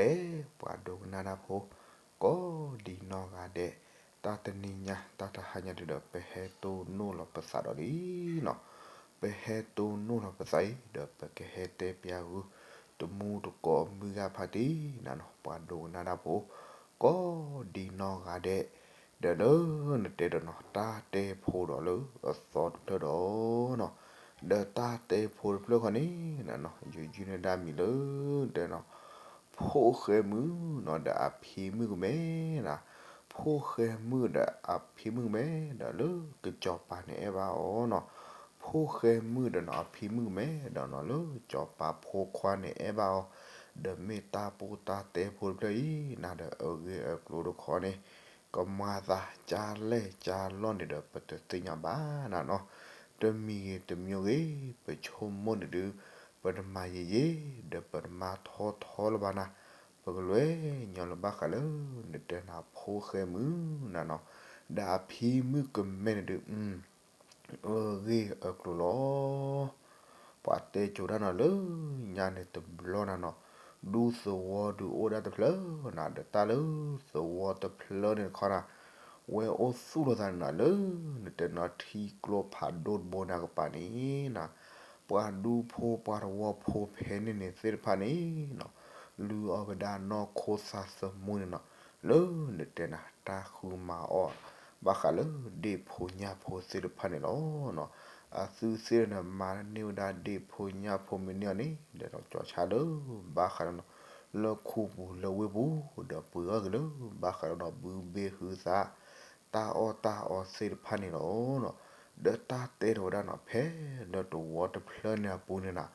ဒီပုၢ်ဝဲၢ်ပှၤဒိကနၣ်တၢ်ဖိ ကိးဒံနီၢ်ဂၤဒဲး, တၢ်တနံၤညါ တၢ်တဟါညါဒုဒီး ပဟဲတိၢ်နီၣ်လီၤပသးဒီးလံနီၤ, ပဟဲတိၢ်နီၣ်လီၤပသးအံၤ ဒီးပကဟဲတဲပျးဂုာ် တမူတကိးမုၢ်ဂၤဖါတံၢ်နၤနီၤ ပှၤဒိကနၣ်တၢ်ဖိ ကိးဒံနီၢ်ဂၤဒဲး, ဒီးလၢနတဲဒီးနီၤ တၢ်တဲဖိဒီးလၢအသီတဖျၢၣ်ဒီးနီၤ, ဒီးတၢ်တဲဖိတဖျၢၣ်ခီန့ၣ်နၤနီၤ ယယုၢ်န့ၢ်ဒၣ်မံၤလၢ တဲနီၤ ဖိၣ်ဃဲမုၣ်နီၤ ဒီးအဖံမုၣ်ကမဲနၤ, ဖိၣ်ဃဲမုၣ်ဒီးအဖံမုၣ်ကမဲ ဒီးလၢကစီၤပၤန့ၣ်အဲၣ်ဘၣ်အီၤနီၤ, ဖိၣ်ဃဲမုၣ်ဒီးနီၤ အဖံမုၣ်ကမဲ ဒီးနီၤ လၢစီၤပၤဖိခွါန့ၣ်အဲၣ်ဘၣ်အီၤ, ဒီးမ့ၢ်တၢ်ပိၢ်တၢ်တဲဖိတဖျၢၣ်အံၤနၤ ဒီးအဂ့ၢ်အကျိၤတခီန့ၣ် ကမၤသးကၢ်လဲၢ်ကၢ်လီၢ်န့ၣ်ဒီး ပတသ့ၣ်ညါဘၣ်နၤနီၤ, တမံၤဂ့ၤတမံၤဂ့ၤ ပဆိကမိၣ်န့ၣ်ဒုး ပတမၤယံာ်ယံာ် ဒီးပတမၤထီထီလၢၤဘၣ်နၤ, ပကလဲၤညီလၢဘၣ်ဃးလၢ နတဲနၤဖိၣ်ဃဲမုၣ်နၤနီၤ, ဒီးအဖံမုၣ်ကမဲန့ၣ်ဒုး အဂ့ၢ်အကျိၤလီၤ. ပှၤတဲကိၤတၢ်နီၤလၢညါန့ၣ်တဘျီနၤနီၤ, ဒူသဝီဒုးအိၣ်ဒၣ်တဖျၢၣ်နၤ ဒီးတၢ်လၢသဝီတဖျၢၣ်န့ၣ်တခီနၤ, ဝဲအိၣ်သူၣ်လီၤသးန့ၣ်နၤ လၢနတဲနီၤထံကျိဖးဒိၣ်တဘိန့ၣ်အကပၤန့ၣ်နၤ, ပှၤဒူဖိပှၤသဝီဖိဖဲန့ၣ်န့ၣ်သ့ၣ်တဖၣ်န့ၣ်နီၤ, လုၢ်အီၣ်ဝဲဒၣ်နီၢ်ခိသးသမူန့ၣ်နီၤ, လၢနတဲနၤတၢ်ဃုမၤအီၣ် ဘၣ်ဃးလၢဒ့ၣ်ဖိညၣ်ဖိသ့ၣ်တဖၣ်န့ၣ်လီၤ. အသုသ့ၣ်န့ၣ်မၤန့ၢ်ဝဲဒၣ်ဒ့ၣ်ဖိညၣ်ဖိမ့ၢ်န့ၢ်အီၤန့ၣ် ဒီးကၠီၤဆါလၢ ဘၣ်ဃးဒီးနီၤ လၢခူပူၤလၢဝ့ၢ်ပူၤ ဒီးပှ့ၤအီၣ်က့ၤလၢ ဘၣ်ဃးဒီးနီၤ ဘုဘ့ၣ်ဟုသး တၢ်အီၣ်တၢ်အီသ့ၣ်တဖၣ်န့ၣ်လီၤ. ဒီးတၢ်တဲထီၣ်ဝဲဒၣ်နီၤ ဖဲလၢသဝီတဖျၢၣ်န့ၣ်အပူၤန့ၣ်နၤ,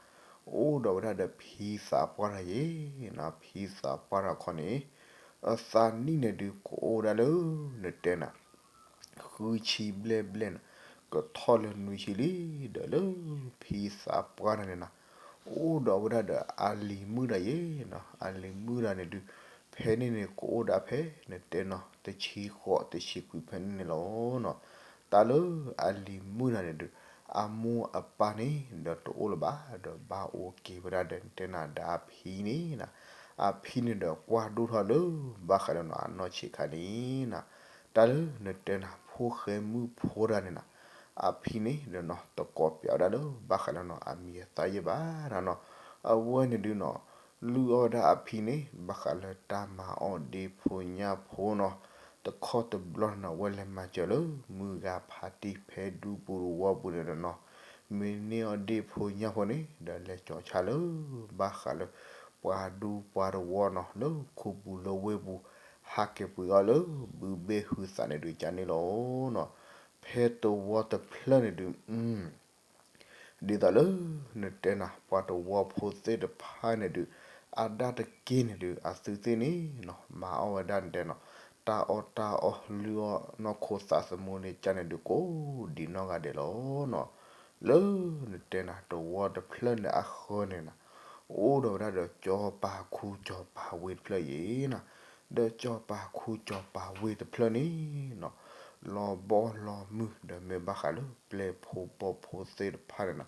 အိၣ်ဒီးဝဲဒၣ်ဒီးဖံသးပှၢ်တဂၤယဲနၤ, ဖံသးပှၢ်တဂၤခီန့ၣ် အသးနံၣ်န့ၣ်ဒုးကအိၣ်ဝဲဒၣ်လၢ နတဲနၤ ဃုဆံဘျဲၣ်ဘျဲၣ်န့ၣ် ကထီၣ်လၢနွံဆံလံ, ဒီးလၢဖံသးပှၢ်တဂၤန့ၣ်နၤ အိၣ်ဒီးဝဲဒၣ်ဒီးအလံၤမုၣ်တဂၤယဲနၤ, အလံၤမုၣ်တဂၤန့ၣ်ဒုး ဖဲန့ၣ်န့ၣ်ကအိၣ်ဒၣ်ဖဲ နတဲနီၤ တဆံဃိးတဆံခွံဖဲန့ၣ်န့ၣ်လီၤ. တၢ်လၢအလံၤမုၣ်တဂၤန့ၣ်ဒုး အမိၢ်အပၢ်န့ၣ်ဒီးတအိၣ်လၢၤဘၣ်, ဒီးဘၣ်အိၣ်က့ၤဝဲဒၣ်ဒီး နတဲနၤဒီးအဖံန့ၣ်နၤ, အဖံန့ၣ်ဒီးကွၢ်ဒိၣ်ထီၣ်လၢ ဘၣ်ဃးဒီးနီၤ အနီၢ်ဆံးခါန့ၣ်နၤ, တၢ်လၢနတဲနၤ ဖိၣ်ဃဲမုၣ်ဖိတဂၤန့ၣ်နၤ, အဖံန့ၣ်ဒီးနီၤ တကိးပၠးဝဲဒၣ်လၢ ဘၣ်ဃးလၢနီၤ အမံၤအသၣ်ယဲၢ်ဘၣ်နၤနီၤ, အဝဲန့ၣ်ဒုးနီၤ လုၢ်အီၣ်ဝဲဒၣ်အဖံန့ၣ် ဘၣ်ဃးလၢတၢ်မၤအီၣ်ဒ့ၣ်ဖိညၣ်ဖိနီၤ, တခီတဘျီန့ၣ်နီၤ ဝဲလဲၤမၤစၢၤလၢ မုၢ်ဂၤဖးတံၢ်ဖဲဒူပူၤသဝီပူၤန့ၣ်ဒီးနီၤ, မ့ၢ်န့ၢ်အီၣ်ဒ့ၣ်ဖိညၣ်ဖိန့ၣ် ဒီးလဲၤကၠီၤဆါလၢ ဘၣ်ဃးလၢ ပှၤဒူပှၤသဝီနီၤ လၢခူပူၤလၢဝ့ၢ်ပူၤ ဟးက့ၤပှ့ၤအီၣ်လၢ ဘုဘ့ၣ်ဟုသးန့ၣ်ဒုးကန့ၣ်လီၤနီၤ, ဖဲသဝီတဖျၢၣ်န့ၣ်ဒုး ဒ်သိးလၢ နတဲနၤ ပှၤသဝီဖိသ့ၣ်တဖၣ်န့ၣ်ဒုး အဒၣ်တက့ၢ်န့ၣ်ဒုး အသုသ့ၣ်န့ၣ်နီၤ မၤအီၣ်ဝဲဒၣ်နတဲနီၤ တၢ်အီၣ်တၢ်အီလုၢ်အီၣ်နီၢ်ခိသးသမူန့ၣ်ကန့ၣ်ဒုး ကိးဒံနီၢ်ဂၤဒဲးလီၤနီၤ, လၢနတဲနၤ သဝီတဖျၢၣ်န့ၣ်အဃၢၤန့ၣ်နၤ အိၣ်ဒီးဝဲဒၣ်ဒီးကၠီၤပၤခူကၠီၤပၤဝ့ၢ်တဖျၢၣ်ယဲနၤ, ဒီးကၠီၤပၤခူကၠီၤပၤဝ့ၢ်တဖျၢၣ်န့ၣ်နီၤ လီၤဘီလီၤမုၢ် ဒီးမ့ၢ်ဘၣ်ဃးလၢပျဲၢ်ဖိဘီၣ်ဖိသ့ၣ်တဖၣ်န့ၣ်နီၤ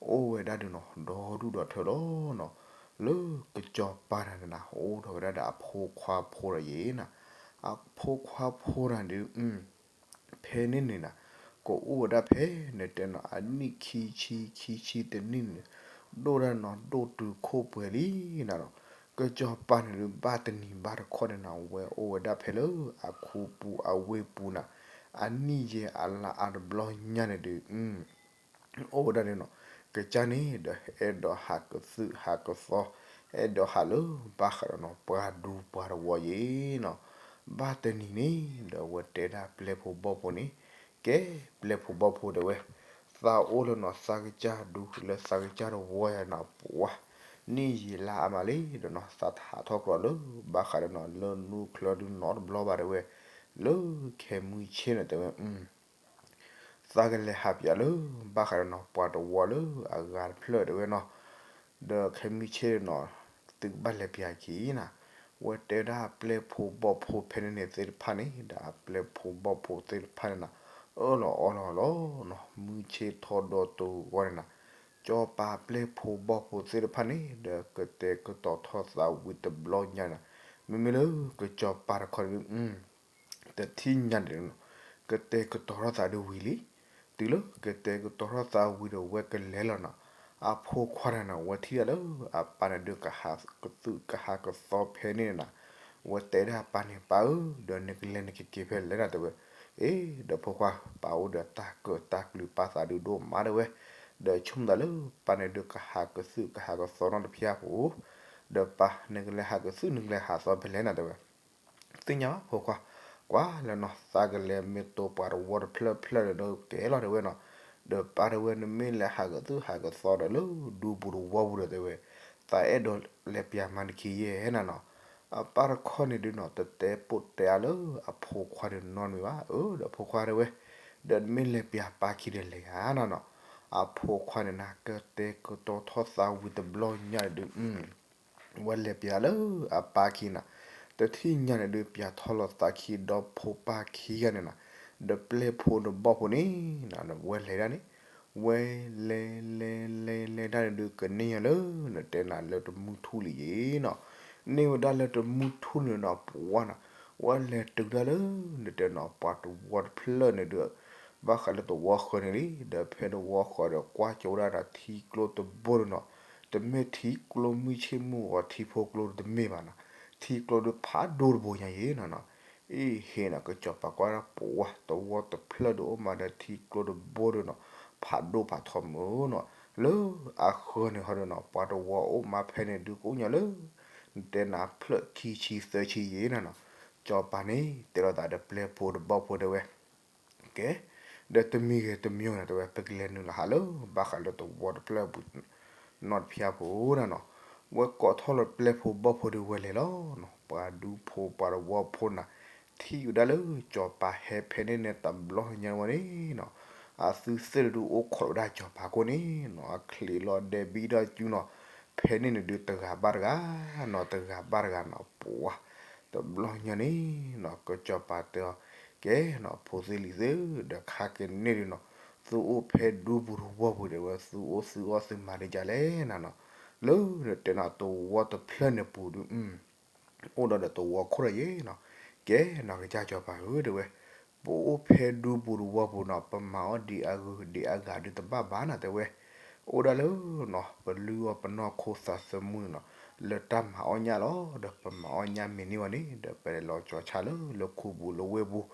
အိၣ်ဝဲဒၣ်ဒုးနီၤ ဒီဒူၣ်ဒီထၢလီၤနီၤ, လၢကစီၤပၤတဂၤန့ၣ်နၤ အိၣ်ဒီးဝဲဒၣ်ဒီးအဖိခွါဖိတဂၤယဲနၤ, အဖိခွါဖိတဂၤဒုး ဖဲန့ၣ်န့ၣ်နၤ ကအိၣ်ဝဲဒၣ်ဖဲန့ၣ်တဲနီၤ အနံၣ်ခံဆံခံဆံတနံၣ်န့ၣ် ဒိၣ်ဒၣ်နီၤ ဒိၣ်တုၤခိၣ်ပှဲၤလံနၤနီၤ, ကစီၤပၤန့ၣ်ဒုး ဘၣ်တနံၤဘၣ်တခီန့ၣ်နၤ ဝဲအိၣ်ဝဲဒၣ်ဖဲလၢအခူပူၤအဝ့ၢ်ပူၤနၤ, အနံၣ်ယဲၢ်အလါအါတဘျီညါန့ၣ်ဒုး အိၣ်ဝဲဒၣ်န့ၣ်နီၤ ကစၢ်န့ၣ်ဒီး အဲၣ်ဒိးဟးကသုၣ်ဟးကသီ အဲၣ်ဒိးဟးလၢဘၣ်ဃးဒီးနီၤ ပှၤဒူပှၤသဝီယဲနီၤ, ဘၣ်တနံၤန့ၣ်ဒီး ဝဲတဲဒၣ်ပျဲၢ်ဖိဘီၣ်ဖိန့ၣ်, ကဲပျဲၢ်ဖိဘီၣ်ဖိတဲဝဲ, သးအိၣ်လၢနီၤ သးကစၢ်ဒူလၢသးကစၢ်သဝီယၤနီၤ ပှၤ နံၣ်ယံာ်လါအါမးလံဒီးနီၤ သးတဟးထီၣ်ကျီလၢဘၣ်ဃးဒီးနီၤ လၢနူချၢဒုနီတဘျီဘၣ်တဲဝဲ, လၢခဲမုၢ်ဆ့ၣ်န့ၣ်တဲဝဲ သးကလဲၤဟးပၠးလၢ ဘၣ်ဃးဒီးနီၤ ပှၤသဝီလၢအဂၤတဖျၢၣ်တဲဝဲနီၤ, ဒီးခဲမုၢ်ဆ့ၣ်နီၤ သုကဘၣ်လဲၤပၠးက့ၤနၤ, ဝဲတဲဒၣ်အပျဲၢ်ဖိဘီၣ်ဖိဖဲန့ၣ်န့ၣ်သ့ၣ်တဖၣ်န့ၣ် ဒီးအပျဲၢ်ဖိဘီၣ်ဖိသ့ၣ်တဖၣ်န့ၣ်နၤ အၢၣ်လီၤအီလီၤလီၤနီၤ မုၢ်ဆ့ၣ်ထီၣ်ဒီးတဂီၢ်န့ၣ်နၤ, ကစီၤပၤပျဲၢ်ဖိဘီၣ်ဖိသ့ၣ်တဖၣ်န့ၣ် ဒီးကတဲာ်ကတီၤထီၣ်သးဝံၤတဘျီညါန့ၣ်, မ့မ့ၢ်လၢကစီၤပၤတခီန့ၣ် တထံၣ်ညါန့ၣ်, ကတဲာ်ကတီၤထီၣ်သးဒုးဝံၤလံ. တုၤလၢကတဲာ်ကတီၤထီၣ်သးဝံၤဒီးဝဲကလဲၤလီၤနီၤ, အဖိခွါန့ၣ်နီၤ ဝဲထံၣ်ဒၣ်လၢအပၢ်န့ၣ်ဒုး ကဟးကသုၣ်ကဟးကသီဖဲန့ၣ်န့ၣ်နီၤ, ဝဲတဲဒၣ်ပၢ်န့ၣ် ပၢ်ဧၢ, ဒီးနကလဲၤနကက့ၤဖဲလဲၣ်နီၤ တဲဝဲ. အ့ ဒီးဖိခွါ ပၢ်အိၣ်ဒီးတၢ်ကၢၣ်တၢ်ကျူၤပာ်သးဒုးဒိၣ်မး တဲဝဲ, ဒီးဆိကမိၣ်သးလၢပၢ်န့ၣ်ဒုး ကဟးကသုၣ်ကဟးကသီနီတဖျၢၣ်ဖိ, ဒီးပၢ် နကလဲၤဟးကသုၣ် နကလဲၤဟးသီဖဲလဲၣ်နီၤ တဲဝဲ. သ့ၣ်ညါဘၣ်ဖိခွါ, ကွၢ်လၢနီၤ သးကလဲၤမ့ၢ်တိပှၤတဝီတဖျၢၣ်ဖျၢၣ်ဒီးကဲလီၤ တဲဝဲနီၤ. ဒီးပၢ် တဲဝဲ နမ့ၢ်လဲၤဟးကသုၣ်ဟးကသီဒီးလၢဒူပူၤတဝီပူၤဒီး တဲဝဲ, သးအဲၣ်ဒိးလဲၤပျးမၤနခံယဲၢ်နီၤနီၤ. အပၢ်တခီန့ၣ်ဒုးနီၤ တတဲပိာ်တဲအါလၢအဖိခွါဒုးနီတမံၤဘၣ်. အၢ ဒီးဖိခွါ တဲဝဲ, ဒီးနမ့ၢ်လဲၤပျးပၢ်ခံဒီးလဲၤယၤနီၤနီၤ. အဖိခွါန့ၣ်နၤ ကတဲာ်ကတီၤထီၣ်သးဝံၤတဘျီညါန့ၣ်ဒုး ဝဲလဲၤပျးလၢအပၢ်ခံနီၤ, တထံၣ်ညါန့ၣ်ဒုး ပျးထီၣ်လီၤသးခံဒီးဖိပၢ်ခံဂၤန့ၣ်နီၤ, ဒီးပျဲၢ်ဖိတဘီၣ်ဖိန့ၣ်နီၤ ဝဲလဲၤဒၣ်န့ၣ်, ဝဲလဲၤလဲၤလဲၤလဲၤဒၣ်န့ၣ်ဒုး ကန့ၢ်ညီလၢ နတဲနၤလၢတမုၢ်ထူၣ်လံယဲနီၤ, န့ၢ်ဝဲဒၣ်လၢတမုၢ်ထူၣ်န့ၣ်နီၤ ပှၤနီၤ, ဝဲလဲၤတုၤဒၣ်လၢ နတဲနီၤ ပှၤတဝီတဖျၢၣ်န့ၣ်ဒုး ဘၣ်ဃးလၢတဝီဃၢၤန့ၣ်လံ, ဒီးဖဲတဝီဃၢၤဒီးကွၢ်ကၠိဒၣ်ဒီးထံကျိတဘိဒီးနီၤ, တမ့ၢ်ထံကျိမုၢ်ဆ့ၣ်မုၢ်ဂီၤထံဖိကျိတမ့ၢ်ဘၣ်နီၤ, ထံကျိဒုးဖးဒိၣ်တဘိညါယဲနီၤနီၤ. အ့ ဟ့ၣ်နီၤ ကစီၤပၤကွၢ်ဒၣ်ပှၤ တဝီတဖျၢၣ်ဒုးအိၣ်မးဒီးထံကျိတဘိဒီးနီၤ, ဖးဒိၣ်ဖးထီမုၢ်နီၤ, လၢအဃၢၤန့ၣ်ဟီဒီးနီၤ ပှၤတဝီအိၣ်မးဖဲန့ၣ်ဒုးကအိၣ်ညီလၢ နတဲနၤဖျၢၣ်ခံဆံသၢဆံယဲနီၤနီၤ. စီၤပၤန့ၣ် တဲလိာ်သးဒီးပျဲၢ်ဖိတဘီၣ်ဖိ တဲဝဲ ကဲ, ဒီးတမံၤဂ့ၤတမံၤဂ့ၤနီၤ တဲဝဲ ပကလဲၤနုာ်လီၤဟးလၢ ဘၣ်ဃးလၢတဝီတဖျၢၣ်ပူၤ နီတဖျၢၣ်ဖိနီၤနီၤ. ဝဲကိးထီၣ်လီၤပျဲၢ်ဖိဘီၣ်ဖိဒုးဝဲလဲၤလီၤနီၤ, ပှၤဒူဖိပှၤတဝီဖိန့ၣ် ထံၣ်ဝဲဒၣ်လၢစီၤပၤဟဲဖဲန့ၣ်န့ၣ်တဘျီညါဝဲန့ၣ်နီၤ, အသုသ့ၣ်ဒုးအိၣ်ခိးဝဲဒၣ်စီၤပၤခိၣ်န့ၣ်နီၤ, အချံးလီၤဒဲးဘံထီၣ်စုနီၤ, ဖဲန့ၣ်န့ၣ်ဒုးတဂၤဘၣ်တဂၤနီၤ, တဂၤဘၣ်တဂၤနီၤ ပှၤ တဘျီညါန့ၣ်နီၤ ကစီၤပၤတဲအီၤ, ကဲနီၤ ဖိသ့ၣ်လံၤသ့ၣ်ဧၢ, ဒီးခါကန့ၢ်ဒုးနီၤ သုအိၣ်ဖဲဒူပူၤတဝီပူၤ တဲဝဲ, သုအိၣ်သုအီၣ်သုမၤဒ်လဲၣ်နီၤနီၤ, လၢနတဲနီၤ တဝီတဖျၢၣ်န့ၣ်ပူၤဒုး အိၣ်ဒီးဒီးတဝီခိၣ်ဒီးယဲနီၤ. ကဲနီၤ ကစၢ်စီၤပၤဧၢ တဲဝဲ, ပအိၣ်ဖဲဒူပူၤတဝီပူၤနီၤ ပမၤအီၣ်ဒံးအဂုၤဒံးအဂၤဒုးတဘၣ်ဘၣ်နီၤ တဲဝဲ, အိၣ်ဒၣ်လၢနီၤ ပလုၢ်အီၣ်ပနီၢ်ခိသးသမူန့ၣ်နီၤ လၢတၢ်မၤအီၣ်ညၣ်လီၤ. ဒီးပမၤအီၣ်ညၣ်မ့ၢ်န့ၢ်ဝဲန့ၣ် ဒီးပလဲၤလီၤကၠီၤဆါလၢလၢခူပူၤလၢဝ့ၢ်ပူၤ,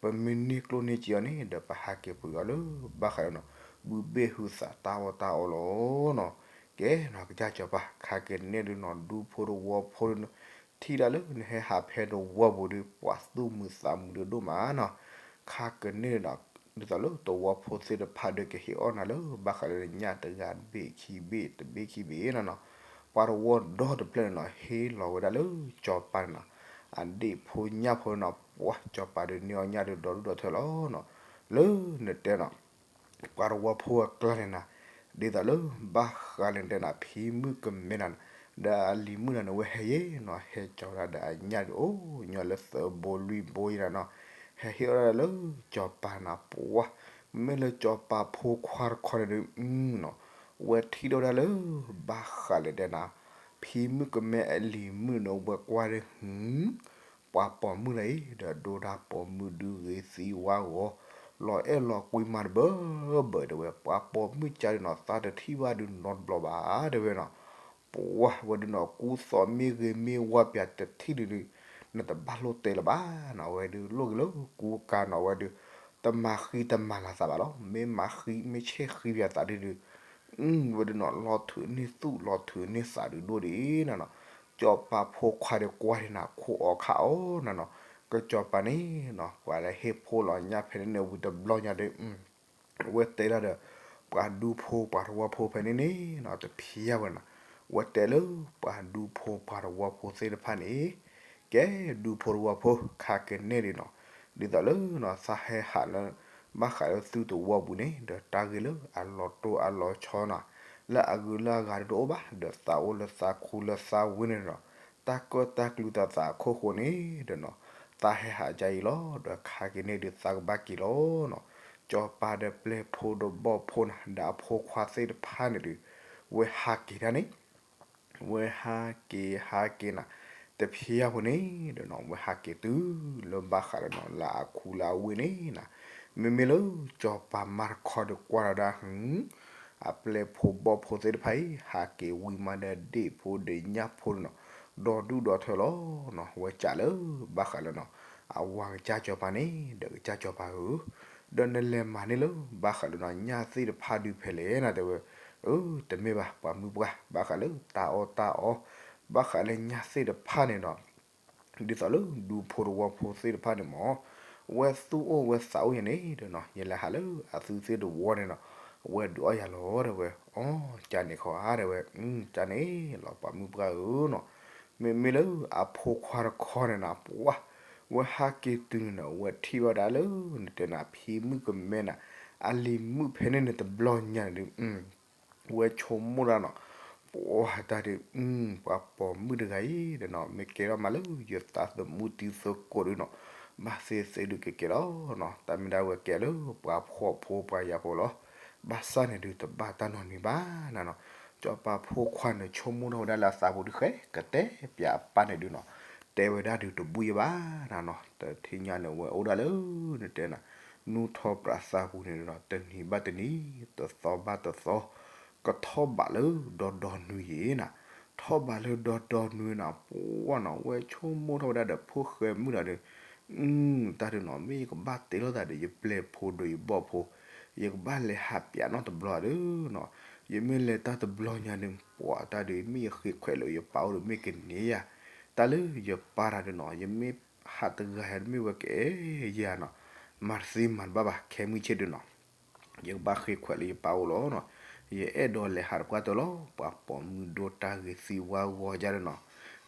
ပမ့ၢ်န့ၢ်ကျိၣ်န့ၢ်စ့အီၤန့ၣ် ဒီးပဟးက့ၤပှ့ၤအီၤလၢ ဘၣ်ဃးဒီးနီၤ ဘုဘ့ၣ်ဟုသးတၢ်အီၣ်တၢ်အီလီၤနီၤ. ကဲနီၤ ကစၢ်စီၤပၤ ခါကန့ၢ်ဒုးနီၤ ဒူဖိတဝီဖိဒုးနီၤ ထံၣ်ဒၣ်လၢနဟဲဟးဖဲတဝီပူၤဒုး ပှၤသူၣ်မုာ်သးမုာ်ဒုးဒိၣ်မးနီၤ. ခါကန့ၢ်ဒုးနီၤ ဒ်သိးလၢတဝီဖိသ့ၣ်တဖၣ်ဒုးကဟ့ၣ်အီၣ်နၤလၢ ဘၣ်ဃးလၢနညၣ်တဂၤတဘ့ၣ်ခံဘ့ၣ်တဘ့ၣ်ခံဘ့ၣ်နီၤနီၤ. ပှၤတဝီဒီတဖျၢၣ်န့ၣ်နီၤ ဟ့ၣ်လီၤဝဲဒၣ်လၢစီၤပၤန့ၣ်နီၤ အဒ့ၣ်ဖိညၣ်ဖိန့ၣ်နီၤ ပှၤစီၤပၤဒုးန့ၢ်အီၣ်ညၣ်ဒုးဒီဒူၣ်ဒီထၢလီၤနီၤ. လၢနတဲနီၤ ပှၤတဝီဖိအကျါန့ၣ်နီၤ ဒ်သိးလၢဘၣ်ဃးလၢနတဲနီၤ ဖံမုၣ်ကမဲနၤနီၤ ဒီးအလံၤမုၣ်နၤန့ၣ် ဝဲဟဲယဲနီၤ ဟဲကၠီၤဝဲဒၣ်ဒီးအညၣ်ဒုးအိၣ်ညီလၢသၢဘိလွံၢ်ဘိယဲနၤနီၤ. ဟဲဟ့ၣ်အီၣ်ဒၣ်လၢစီၤပၤန့ၣ်နီၤ ပှၤ မ့မ့ၢ်လၢစီၤပၤဖိခွါတခီန့ၣ်ဒုးနီၤ ဝဲထံၣ်ဒိၣ်ဒၣ်လၢ ဘၣ်ဃးလၢနတဲနီၤ ဖံမုၣ်ကမဲအလံၤမုၣ်န့ၣ် ဝဲကွၢ်ဒုး ပှၤပိာ်မုၣ်လၢအံၤ ဒီးဒိတၢ်ပိာ်မုၣ်ဒုးဂ့ၤသံဝါဂီၤ လီၤအဲၣ်လီၤကွံမးတဘၢဘၢတဲဝဲ ပှၤပိာ်မုၣ်ကါဒုးနီၤ သးတထံၣ်ဘၣ်ဒုးနီတဘျီဘၣ်တဲဝဲနီၤ. ပှၤဝဲဒုးနီၤ ကူသိးမ့ၢ်ဂ့ၤမ့ၢ်ဝါပၠးတထံၣ်ဒုးဒုး နတဘၣ်လိၣ်တဲလၢၤဘၣ်နီၤ ဝဲဒုးလိၣ်က့ၤလၢကူကါနီၤ ဝဲဒုး တမၤဃံတမၤလၤသးဘၣ်လီၤ မ့ၢ်မၤဃံမ့ၢ်ဆဲၣ်ဃံပၠးသးဒုးဒုး ဝဲဒုးနီၤ လီၤထုးန့ၢ်သူၣ်လီၤထုးန့ၢ်သးဒုးဒိၣ်ဒံးနီၤနီၤ. စီၤပၤဖိခွါဒီးကွၢ်ဒံးနၤ ခိၣ်အီခးအီနၤနီၤ. ကစီၤပၤန့ၣ်နီၤ ပှၤလၢဟ့ၣ်ဖိလီၤညၣ်ဖဲန့ၣ်န့ၣ်ဝံၤတဘျီညါဒီး ဝဲတဲလီၤဒီး ပှၤဒူဖိပှၤတဝီဖိဖဲန့ၣ်န့ၣ်နီၤ တဖျါဝဲနီၤ. ဝဲတဲလၢပှၤဒူဖိပှၤတဝီဖိသ့ၣ်တဖၣ်န့ၣ် ကဲဒူဖိတဝီဖိ ခါကန့ၢ်ဒုးနီၤ ဒ်သိးလၢနီၤ သးဟဲဟးလၢ ဘၣ်ဃးလၢသုတဝီပူၤန့ၣ် ဒီးတၢ်ဂ့ၢ်လၢအလီၤတိၢ်အလီၤဆီနီၤ လၢအဂုၤလၢအဂၤဒုးတအိၣ်ဘၣ် ဒီးသးအိၣ်လၢသးခူလၢသးဝ့ၢ်န့ၣ်ဒီး တၢ်ကၢၣ်တၢ်ကျူသးသးအခိၣ်ဃိန့ၣ်ဒီးနီၤ သးဟဲဟးကါအံၤလီၤ ဒီးခါကန့ၢ်ဒုးသးကဘၣ်က့ၤလီၤနီၤ. စီၤပၤဒီးပျဲၢ်ဖိဒီးဘီၣ်ဖိနၤ ဒီးအဖိခွါသ့ၣ်တဖၣ်န့ၣ်ဒီး ဝဲဟးက့ၤဒၣ်န့ၣ် ဝဲဟးက့ၤဟးက့ၤနၤ တဖျဲညါဖိန့ၣ်ဒီးနီၤ ဝဲဟးက့ၤတုၤလၢဘၣ်ဃးဒီးနီၤ လၢအခူလၢအဝ့ၢ်န့ၣ်နၤ, မ့မ့ၢ်လၢစီၤပၤမၤတခီဒီးကွၢ်ဒီးဒၣ် အပျဲၢ်ဖိဘီၣ်ဖိသ့ၣ်တဖၣ်အံၤ ဟးက့ၤဝံၤမးဒီးဒ့ၣ်ဖိဒီးညၣ်ဖိဒီးနီၤ ဒီဒူၣ်ဒီထၢလီၤနီၤ, ဝဲစံးလၢဘၣ်ဃးလၢနီၤ အဝၤကစၢ်စီၤပၤန့ၣ် ဒီးကစၢ်စီၤပၤဧၢ, ဒီးနလဲၤမၤန့ၢ်လၢဘၣ်ဃးလၢနီၤ ညၣ်သ့ၣ်တဖၣ်ဒုးဖဲလဲၣ်နၤ တဲဝဲ, အၢ တမ့ၢ်ဘၣ် ပှၤမုၢ်ပှၢ် ဘၣ်ဃးလၢတၢ်အီၣ်တၢ်အီ ဘၣ်ဃးလၢညၣ်သ့ၣ်တဖၣ်န့ၣ်နီၤ ဒ်သိးလၢဒူဖိတဝီဖိသ့ၣ်တဖၣ်န့ၣ်မ့ၢ် ဝဲသူၣ်အိၣ်ဝဲသးအိၣ်ယၤန့ၣ်ဒီးနီၤ ယလဲၤဟးလၢအသုသ့ၣ်တဝီန့ၣ်နီၤ ဝဲဒုးအီၣ်ယၤလီၤ တဲဝဲ, အီ ကန့ၣ်ခီဧါ တဲဝဲ, ကန့ၣ်လီၤ ပှၤမုၢ်ပှၢ်ဧၢနီၤ, မ့မ့ၢ်လၢအဖိခွါတခီန့ၣ်နၤ ပှၤ ဝဲဟးက့ၤတုၤန့ၣ်နီၤ ဝဲထံၣ်ဘၣ်ဒၣ်လၢ နတဲနၤ ဖံမုၣ်ကမဲနၤ အလံၤမုၣ်ဖဲန့ၣ်န့ၣ်တဘျီညါန့ၣ်ဒီး ဝဲဆိကမိၣ်ဒၣ်နီၤ, ပှၤတၢ်ဒုး ပှၤပိာ်မုၣ်တဂၤအံၤဒီးနီၤ မ့ၢ်ကဲထီၣ်မးလၢယသးသမူတံၤသကိးဒုးနီၤ, ဘၣ်သ့သ့ဒုးကကဲလီၤနီၤ, တၢ်မ့ၢ်ဒၣ်ဝဲကဲလၢပှၤဖှီၣ်ဖိပှၤယာ်ဖိလီၤ, ဘၣ်ဆၣ်န့ၣ်ဒုးတဘၣ်တၢ်နီတမံၤဘၣ်နၤနီၤ, စီၤပၤဖိခွါန့ၣ်ဆိကမိၣ်ထီၣ်ဝဲဒၣ်လၢအသးပူၤဒုး ဃဲကတဲပၠးအပၢ်န့ၣ်ဒုးနီၤ, တဲဝဲဒၣ်ဒုးတဘူၣ်ယဲဘၣ်နၤနီၤ, တထံၣ်ညါန့ၣ် ဝဲအိၣ်ဒၣ်လၢ နတဲနၤ နူၢ်ထီၣ်ပြးသးပူၤန့ၣ်ဒီး တနံၤဘၣ်တနံၤ တသီဘၣ်တသီ ကထီၣ်ဘးလၢဒီဒီနွံယဲနၤ, ထီၣ်ဘးလၢဒီဒီနွံနၤ ပှၤနီၤ ဝဲဆိကမိၣ်ထီၣ်ဝဲဒၣ်ဒီးဖိၣ်ဃဲမုၣ်ဒီး တၢ်ဒုးနီၤ မ့ၢ်ယကဘၣ်တ့လီၤသးဒီးယပျဲၢ်ဖိဒီးယဘီၣ်ဖိ, ယကဘၣ်လဲၤဟးပၠးနီတဘျီဒီးနီၤ, ယမ့ၢ်လဲၤတၢ်တဘျီညါဒီး ပှၤတၢ်ဒုး မ့ၢ်ယဃ့ခွဲးလၢယပၢ်အိၣ်ဒီး မ့ၢ်ကန့ၢ်ယၤ, တၢ်လၢယပၢ်တၢ်ဒုးနီၤ ယမ့ၢ်ဟးတဂၤယၤဒီး မ့ၢ်ဝဲကအဲၣ်ယၤနီၤ, မၤတသ့မၤတဘၣ်ဘၣ် ခဲမုၢ်ဆ့ၣ်ဒုးနီၤ ယကဘၣ်ဃ့ခွဲးလၢယပၢ်အိၣ်လီၤနီၤ, ယအဲၣ်ဒိးလဲၤဟးတပှၢ်တၢၢ်လီၤ ပှၤပိာ်မုၣ်ဒိၣ်တၢ်ဂ့ၤသံဝါဂီၤယၤဒီးနီၤ,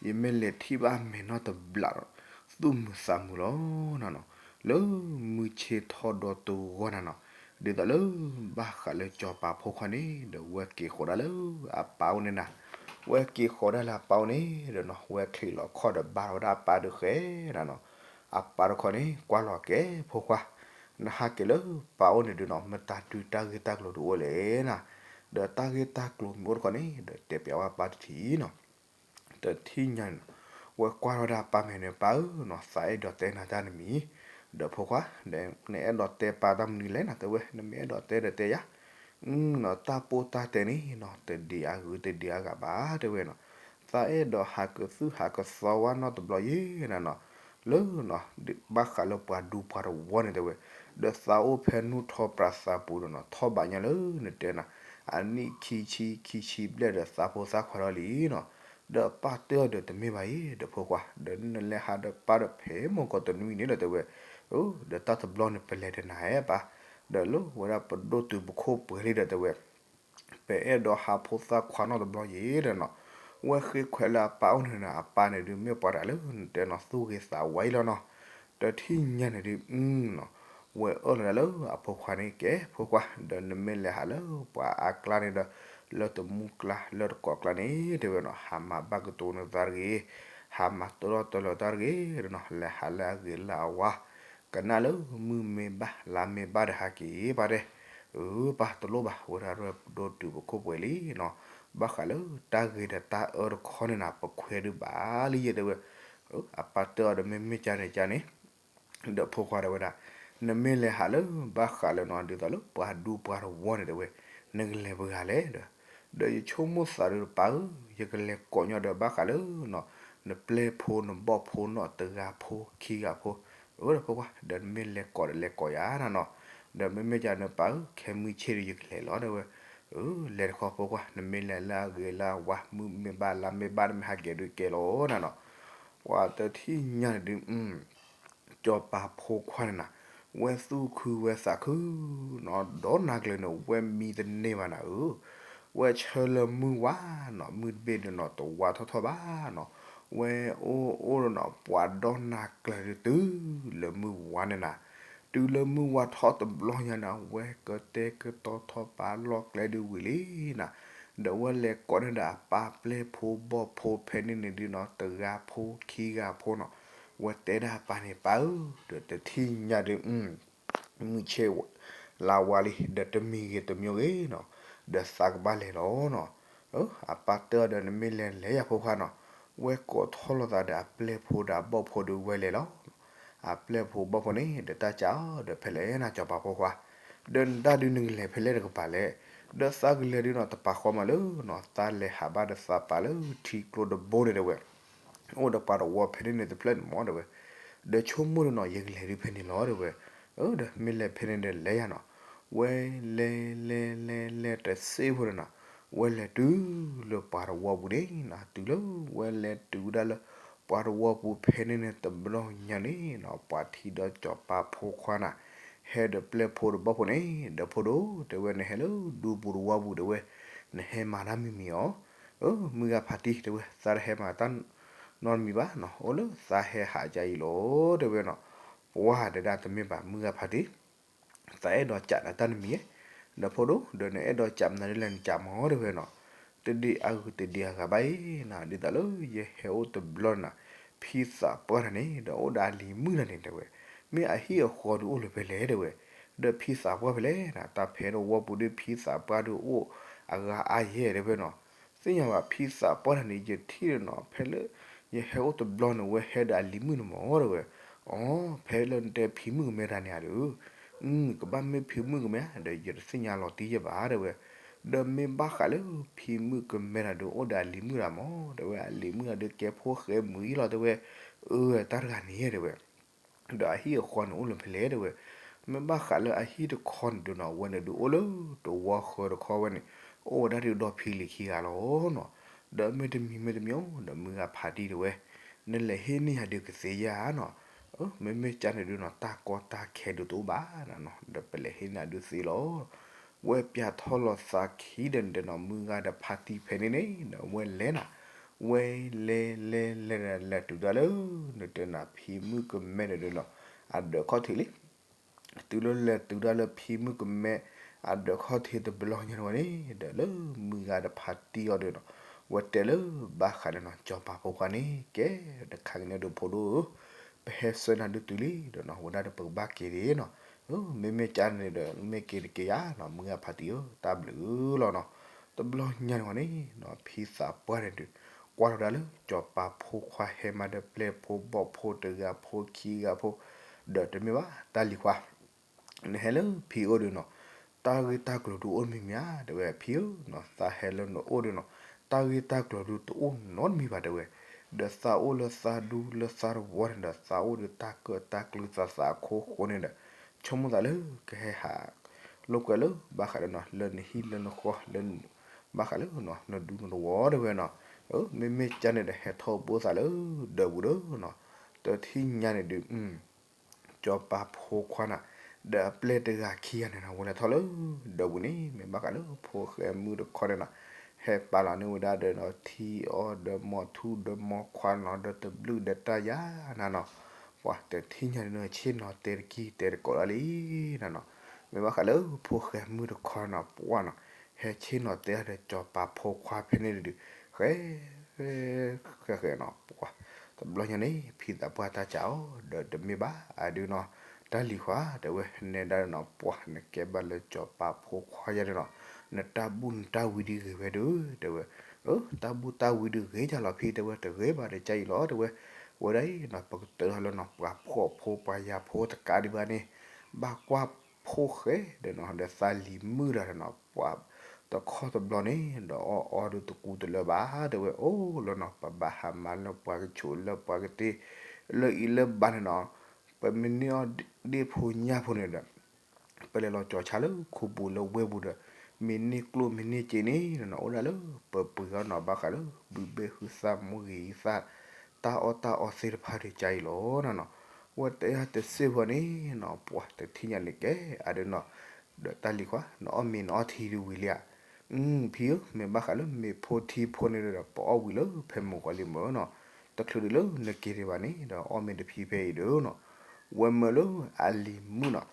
ယမ့ၢ်လဲၤထံၣ်ဘၣ်အမဲာ်နီတဘျးဒီး သူၣ်မုာ်သးမုာ်လီၤနၤနီၤ, လၢမုၢ်ဆ့ၣ်ထီၣ်ဒီးတဂီၢ်နၤနီၤ, ဒ်သိးလၢဘၣ်ဃးလၢစီၤပၤဖိခွါန့ၣ် ဒီးဝဲက့ၤဃီၤဒၣ်လၢအပၢ်အိၣ်န့ၣ်နၤ, ဝဲက့ၤဃီၤဒၣ်လၢအပၢ်အိၣ်န့ၣ်ဒီးနီၤ ဝဲချံးလီၤခီၣ်ဒီးဘါထီၣ်ဝဲဒၣ်အပၢ်ဒုးဃဲနၤနီၤ, အပၢ်တခီန့ၣ် ကွၢ်လီၤကဲဖိခွါ, နဟးက့ၤလၢပၢ်အိၣ်န့ၣ်ဒုးနီၤ မတၤဒုးတၢ်ဂ့ၢ်တၢ်ကျိၤဒုးအိၣ်လဲၣ်နၤ, ဒီးတၢ်ဂ့ၢ်တၢ်ကျိၤမ့ၢ်အိၣ်တခီန့ၣ် ဒီးတဲပၠးဝဲပၢ်တထံၣ်နီၤ တထံၣ်ညါန့ၣ်နီၤ, ဝဲကွၢ်ထီၣ်ဝဲဒၣ်ပၢ်မဲာ်န့ၣ် ပၢ်ဧၢနီၤ သးအဲၣ်ဒိးတဲနၤတၢ်တမံၤ, ဒီးဖိခွါ နအဲၣ်ဒိးတဲပၢ်တၢ်မနုၤလဲၣ်နၤ တဲဝဲ နမ့ၢ်အဲၣ်ဒိးတဲဒီးတဲယၤ, နီၤ တၢ်ပိၢ်တၢ်တဲန့ၣ်နီၤ တဒံးအဂုၤတဒံးအဂၤဘၣ် တဲဝဲနီၤ, သးအဲၣ်ဒိးဟးကသုၣ်ဟးကသီဝဲနီတဘျီယဲနၤနီၤ, လၢနီၤ ဘၣ်ဃးလၢပှၤဒူပှၤတဝီန့ၣ်တဲဝဲ, ဒီးသးအိၣ်ဖဲနူၢ်ထီၣ်ပြးသးပူၤဒီးနီၤ ထီၣ်ဘးညါလၢနတဲနၤ အနံၣ်ခံဆံခံဆံဘျဲၣ်ဒီးသးဖိသၣ်ခွါထီၣ်လံနီၤ, ဒီးပၢ်တဲအီၤဒီးတမ့ၢ်ဘၣ်အံၤ ဒီးဖိခွါ ဒီးနလဲၤဟးဒီးပၢ်ဒီးဖဲမုၢ်ဂီၤတနွံန့ၣ်ဒီးတဲဝဲ, ဒီးတၢ်တဘျီန့ၣ် ပလဲၤဒီးနၤဧါပၢ်, ဒီးလၢဝဲဒၣ်ပဒိၣ်တုာ်ပခိၣ်ပှဲၤလံဒီးတဲဝဲ, ပအဲၣ်ဒိးဟးဖိသၣ်ခွါနီတဘျီယဲဒီးနီၤ, ဝဲဃ့ခွဲးလၢအပၢ်အိၣ်န့ၣ်ဒီး အပၢ်န့ၣ်ဒုးမ့ၢ်ပှၤတဂၤလၢနတဲနီၤ သူၣ်ဂ့ၤသးဝါအံၤလီၤနီၤ, တထံၣ်ညါန့ၣ်ဒုး နီၤ ဝဲအၢၣ်လီၤဒၣ်လၢအဖိခွါန့ၣ် ကဲဖိခွါ ဒီးနမ့ၢ်လဲၤဟးလၢပှၤအါကျါန့ၣ်ဒီး လၢတမူကျါလၢတကိးကျါန့ၣ် တဲဝဲနီၤ ဟးမၤဘၣ်ကတိၤနသးတဂ့ၤ, ဟးမၤတရီတလၢၤတၢ်တဂ့ၤနီၤ လဲၤဟးလၢအဂ့ၤလၢအဝါ, ကနၣ်လၢမုၢ်မ့ၢ်ဘၣ်လါမ့ၢ်ဘၣ်ဒီးဟးက့ၤပၢ်တဲ, အၢ ပၢ်တလိၣ်ဘၣ် ဝဲဒၣ်ရဲၣ်ပဒိၣ်တုာ်ပခိၣ်ပှဲၤလံနီၤ, ဘၣ်ဃးလၢတၢ်ဂ့ၤဒီးတၢ်အၢတခီန့ၣ်နၤ ပခွဲးဒုးဘၣ်လံယဲတဲဝဲ, အပၢ်တဲအီၤဒီးမ့မ့ၢ်ကန့ၣ်ကန့ၣ် ဒီးဖိခွါတဲဝဲဒၣ်, နမ့ၢ်လဲၤဟးလၢဘၣ်ဃးလၢနီၤ ဒ်သိးလၢပှၤဒူပှၤတဝီန့ၣ်တဲဝဲ, နကလဲၤပှၤဂၤလဲၣ်ဒီး, ဒီးယဆိကမိၣ်သးဒုးပၢ်ဧၢ, ယကလဲၤကိးညီဒီးဘၣ်ဃးလၢနီၤ နပျဲၢ်ဖိနဘီၣ်ဖိနီၤ တဂၤဖိခံဂၤဖိ, အၢ ဒီးဖိခွါ ဒီးနမ့ၢ်လဲၤကိးဒီးလဲၤကိးယၤနၤနီၤ, ဒီးမ့မ့ၢ်ကန့ၣ်ပၢ်ဧၢ ခဲမုၢ်ဆ့ၣ်ဒီးယကလဲၤလီၤတဲဝဲ, အၢ လဲၤတခီဖိခွါ နမ့ၢ်လဲၤလၢအဂ့ၤလၢအဝါ မုၢ်မ့ၢ်ဘၣ်လါမ့ၢ်ဘၣ် နမ့ၢ်ဟးက့ၤဒုးကဲလီၤနၤနီၤ, ပှၤတထံၣ်ညါန့ၣ်ဒုး စီၤပၤဖိခွါန့ၣ်နၤ, ဝဲသူၣ်ခုဝဲသးခုနီၤ ဒီနၤကျၢၤန့ၣ် ဝဲမံတန့ၢ်ဘၣ်နၤဧၢ, ဝဲဆၢလၢမုၢ်ဝါနီၤ မုၢ်တဘ့ၣ်ဒုးနီၤ တဝါထီၣ်ထီၣ်ဘၣ်နီၤ, ဝဲအိၣ်အိၣ်ဒီးနီၤ ပှၤဒီနၤကျၢၤဒုးတုၤလၢမုၢ်ဝါန့ၣ်နၤ, တုၤလၢမုၢ်ဝါထီၣ်တဘျီညါန့ၣ် ဝဲကတဲာ်ကတီၤထီၣ်ပာ်လီၢ်ကျဲဒုးဝံၤလံနၤ, ဒီးဝဲလဲၤကိးန့ၢ်ဒီးအပၢ်ပျဲၢ်ဖိဘီၣ်ဖိဖဲန့ၣ်န့ၣ်ဒုးနီၤ တဂၤဖိခံဂၤဖိနီၤ, ဝဲတဲဒၣ်အပၢ်န့ၣ် ပၢ်ဧၢ, ဒီးတထံၣ်ညါဒုး မုၢ်ဆ့ၣ်ဝဲ လၢဝါလံ ဒီးတမံၤဂ့ၤတမံၤဂ့ၤနီၤ, ဒီးသးကဘၣ်လဲၤလီၤနီၤ. အပၢ်တဲအီၤဒီး နမ့ၢ်လဲၤလဲၤယၤဖိခွါနီၤ, ဝဲကိးထီၣ်လိာ်သးဒီးအပျဲၢ်ဖိဒီးအဘီၣ်ဖိဒီးဝဲလဲၤလီၤ. အပျဲၢ်ဖိဘီၣ်ဖိန့ၣ် ဒီးတၢ်စံးအီၤဒီး ဖဲလဲၣ်နၤ စီၤပၤဖိခွါ, ဒီးနတၢ်ဒုးနကလဲၤဖဲလဲၣ်တကပၤလဲၣ်, ဒီးသးကလဲၤဒုးနီၤ တပာ်ဃီမးလၢနီၤ, သးလဲၤဟးဘၣ်ဒီးသးပာ်လၢထံကျိတဘိန့ၣ်တဲဝဲ အိၣ်ဒီးပှၤတဝီဖဲန့ၣ်န့ၣ်တဖျၢၣ်န့ၣ်မးတဲဝဲ, ဒီးဆိကမိၣ်ဒီးနီၤ ယကလဲၤဒုးဖဲန့ၣ်လီၤတဲဝဲ, ဒီးမ့ၢ်လဲၤဖဲန့ၣ်ဒီးလဲၤယၤနီၤ, ဝဲလဲၤလဲၤလဲၤလဲၤတစ့ဖိန့ၣ်နီၤ, ဝဲလဲၤတုၤလၢပှၤတဝီပူၤန့ၣ်နီၤ, တုၤလၢ ဝဲလဲၤတုၤဝဲဒၣ်လၢပှၤတဝီပူၤဖဲန့ၣ်န့ၣ် တဘျီညါန့ၣ်နီၤ, ပှၤထံၣ်ဒီးစီၤပၤဖိခွါနၤ ဟဲဒီးပျဲၢ်ဖိဒီးဘီၣ်ဖိန့ၣ်, ဒီးဖိဒိၣ်တဲဝဲ နဟဲလၢဒူပူၤတဝီပူၤတဲဝဲ, နဟဲမၤတၢ်မံၤမံၤအီၤ, မုၢ်ဂၤဖးတံၢ်တဲဝဲ သးတဟဲမၤတၢ်နီတမံၤဘၣ်နီၤ, အိၣ်လၢသးဟဲဟးကါအံၤလီၤတဲဝဲနီၤ, ပှၤတဲဒၣ်တမ့ၢ်ဘၣ် မုၢ်ဂၤဖးတံၢ် သးအဲၣ်ဒိးကးနၤတၢ်တမံၤ, ဒီးဖိဒိၣ် ဒီးနအဲၣ်ဒိးကးမနုၤဒ်လဲၣ်နကးမးတဲဝဲနီၤ, တဒံးအဂုၤတဒံးအဂၤဘၣ်အံၤနီၤ, ဒ်သိးလၢယဟဲအိၣ်တဘျီန့ၣ်နီၤ, ဖံသးပှၢ်တဂၤန့ၣ် ဒီးအိၣ်ဒီးအလံၤမုၣ်တဂၤန့ၣ်တဲဝဲ, မ့ၢ်အဟံၣ်အဃီဒုးအိၣ်လၢဖဲလဲၣ်တဲဝဲ, ဒီးဖံသးပှၢ်ဖဲလဲၣ်နီၤ, တၢ်ဖဲတဝီပူၤဒီးဖံသးပှၢ်ဒုးအိၣ်အဂၤအါယဲၢ်တဲဝဲနီၤ, သ့ၣ်ညါဘၣ်ဖံသးပှၢ်တဂၤန့ၣ် ယထံၣ်ဒီးနီၤ ဖဲလၢ ယဟဲအိၣ်တဘျီန့ၣ် ဝဲဟဲဒီးအလံၤမုၣ်န့ၣ်မးတဲဝဲ, အီ ဖဲလၢနတဲဖံမုၣ်ကမဲတၢ်န့ၣ်ဧါဒီး ကဘၣ်မ့ၢ်ဖံမုၣ်ကမဲဧါဒီး ယတသ့ၣ်ညါလီၤတံၢ်ယဲၢ်ဘၣ်တဲဝဲ, ဒီးမ့ၢ်ဘၣ်ဃးလၢဖံမုၣ်ကမဲတၢ်ဒီး အိၣ်ဒီးအလံၤမုၣ်တၢ်မးတဲဝဲ, အလံၤမုၣ်တၢ်ဒီးကဲဖိၣ်ဃဲမုၢ်အံၤလီၤတဲဝဲ, အၢ တၢ်တဂၤန့ၣ်တဲဝဲ ဒီးအဟံၣ်အဃီန့ၣ်အိၣ်လၢဖဲလဲၣ်တဲဝဲ, မ့ၢ်ဘၣ်ဃးလၢအဟံၣ်တခီန့ၣ်ဒီးနီၤ ဝဲန့ၣ်ဒုးအိၣ်လၢတဝီဃၢတခီဝဲန့ၣ်, အိၣ်ဝဲဒၣ်ဒီးဖံလံၤခံဂၤလီၤနီၤ, ဒီးမ့ၢ်တမံၤမ့ၢ်တမံၤအိၣ်ဒီးမုၢ်ဂၤဖးတံၢ်တဲဝဲ, နလဲၤဟ့ၣ်န့ၢ်ယၤဒုးကသ့ဧါနီၤ, မ့မ့ၢ်ကန့ၣ်ဒုးနီၤ တၢ်ကီတၢ်ခဲဒုးတအိၣ်ဘၣ်နီၤ, ဒီးပလဲၤဟ့ၣ်န့ၢ်ဒုးသ့လီၤ ဝဲပၠးထီၣ်လီၤသးခံဒီးန့ၣ်ဒီးနီၤ မုၢ်ဂၤဒီးဖါတံၢ်ဖဲန့ၣ်န့ၣ် ဒီးဝဲလဲၤနၤ, ဝဲလဲၤလဲၤလဲၤဒီးလဲၤတုၤဒၣ်လၢ နတဲနၤဖံမုၣ်ကမဲန့ၣ်ဒီးနီၤ အဒၢးခီၣ်ထံးလံ, တုၤလၢလဲၤတုၤဒၣ်လၢဖံမုၣ်ကမဲ အဒၢးခီၣ်ထံးတဘျီညါန့ၣ်ဝဲန့ၣ် ဒီးလၢမုၢ်ဂၤဒီးဖါတံၢ်အီၤဒီးနီၤ ဝဲတဲလၢဘၣ်ဃးဒီးနီၤ စီၤပၤဖိခွါန့ၣ် ကဲ တခါကန့ၣ်ဒုးဖိဒိၣ်ဧၢ, ပဟဲဆှၢနၤဒုးတုၤလံဒီးနီၤ ဝဲဒၣ်ဒီးပကဘၣ်က့ၤဒၣ်နီၤ, မ့မ့ၢ်ကန့ၣ်ဒီး မ့ၢ်က့ၤတက့ၤယၤနီၤ မုၢ်ဂၤဖါတံၢ်ဧၢ တၢ်ဘျုးလီၤနီၤ, တဘျီညါန့ၣ်ဝဲန့ၣ်နီၤ ဖံသးပှၢ်န့ၣ်ဒုး ကွၢ်ထီၣ်ဒၣ်လၢစီၤပၤဖိခွါဟဲမးဒီးပျဲၢ်ဖိဘီၣ်ဖိတဂၤဖိခံဂၤဖိ, ဒီးတမ့ၢ်ဘၣ် တၢ်လံၤခွါ နဟဲလၢဖံအိၣ်ဒီးနီၤ တၢ်ဂ့ၢ်တၢ်ကျိၤဒုးအိၣ်မံၤမံၤဧါ တဲဝဲ ဖံဧၢနီၤ သးဟဲလၢနအိၣ်ဒီးနီၤ တၢ်ဂ့ၢ်တၢ်ကျိၤဒုးတအိၣ်နီတမံၤဘၣ် တဲဝဲ, ဒီးသးအိၣ်လၢသးဒူလၢသးတဝီန့ၣ်ဒီး သးအိၣ်ဒီးတၢ်ကၢၣ်တၢ်ကျူသးသးအခိၣ်ဃိန့ၣ်ဒီး ဆိကမိၣ်သးလၢကဟဲဟး လိာ်ကွဲလၢဘၣ်ဃးဒီးနီၤ လၢနဟံၣ်လၢနဃီလၢ ဘၣ်ဃးလၢနီၤ နဒူနတဝီ တဲဝဲနီၤ, မ့မ့ၢ်ကန့ၣ်ဒီး ဟဲထီၣ်ဘိသးလၢဒၢးပူၤဒီးနီၤ, တထံၣ်ညါန့ၣ်ဒုး စီၤပၤဖိခွါန့ၣ် ဒီးအပျဲၢ်တဂၤခံဂၤန့ၣ်နီၤ ဝဲလဲၤထီၣ်လၢဒၢးပူၤန့ၣ် မ့ၢ်ဘၣ်ဃးလၢဖိၣ်ဃဲမုၣ်တခီန့ၣ်နီၤ, ဟဲပာ်လီၤန့ၢ်ဝဲဒၣ်ဒီးနီၤ ထံအီၣ်ဒီးမီၤထူဒီးမီၤခွါနီၤ ဒီးတဘျုးဒီးတၢ်ယါနၤနီၤ, ပှၤတထံၣ်ညါန့ၣ်နီၤ ဆ့ၣ်နီၤတဲတကံၢ်တဲတကိးလီၤလံနၤနီၤ, မ့ၢ်ဘၣ်ဃးလၢဖိၣ်ဃဲမုၣ်တခီနီၤ ပှၤနီၤ ဟဲဆ့ၣ်နီၤတဲဒီးစီၤပၤဖိခွါဖဲန့ၣ်ဒုး ဃဲ ဃဲဃဲနီၤ ပှၤ တဘျီညါန့ၣ် ဖံသးပှၢ်တၢ်စံးအီၤ ဒီးတမ့ၢ်ဘၣ်အဒုးနီၤ, တၢ်လံၤခွါ တဲဝဲ နဲဒၣ်နီၤ ပှၤနကဲဘၣ်လၢစီၤပၤဖိခွါယါဒီးနီၤ, နတၢ်ဘူၣ်နတၢ်ဝံဒုးဂ့ၤဝဲဒုး တဲဝဲ, တၢ်ဘူၣ်တၢ်ဝံဒုးဂ့ၤယါလီၤဖံ တဲဝဲ တဂ့ၤဘၣ်ဒီးကါအံၤလီၤ တဲဝဲ, ဝဲဒၣ်အံၤနီၤ ပကတၢၢ်ထီၣ်လၢနီၤ ပှၤဖှီၣ်ဖိပှၤယာ်ဖိတကးဒံးဘၣ်န့ၣ် ဘၣ်ကွၢ်ဖိၣ်ဃဲဒီးနီၤ ဒီးသးလံၤမုၣ်တၢ်ဒီးနီၤ ပှၤတခီတဘျီန့ၣ် ဒီးအီၣ်အီဒုးတကူတလၢဘၣ် တဲဝဲ အိၣ်လၢနီၤ ပဘၣ်ဟးမၤလၢပှၤကဆိးလၢပှၤကတ့ လၢအံၤလၢဘၣ်န့ၣ်နီၤ, ပမ့ၢ်န့ၢ်အီၣ်ဒ့ၣ်ဖိညၣ်ဖိန့ၣ်ဒီး ပလဲၤလီၤကၠီၤဆါလၢခူပူၤလၢဝ့ၢ်ပူၤဒီး မ့ၢ်န့ၢ်ကျိၣ်မ့ၢ်န့ၢ်စ့န့ၣ်နီၤ အိၣ်ဒၣ်လၢပပှ့ၤအီၣ်နီၤ ဘၣ်ဃးလၢ ဘုဘ့ၣ်ဟုသၣ်မူဂ့ၤသၣ် တၢ်အီၣ်တၢ်အီသ့ၣ်တဖၣ်ဒီးကါအံၤလီၤနၤနီၤ, ဝဲတဲယါတစ့ၢ်ဖိန့ၣ်နီၤ ပှၤတထံၣ်ညါန့ၣ်ကဲ အဒုးနီၤ, ဒီးတၢ်လံၤခွါ နအီၣ်မ့ၤနအီထံဒုးဝံၤလံဧါ, ဖံဧၢ မ့ၢ်ဘၣ်ဃးလၢမ့ၤဖိထံဖိန့ၣ်ဒီး ပအီၣ်ဝံၤလၢဖဲမုၢ်ဂီၤလံမ့ၢ်နီၤ, တချုးဒံးလၢနက့ၤဒံးဘၣ်န့ၣ် ဒီးအီၣ်မ့ၤတဖံဖဲအံၤဒီးနီၤ, ဝဲမၢလၢအလံၤမုၣ်နီၤ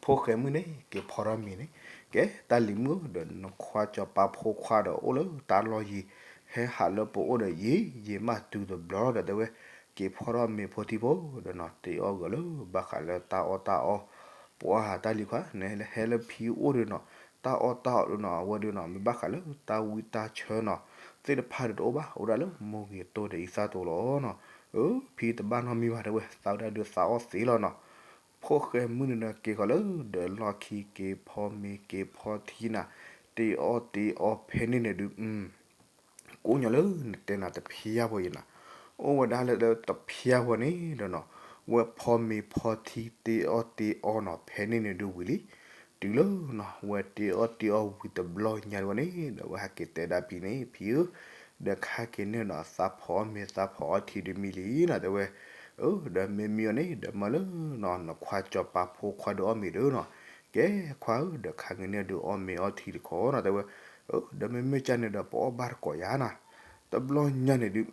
ဖိၣ်ဃဲမုၣ်န့ၣ် က့ၤဖီထီၣ်မ့ၤန့ၣ် ကဲတၢ်လံၤမုၣ်ဒီး နခွါစီၤပၤဖိခွါဒီးအိၣ်လၢတၢ်လီၢ်ယံၤ ဟဲဟးလၢပအိၣ်ဒီးယံၤ ယံၤမးတုၤတဘျီဒီးတဲဝဲ က့ၤဖီထီၣ်မ့ၤဖိထံဖိဒီးနီၤ တ့အီၣ်ဂၢၢ်လၢဘၣ်ဃးလၢတၢ်အီၣ်တၢ်အီ ပှၤတၢ်လံၤခွါ နဟဲလၢဖံအိၣ်ဒုးနီၤ, တၢ်အီၣ်တၢ်အီဒုးနီၤ အဝဲဒုးနီၤ မ့ၢ်ဘၣ်ဃးလၢတၢ်ဝံတၢ်ဆၢနီၤ သ့ၣ်တဖၣ်ဒုးတအိၣ်ဘၣ် အိၣ်ဒၣ်လၢမိၢ်ဂ့ၤတိၢ်ဒီးအံသၣ်တိၢ်လီၤနီၤ. အၢ ဖံတဘၣ်နီတမံၤဘၣ်တဲဝဲ သးဝဲဒၣ်ဒုးသးအီၣ်သ့လီၤနီၤ. ဖိၣ်ဃဲမုၣ်န့ၣ်ဒီးက့ၤဃီၤလၢ ဒီးလီၢ်ခံက့ၤဖီမ့ၤက့ၤဖီထံနၤ တ့အီၣ်တ့အီဖဲန့ၣ်န့ၣ်ဒုး ကိးညီလၢနတဲနၤတဖျါဝဲအံၤနၤ, အိၣ်ဝဲဒၣ်လၢတဖျါဝဲန့ၣ်ဒီးနီၤ, ဝဲဖီမ့ၤဖီထံတ့အီၣ်တ့အီနီၤ ဖဲန့ၣ်န့ၣ်ဒုးဝံၤလံ. တုၤလၢနီၤ ဝဲတ့အီၣ်တ့အီဝံၤတဘျီညါဒုးဝဲန့ၣ် ဒီးဝဲဟးက့ၤတဲဒၣ်ဖံန့ၣ် ဖံဧၢ, ဒီးခါက့ၤန့ၣ်နီၤ သးဖီအီၣ်မ့ၤသးဖီအီၣ်ထံဒုးမံလံနီၤ တဲဝဲ. အၢ ဒီးမ့မံအီၤန့ၣ် ဒီးမၢလၢနီၤ နခွါစီၤပၤဖိခွါဒုးအီၣ်မ့ၤဒုးနီၤ. ကဲခွါဧၢ ဒီးခါက့ၤန့ၣ်ဒုးအီၣ်မ့ၤအီထံတခီနီၤ တဲဝဲ. အၢ ဒီးမ့မ့ၢ်ကၢ်န့ၣ်ဒီးပအီၣ်ဘၣ်တကိးယၤနီၤ. တဘျီညါန့ၣ်ဒုး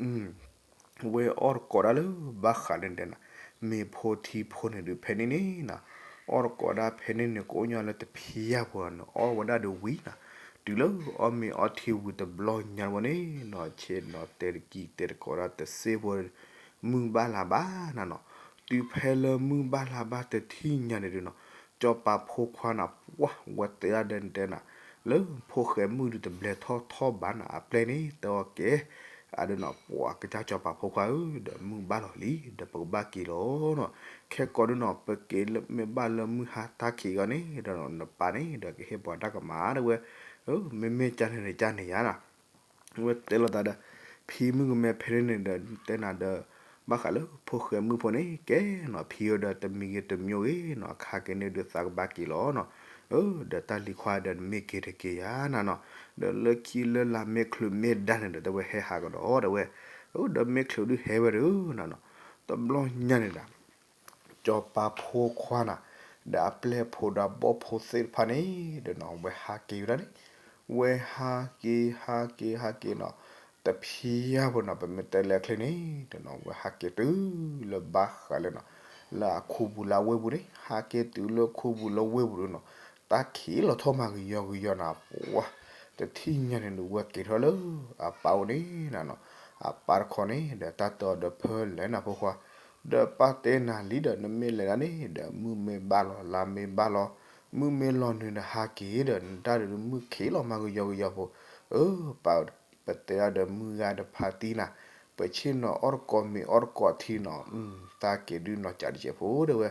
ဝဲအီၣ်တကိးဒၣ်လၢဘၣ်ဃးလၢနတဲနၤ မ့ၤဖိထံဖိန့ၣ်ဒုး ဖဲန့ၣ်န့ၣ်နီၤ, အီၣ်တကိးဒၣ်ဖဲန့ၣ်န့ၣ် ကိးညီလၢတဖျါဝဲနီၤ အီၣ်ဝဲဒၣ်ဒုးဝံၤနီၤ, တုၤလၢအီၣ်မ့ၤအီထံဝံၤတဘျီညါဝဲန့ၣ်နီၤ ဆ့ၣ်နီၤတဲတကံၢ်တဲတကိးဒၣ်တစ့ဖိ မုၢ်ဘၣ်လါဘၣ်နၤနီၤ. တုၤဖဲလၢမုၢ်ဘၣ်လါဘၣ်တထံၣ်ညါန့ၣ်ဒုးနီၤ စီၤပၤဖိခွါနၤ ပှၢ်ဝဲတဲဒၣ်ဒီးနတဲနၤ လၢဖိၣ်ဃဲမုၣ်ဒုးတဘျဲထီၣ်ထီၣ်ဘၣ်နၤ အပျဲၢ်န့ၣ် တဲအီၤကဲ အဒုးနီၤ ပှၢ်ကစၢ်စီၤပၤဖိခွါဧၢ ဒီးမုၢ်ဘၣ်လီၤလံ ဒီးပကဘၣ်က့ၤလီၤနီၤ. ခဲကိးဒုးနီၤ ပက့ၤလၢမ့ၢ်ဘၣ်လၢမုၢ်ဟါတၢ်ခံးအဂီၢ်န့ၣ်ဒီးနီၤ နပၢ်န့ၣ်ဒီးကဟ့ၣ်ပှၤတၢ်ကမၣ်တဲဝဲ. အၢ မ့မ့ၢ်ကၢ်န့ၣ်န့ၣ်ကၢ်န့ၣ်ယၤနီၤ ဝဲတဲလိာ်သးဒီး ဖံမုၣ်ကမဲဖဲန့ၣ်န့ၣ်ဒီး တဲနၤဒီး ဘၣ်ဃးလၢဖိၣ်ဃဲမုၣ်ဖိန့ၣ် ကဲနီၤ ဖံဧၢဒီးတမံၤဂ့ၤတမံၤဂ့ၤနီၤ ခါက့ၤန့ၣ်ဒုးသးကဘၣ်က့ၤလီၤနီၤ. အၢ ဒီးတၢ်လံၤခွါဒီးနမ့ၢ်က့ၤတက့ၤယၤနၤနီၤ, ဒီးလၢခံလၢလါမ့ၢ်ချုးမ့ၢ်ဒါန့ၣ်ဒီး တဲဝဲဟဲဟးကဒီးတဲဝဲ. အၢ ဒီးမ့ၢ်ချုးဒုးဟဲဝဲဒုးနၤနီၤ, တဘျီညါန့ၣ်ဒီး စီၤပၤဖိခွါနၤ ဒီးအပျဲၢ်ဖိဒီးအဘီၣ်ဖိသ့ၣ်တဖၣ်န့ၣ်ဒီးနီၤ ဝဲဟးက့ၤဝဲဒၣ်န့ၣ် ဝဲဟးက့ၤ ဟးက့ၤ ဟးက့ၤနီၤ တဖျါဝဲနီၤ ပမ့ၢ်တဲလၢအချ့န့ၣ် ဒီးနီၤ ဝဲဟးက့ၤတုၤလၢဘၣ်ဃးလၢနီၤ လၢအခူပူၤလၢအဝ့ၢ်ပူၤန့ၣ် ဟးက့ၤတုၤလၢခူပူၤလၢဝ့ၢ်ပူၤဒုးနီၤ တၢ်ခံးလီၤထီၣ်မၤကယီကယီနၤ ပှၢ် တထံၣ်ညါန့ၣ်ဒုး ဝဲက့ၤထီၣ်လၢအပၢ်အိၣ်န့ၣ်နၤနီၤ, အပၢ်တခီန့ၣ် ဒီးတၢ်တဲအီၤဒီးဖဲလဲၣ်နၤဖိခွါ, ဒီးပၢ်တဲနၤလံဒီး နမ့ၢ်လဲၤဒၣ်န့ၣ် ဒီးမုၢ်မ့ၢ်ဘၣ်လီၤ လါမ့ၢ်ဘၣ်လီၤ, မုၢ်မ့ၢ်လီၤနုာ်ဒီးဟးက့ၤဒီး နတၢ်ဒုးမုၢ်ခံးလီၤမၤကယီကယီဖိ, အၢ ပၢ် ပတဲအီၤဒီးမုၢ်ဂၤတဖးတံၢ်နၤ, ပဆ့ၣ်နီၤအီၣ်တကိးမ့ၤအီၣ်တကိးထံနီၤ, တၢ်က့ၤဒုးနီၤကးတစဲးဖိတဲဝဲ,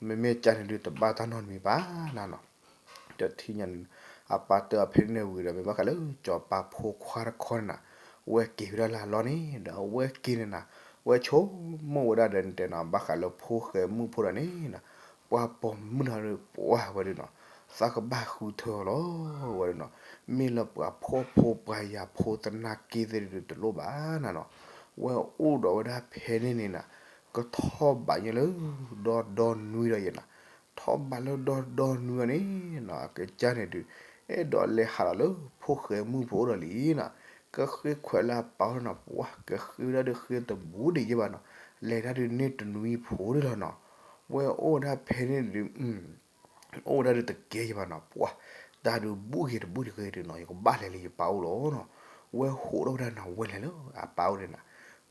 မ့မ့ၢ်ကၢ်န့ၣ်ဒုးတဘၣ်တၢ်နီတမံၤဘၣ်နၤနီၤ တထံၣ်ညါန့ၣ် အပၢ်တဲအီၤဖဲန့ၣ်ဝံၤဒီး မ့ၢ်ဘၣ်ဃးလၢစီၤပၤဖိခွါတခီန့ၣ်နၤ, ဝဲက့ၤဝဲဒၣ်လၢအလီၢ်န့ၣ် ဒီးအဝဲက့ၤန့ၣ်နၤ, ဝဲဆိကမိၣ်ဝဲဒၣ်ဒီးနတဲနၤ ဘၣ်ဃးလၢဖိၣ်ဃဲမုၣ်ဖိဒီးန့ၣ်နၤ, ပှၤပိာ်မုၣ်နၤဒီး ပှၢ်ဝဲဒၣ်နီၤ, သးကဘၣ်ဃုထၢအီၤလီၤ ဝဲဒၣ်နီၤ, မ့ၢ်လၢပှၤဖှီၣ်ဖိပှၤယာ်ဖိသနာ်က့သ့ၣ်ဒုးတလိၣ်ဘၣ်နၤနီၤ, ဝဲအိၣ်ဒီးဝဲဒၣ်ဖဲန့ၣ်န့ၣ်နၤ, ကထီၣ်ဘးယဲလၢ ဒီဒီနွံဒီးယဲနၤ ထီၣ်ဘးလၢဒီဒီနွံအီၤန့ၣ်နီၤ, အကစၢ်န့ၣ်ဒုး အဲၣ်ဒိးလဲၤဟးဒီးလၢဖိၣ်ဃဲမုၣ်ဖိအိၣ်ဒီးလံနီၤ, ကဃ့ခွဲးလၢအပၢ်အိၣ်နီၤ, ပှၢ်ကဃ့ဝဲဒၣ်ဒုးဃ့တဘူးဒံးယဲဘၣ်နီၤ, လဲၤဒၣ်ဒုးန့ၢ်တနွံဖိဒၣ်လီၤနီၤ, ဝဲအိၣ်ဝဲဒၣ်ဖဲန့ၣ်ဒုး အိၣ်ဝဲဒၣ်ဒုးတကဲယဲဘၣ်နီၤ, ပှၢ်တၢ်ဒုးဘူးဂ့ၤတဘူးတဂ့ၤဒုးနီၤ, ယကဘၣ်လဲၤလၢယပၢ်အိၣ်လီၤနီၤ, ဝဲဟးထီၣ်ဝဲဒၣ်နီၤ, ဝဲလဲၤလၢအပၢ်အိၣ်န့ၣ်နၤ,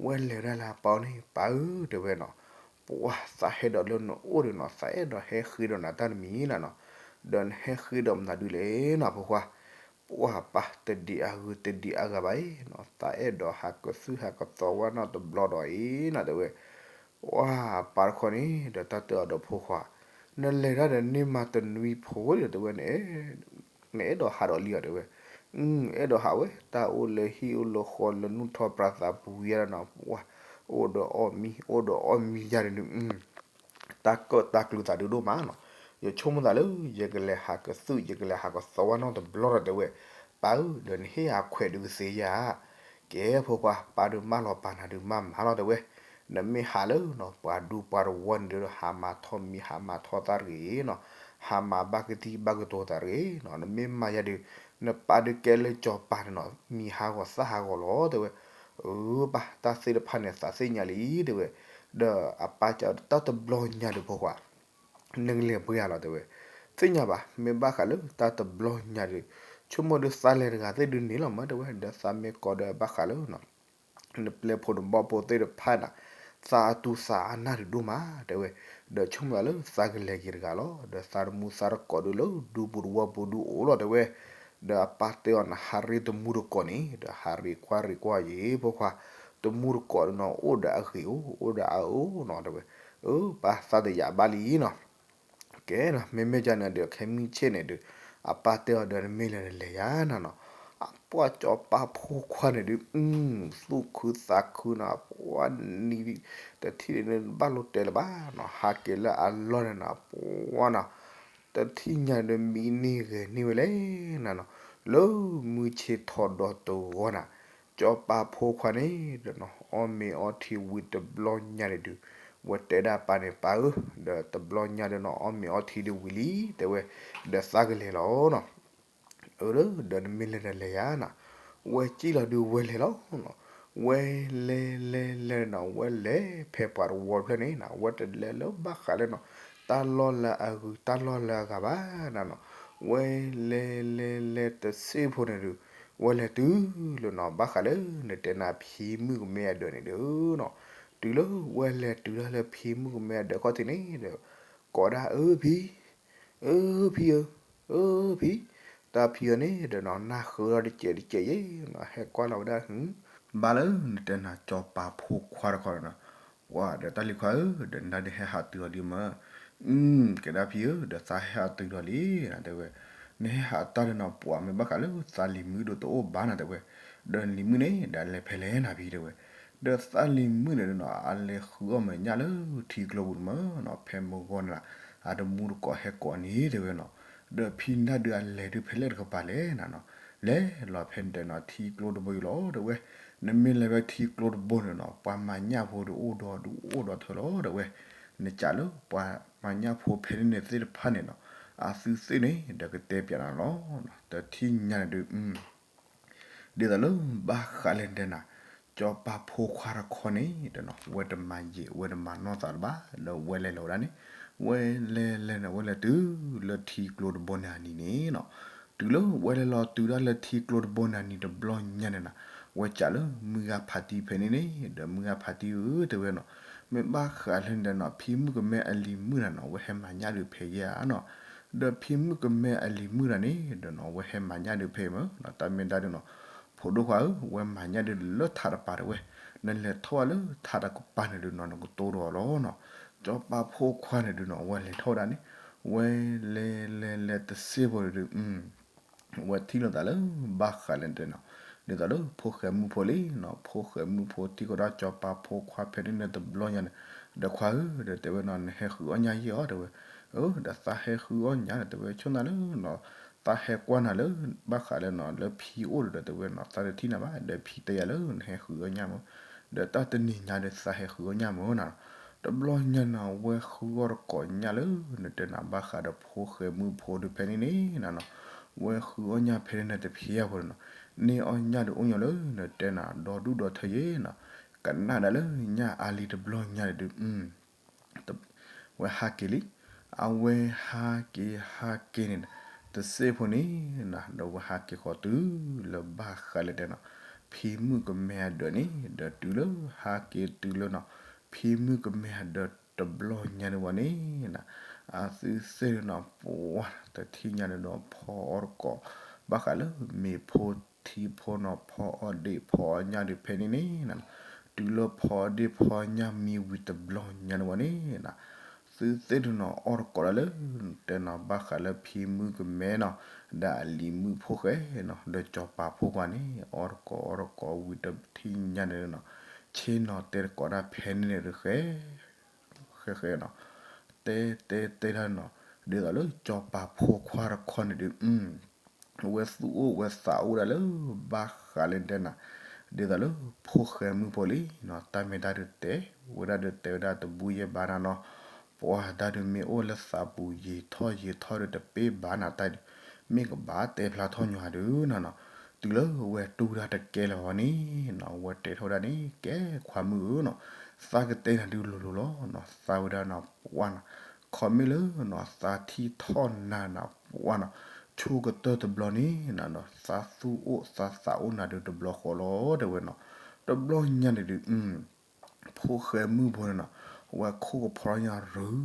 ဝဲလဲၤဝဲဒၣ်လၢအပၢ်အိၣ်န့ၣ်, ပၢ်ဧၢ တဲဝဲနီၤ ပှၢ်သးဟဲဒီးလၢနအိၣ်ဒီးနီၤ, သးအဲၣ်ဒိးဟဲဃ့ဒီးနၤတၢ်တမံၤနၤနီၤ, ဒီးနဟဲဃ့ဒီးမနုၤဒုးလဲၣ်နီၤ ဖိခွါ, ပှၢ်ပၢ်တဒံးအဂုၤတဒံးအဂၤဘၣ်အံၤနီၤ, သးအဲၣ်ဒိးဟးကသုၣ်ဟးကသီဝဲနီၤတဘျီဒီးအံၤနီၤ တဲဝဲ, ပှၢ်ပၢ်တခီန့ၣ် ဒီးတၢ်တဲအီၤဒီးဖိခွါ, နလဲၤတၢ်ဒီးန့ၢ်မၤတနွံဖိဒီးတဲဝဲန့ၣ် နအဲၣ်ဒိးဟးဒီးလံဧါတဲဝဲ, အဲၣ်ဒိးဟးဝဲ, တၢ်အိၣ်လၢဟံၣ်အိၣ်လၢဃီလၢနူၢ်ထီၣ်ပြးသးပူၤယါနီၤ, ပှၢ် အိၣ်ဒီးအီၣ်မံ အိၣ်ဒီးအီၣ်မံယါန့ၣ်ဒုး တၢ်ကၢၣ်တၢ်ကျူသးဒုးဒိၣ်မးနီၤ, ယဆိကမိၣ်သးလၢ ယကလဲၤဟးကသုၣ် ယကလဲၤဟးကသီဝဲနီတဘျီဒီးတဲဝဲ, ပၢ်ဧၢ ဒီးနဟ့ၣ်အခွဲးဒုးကသ့ဧါ, ကဲဖိခွါ ပၢ်ဒုးမၢလီၤပာ်နၤဒုးမၤမၤလီၤတဲဝဲ, နမ့ၢ်ဟးလၢနီၤ ပှၤဒူပှၤတဝီန့ၣ်ဒီး ဟးမၤထီၣ်မံဟးမၤထီၣ်သးတဂ့ၤနီၤ, ဟးမၤဘၣ်ကသံၣ်ဘၣ်ကတိၤသးတဂ့ၤနီၤ, နမ့ၢ်မၤယါဒုး နပၢ်ဒုးကဲလၢစီၤပၤန့ၣ်နီၤ မံၤဟးဂီၤသၣ်ဟးဂီၤလီၤတဲဝဲ, အၢ ပၢ် တၢ်သ့ၣ်တဖၣ်န့ၣ် သးသ့ၣ်ညါလံတဲဝဲ, ဒီးအပၢ်ကးတၢ်တဘျီညါဒုးဖိခွါ နကလဲၤပှဲၤဧါလီၤတဲဝဲ, သ့ၣ်ညါဘၣ် မ့ၢ်ဘၣ်ဃးလၢတၢ်တဘျီညါဒုး, ဆိကမိၣ်ဒုးသးလဲၤတဂၤသ့ၣ်ဒုးန့ၣ်လီၤမးတဲဝဲ, ဒီးသးမ့ၢ်ကိးဒီးဘၣ်ဃးလၢ နပျဲၢ်ဖိနဘီၣ်ဖိသ့ၣ်တဖၣ်နၤ, သးအသူၣ်သးအနၢ်ဒုးဒိၣ်မး တဲဝဲ, ဒီးဆိကမိၣ်သးလၢသးကလဲၤက့ၤတဂၤလီၤ, ဒီးသးတမူသးတကိးဒုးလၢဒူပူၤတဝီပူၤဒုးအိၣ်လီၤ တဲဝဲ, ဒီးအပၢ်တဲအီၤ နဟးရ့တမူတကိးန့ၣ်, ဒီးဟးရ့ကွၢ်ရ့ကွၢ်ယံၤ ဖိခွါ, တမူတကိးဒုးနီၤ အိၣ်ဒီးအဂ့ၤအိၣ် အိၣ်ဒီးအအၢနီၤ တဲဝဲ, အၢ ပၢ်သးတယာ်ဘၣ်လံနီၤ ကဲနီၤ မ့မ့ၢ်ကန့ၣ်ဒီး ခဲမုၢ်ဆ့ၣ်န့ၣ်ဒီး အပၢ်တဲအီၤဒီး နမ့ၢ်လဲၤနလဲၤယၤနီၤနီၤ, အပှၢ်စီၤပၤဖိခွါန့ၣ်ဒုး သူၣ်ခုသးခုနီၤ ပှၢ်နံၤ တထံၣ်န့ၣ် ဘၣ်လိၣ်တဲလၢၤဘၣ်နီၤ ဟးက့ၤလၢအလီၢ်န့ၣ်နီၤ ပှၢ်နီၤ တထံၣ်ညါဒီး မံန့ၢ်ဂဲၤန့ၢ်ဝဲလဲၣ်နီၤနီၤ, လၢမုၢ်ဆ့ၣ်ထီၣ်ဒီးတဂီၤနီၤ စီၤပၤဖိခွါန့ၣ်ဒီးနီၤ အီၣ်မ့ၤအီထံဝံၤတဘျီညါန့ၣ်ဒုး ဝဲတဲဒၣ်ပၢ်န့ၣ် ပၢ်ဧၢ, ဒီးတဘျီညါဒီးနီၤ အီၣ်မ့ၤအီထံဒုးဝံၤလံ တဲဝဲ, ဒီးသးကလဲၤလီၤနီၤ အၢ ဒီးနမ့ၢ်လဲၤဒီးလဲၤယၤနီၤ, ဝဲစံၣ်လီၤဒုးဝဲလဲၤလီၤနီၤ, ဝဲလဲၤလဲၤလဲၤနီၤ ဝဲလဲၤဖဲပှၤတဝီတဖျၢၣ်န့ၣ်နီၤ ဝဲတလဲၤလၢဘၣ်ဃးလၢနီၤ တၢ်လီၢ်လၢအဂုၤတၢ်လီၢ်လၢအဂၤဘၣ်နီၤနီၤ, ဝဲလဲၤလဲၤလဲၤတစ့ဖိန့ၣ်ဒုး ဝဲလဲၤတုၤလၢနီၤ ဘၣ်ဃးလၢနတဲနၤဖံမုၣ်ကမဲအဒၢးန့ၣ်ဒုးနီၤ, တုၤလၢဝဲလဲၤတုၤတၢ်လၢဖံမုၣ်ကမဲအဒၢးခီၣ်ထံးန့ၣ်ဒီး ကိးဒၣ်အၢဖံ အၢဖံဧၢ, အၢဖံ, တၢ်ဖံအီၤန့ၣ်ဒီးနီၤ နၢ်ဃုထီၣ်တစဲးတစဲးယဲနီၤ ဟဲကွၢ်လီၤဝဲဒၣ် ဘၣ်လၢနတဲနၤစီၤပၤဖိခွါတခီနီၤ, ပှၤဒီးတၢ်လံၤခွါဧၢ ဒီးနဒၣ်ဒုးဟဲဟးတုၤလီၤဒံးမး, ကဲဒၣ်ဖံဧၢ ဒီးသးဟဲဟးတုၤလီၤလံ တဲဝဲ, နဟဲဟးတၢ်ဒီးနီၤ ပှၤမ့ၢ်ဘၣ်ဃးလၢသးလံၤမုၣ်ဒိၣ်တအိၣ်ဘၣ်နီၤ တဲဝဲ, ဒီးလံၤမုၣ်န့ၣ် ဒီးလဲၤဖဲလဲၣ်နၤဖံ တဲဝဲ ဒီးသးလံၤမုၣ်န့ၣ်ဒီးနီၤ အလဲၤဃုအီၣ်မးညၣ်လၢထံကျိပူၤန့ၣ်မးနီၤ ဖဲမုၢ်ဂီၢ်န့ၣ်လီၤ, အတမူတကိးဟဲကိးန့ၣ် တဲဝဲနီၤ, ဒီးဖံနဒၣ်ဒုးအလဲၤဒုးဖဲလဲၣ်တကပၤလဲၣ်နၤနီၤ, လဲၤလီၤဖဲန့ၣ်တဲနီၤ ထံကျိတဘိယူၢ်လီၤ တဲဝဲ, နမ့ၢ်လဲၤဖဲထံကျိတဘိန့ၣ်နီၤ ပှၤမၤညၣ်ဖိဒုးအိၣ်ဒီးဒုးအိၣ်ဒီးထၢလီၤ တဲဝဲ, နစးလၢပှၤမၤညၣ်ဖိဖဲန့ၣ်န့ၣ်သ့ၣ်တဖၣ်န့ၣ်နီၤ အသုသ့ၣ်န့ၣ် ဒီးကတဲပၠးနၤလီၤ, တထံၣ်ညါန့ၣ်ဒုး ဒ်သိးလၢဘၣ်ဃးလၢတဲနၤ စီၤပၤဖိခွါတခီန့ၣ်ဒီးနီၤ ဝဲတမၤယံာ် ဝဲတမၤနီၢ်သးလၢၤဘၣ် ဒီးဝဲလဲၤလီၤဝဲဒၣ်န့ၣ် ဝဲလဲၤလဲၤန့ၣ် ဝဲလဲၤတုၤလၢထံကျိတဘိန့ၣ်အနံၤန့ၣ်နီၤ, တုၤလၢဝဲလဲၤလီၤတုၤဒၣ်လၢထံကျိတဘိန့ၣ်အနံၤတဘျီညါန့ၣ်နီၤ ဝဲစးလၢမုၢ်ဂၤဖးတံၢ်ဖဲန့ၣ်န့ၣ် ဒီးမုၢ်ဂၤဖးတံၢ်ဧၢ တဲဝဲနီၤ, မ့ၢ်ဘၣ်ဃးလၢတဲနီၤ ဖံမုၣ်ကမဲအလံၤမုၣ်တဂၤနီၤ ဝဲဟဲမၤညၣ်ဒုးဖဲယဲဧါနီၤ, ဒီးဖံမုၣ်ကမဲအလံၤမုၣ်တဂၤန့ၣ်ဒီးနီၤ ဝဲဟဲမၤညၣ်ဒုးဖဲမးနီၤ တၢ်မ့ၢ်ဒၣ်ဒုးနီၤ ဖိဒိၣ်ခွါဧၢ ဝဲမၤညၣ်ဒုးလၢထးတပၤတဲဝဲ, နလဲၤထီၣ်ဝဲလၢထးတကပၤန့ၣ်ဒုးနီၤ နကတိၢ်ဒီးအီၤလီၤနီၤ, စီၤပၤဖိခွါန့ၣ်ဒုးနီၤ ဝဲလဲၤထီၣ်ဝဲဒၣ်န့ၣ် ဝဲလဲၤလဲၤလဲၤတစ့ဖိန့ၣ်ဒုး ဝဲထံၣ်လိာ်သးလၢဘၣ်ဃးလၢတဲနီၤ ဒ်သိးလၢဖိၣ်ဃဲမုၣ်ဖိလံနီၤ ဖိၣ်ဃဲမုၣ်ဖိထံၣ်ကဒီးစီၤပၤဖိခွါဖဲန့ၣ်န့ၣ်တဘျီညါန့ၣ် ဒီးခွါဧၢ ဒီးတဲဝဲနီၤ နဟဲဃုအီၣ်ညၣ်ယဲၢ်အီၤ တဲဝဲ, အၢ ဒီးသးဟဲဃုအီၣ်ညၣ်ဒီးတဲဝဲ ဆိၣ်နၤလၢနီၤ သးဟဲကွၢ်နၤလၢ ဘၣ်ဃးလၢနီၤ လၢဖံအိၣ်ဒီးတဲဝဲနီၤ သးတထံၣ်နၤဘၣ် ဒီးဖံတဲယၤလၢနဟဲဃုအီၣ်ညၣ်မး, ဒီးတၢ်တနံၤညါဒီးသးဟဲဃုအီၣ်ညၣ်မးနီၤ, တဘျီညါနီၤ ဝဲဃုအီၣ်တကိးညၣ်လၢ နတဲနၤဘၣ်ဃးဒီးဖိၣ်ဃဲမုၣ်ဖိဒုးဖဲန့ၣ်န့ၣ်နီၤနီၤ, ဝဲဃုအီၣ်ညၣ်ဖဲန့ၣ်န့ၣ်တဖံအံၤဖိန့ၣ်နီၤ, န့ၢ်အီၣ်ညၣ်ဒုးအိၣ်ညီလၢ နတဲနၤဒီဒူၣ်ဒီထၢယဲနီၤ, ကနၣ်ဒၣ်လၢညၣ်အါလံတဘျီညါန့ၣ်ဒုး ဝဲဟးက့ၤလံ, အဝဲဟးက့ၤဟးက့ၤန့ၣ် တစ့ဖိန့ၣ်နီၤ ဒီးဝဲဟးက့ၤဃီၤတုၤလၢဘၣ်ဃးလၢတဲနီၤ ဖံမုၣ်ကမဲအဒၢးန့ၣ် ဒီးတုၤလၢဟးက့ၤတုၤလၢနီၤ ဖံမုၣ်ကမဲအဒၢးတဘျီညါန့ၣ်ဝဲန့ၣ်နီၤ အသုသ့ၣ်နီၤ ပှၤတထံၣ်ညါန့ၣ်ဒီးဖီအီၣ်တကိး ဘၣ်ဃးလၢမ့ၤဖိထံဖိနီၤ ဖီအီၣ်ဒ့ၣ်ဖီအီၣ်ညၣ်ဒုးဖဲန့ၣ်န့ၣ်နီၤ တုၤလၢဖီအီၣ်ဒ့ၣ်ဖီအီၣ်ညၣ်မံဝံၤတဘျီညါန့ၣ်ဝဲန့ၣ်နီၤ သုသ့ၣ်နီၤ အီၣ်တကိးဒၣ်လၢ တဲနီၤဘၣ်ဃးလၢဖံမုၣ်ကမဲနီၤ ဒီးအလံၤမုၣ်ဖိၣ်ဃဲနီၤ ဒီးစီၤပၤဖိခွါန့ၣ် အီၣ်တကိးအီၣ်တကိးဝံၤတထံၣ်ညါန့ၣ်နီၤ ဆ့ၣ်နီၤတဲတကိးတၢ်ဖဲန့ၣ်န့ၣ်တဃဲ ဃဲဃဲနီၤ တဲတဲတဲတၢ်နီၤ ဒ်သိးလၢစီၤပၤဖိခွါတခီန့ၣ်ဒုး ဝဲသူၣ်အိၣ်ဝဲသးအိၣ်ဒၣ်လၢ ဘၣ်ဃးလၢတဲနၤ ဒ်သိးလၢဖိၣ်ဃဲမုၣ်ဖိလံနီၤ တၢ်မ့ၢ်တၢ်ဒုးတဲ ဝဲဒၣ်ဒုးတဲဝဲဒၣ်တဘူယဲၢ်ဘၣ်နၤနီၤ ပှၤတၢ်ဒုးမ့ၢ်အိၣ်လၢသးပူၤယံာ်ထီၣ်ယံာ်ထီၣ်ဒုးတပ့ၢ်ဘၣ်နၤတၢ်ဒုး မ့ၢ်ကဘၣ်တဲဖျါထီၣ်ညီဒုးနၤနီၤ တုၤလၢဝဲတူၢ်ဒၣ်တကဲလၢၤဘၣ်န့ၣ်နီၤ ဝဲတဲထီၣ်ဝဲဒၣ်န့ၣ် ကဲခွါမုၣ်ဧၢနီၤ သးကတဲနၤဒုးလိၤလိၤလီၤနီၤ သးဝဲဒၣ်နီၤ ပှၢ်နီၤ ခီမ့ၢ်လၢနီၤ သးထံၣ်ထီၣ်နၤနီၤ ပှၢ်နီၤ ဆိကတၢၢ်တဘျီန့ၣ်နီၤ သးသူၣ်အိၣ်သးသးအိၣ်နၤဒုးတဘျီဃီလီၤ တဲဝဲနီၤ တဘျီညါန့ၣ်ဒုး ဖိၣ်ဃဲမုၣ်ဖိန့ၣ်နီၤ, ဝဲခိၣ်ကဖီညါရုၤ,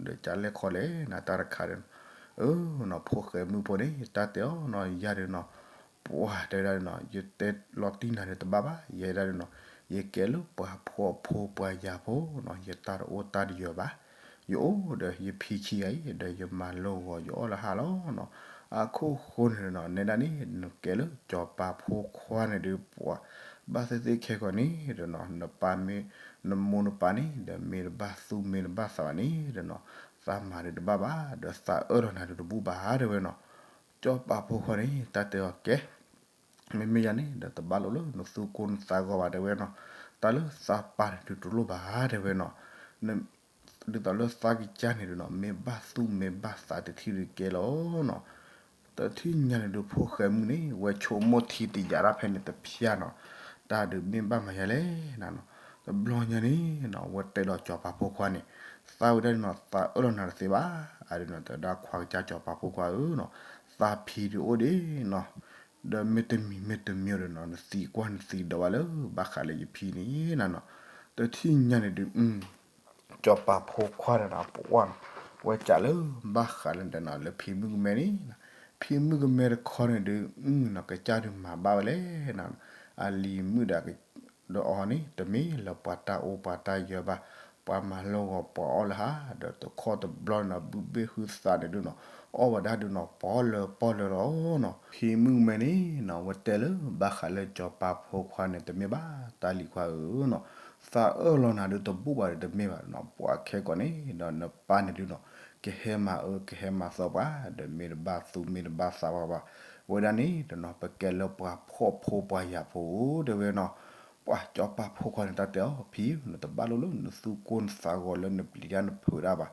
ဒီးကလဲၣ်ခီလဲၣ်နၤတၢ်တခါဒီးနီၤ, အၢနီၤ ဖိၣ်ဃဲမုၣ်ဖိန့ၣ် တၢ်တဲအီၤနီၤ ယၤဒီးနီၤ, ပှၤတဲဒၣ်နီၤ ယတဲလီၤတံၢ်နၤဒီးတဘၣ်ဘၣ်, ယဲဒၣ်ဒီးနီၤ ယကဲလၢပှၤဖှီၣ်ဖိပှၤယာ်ဖိနီၤ, ယတၢ်တအိၣ်တၢ်တယၢၤဘၣ်, ယအိၣ်ဒီးယဖံခံဂၤအံၤ ဒီးယမၤလိဂီၤယအီၣ်လၢဟါလီၤနီၤ, အခိၣ်ဃိန့ၣ်ဒီးနီၤ နဲဒၣ်န့ၣ် နကဲလၢစီၤပၤဖိခွါန့ၣ်ဒီး ပှၤဘၣ်သ့ၣ်သ့ၣ်ခဲကီးန့ၣ်ဒီးနီၤ နပၢ်မ့ၢ် နမိၢ်နပၢ်န့ၣ် ဒီးမ့ၢ်တဘၣ်သူၣ်မ့ၢ်တဘၣ်သးဘၣ်န့ၣ်ဒီးနီၤ သးမၤဒီးတဘၣ်ဘၣ် ဒီးသးအၢၣ်လီၤနၤဒီးတဘူၣ်ဘၣ်တဲဝဲနီၤ, စီၤပၤဖိခွါန့ၣ် တၢ်တဲအီၤကဲ မ့မ့ၢ်ယၤန့ၣ် ဒီးတဘၣ်လိာ်လၢနသူၣ်ကိၢ်နသးဂီၤဘၣ်တဲဝဲနီၤ, တၢ်လၢသးပာ်န့ၣ်ဒုးတလိၣ်ဘၣ်တဲဝဲနီၤ, ဒ်သိးလၢသးကစၢ်န့ၣ်ဒီးနီၤ မ့ၢ်ဘၣ်သူၣ်မ့ၢ်ဘၣ်သးတထံၣ်ဒုးကဲလီၤနီၤ, တထံၣ်ညါန့ၣ်ဒုးဖိၣ်ဃဲမုၣ်န့ၣ် ဝဲဆိကမိၣ်ထံတယာ်ဒၣ်ဖဲန့ၣ်တဖျၢၣ်နီၤ, တၢ်ဒုးမ့ၢ်ဘၣ်မၤယၤလဲၣ်နၤနီၤ, တဘျီညါန့ၣ်နီၤ ဝဲတဲဒီးစီၤပၤဖိခွါန့ၣ်, သးဝဲဒၣ်န့ၣ်နီၤ သးအၢၣ်လီၤနၤတသ့ဘၣ်, အဒုးနီၤ တဲဒၣ်ခွါကစၢ်စီၤပၤဖိခွါဧၢနီၤ, သးဖံဒုးအိၣ်ဒံးနီၤ ဒီးမ့ၢ်တမံၤမ့ၢ်တမံၤဒီးနီၤ နသံကွၢ်နသံဒိးဘၣ်လၢဘၣ်ဃးလၢယဖံန့ၣ်နၤနီၤ, တထံၣ်ညါန့ၣ်ဒုး စီၤပၤဖိခွါန့ၣ်နီၤ ပှၤနီၤ ဝဲစံးလၢဘၣ်ဃးလၢတဲနီၤ လၢဖံမုၣ်ကမဲန့ၣ်, ဖံမုၣ်ကမဲတခီန့ၣ်ဒုး နီၤ ကစၢ်ဒုးမၤဘၣ်ဝဲလဲၣ်နီၤ, အလံၤမုၣ်ဒီး ဒီးအီၤန့ၣ် တမ့ၢ်လၢပှၤတၢ်အိၣ်ပှၤတၢ်ယၢၤဘၣ်, ပှၤမၤလိဂီၤပှၤအီၣ်လၢဟါ, ဒီးတခီတဘျီန့ၣ်နီၤ ဘုဘ့ၣ်ဟုသးန့ၣ်ဒုးနီၤ အီၣ်ဝဲဒၣ်ဒုးနီၤ ပီၣ်လၢပီၣ်လၢလီၤနီၤ, ဖံမုၣ်ကမဲန့ၣ်နီၤ ဝဲတဲလၢဘၣ်ဃးလၢစီၤပၤဖိခွါန့ၣ် တမ့ၢ်ဘၣ် တၢ်လံၤခွါဧၢနီၤ, သးအၢၣ်လီၤနၤဒုးတဘူၣ်ဘၣ်ဒီးတမ့ၢ်ဘၣ်နီၤ, ပှၤခဲကီးန့ၣ်ဒီးနပၢ်န့ၣ်ဒုးနီၤ ကဟဲမၤအၢကဟဲမၤသီပှၤ, ဒီးမ့ၢ်တဘၣ်သူၣ်မ့ၢ်တဘၣ်သးပှၤဘၣ်, ဝဲဒၣ်န့ၣ်ဒီးနီၤ ပကဲလၢပှၤဖှီၣ်ဖိပှၤယာ်ဖိတဲဝဲနီၤ, ပှၤစီၤပၤဖိခွါန့ၣ်တၢ်တဲအီၤ ဖံဧၢ နတဘၣ်လိာ်လၢနသူၣ်ကိၢ်နသးဂီၤလၢနပျံၤတၢ်နဖုးတၢ်ဘၣ်,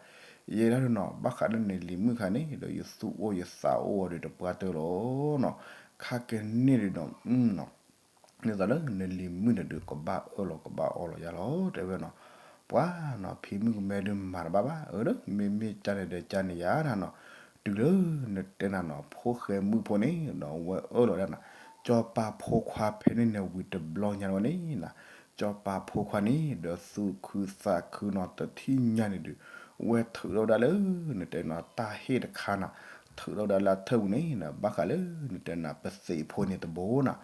ယဲဒၣ်ဒုးနီၤ ဘၣ်ဃးလၢနလံၤမုၣ်ခါန့ၣ် ဒီးယသူၣ်အိၣ်ယသးအိၣ်အီၤဒီးတပှၢ်တၢၢ်လီၤနီၤ, ခါကန့ၣ်ဒုးနီၤ ဒ်သိးလၢနလံၤမုၣ်န့ၣ်ဒုး ကဘၣ်အၢၣ်လီၤကဘၣ်အီလီၤယၤလီၤ တဲဝဲနီၤ, ပှၤနီၤ ဖံမုၣ်ကမဲဒုးမၤတဘၣ်ဘၣ်, အၢ မ့မ့ၢ်ကန့ၣ်ဒီးကန့ၣ်ယၤနၤနီၤ, တုၤလၢနတဲနၤနီၤ ဖိၣ်ဃဲမုၣ်ဖိန့ၣ်ဒီး ဝဲအၢၣ်လီၤဒၣ်နၤ, စီၤပၤဖိခွါဖဲန့ၣ်န့ၣ်ဝံၤတဘျီညါဝဲန့ၣ်နၤ, စီၤပၤဖိခွါန့ၣ်ဒီးသူၣ်ခုသးခုနီၤ တထံၣ်ညါန့ၣ်ဒုး, ဝဲထုးထီၣ်ဝဲဒၣ်လၢ နတဲနၤ တၢ်ဟ့ၣ်တခါနၤ, ထုးထီၣ်ဝဲဒၣ်လၢအထၢၣ်ပူၤန့ၣ်နၤ ဘၣ်ဃးလၢ နတဲနၤ ပသံးဖိန့ၣ်တဘိနၤ,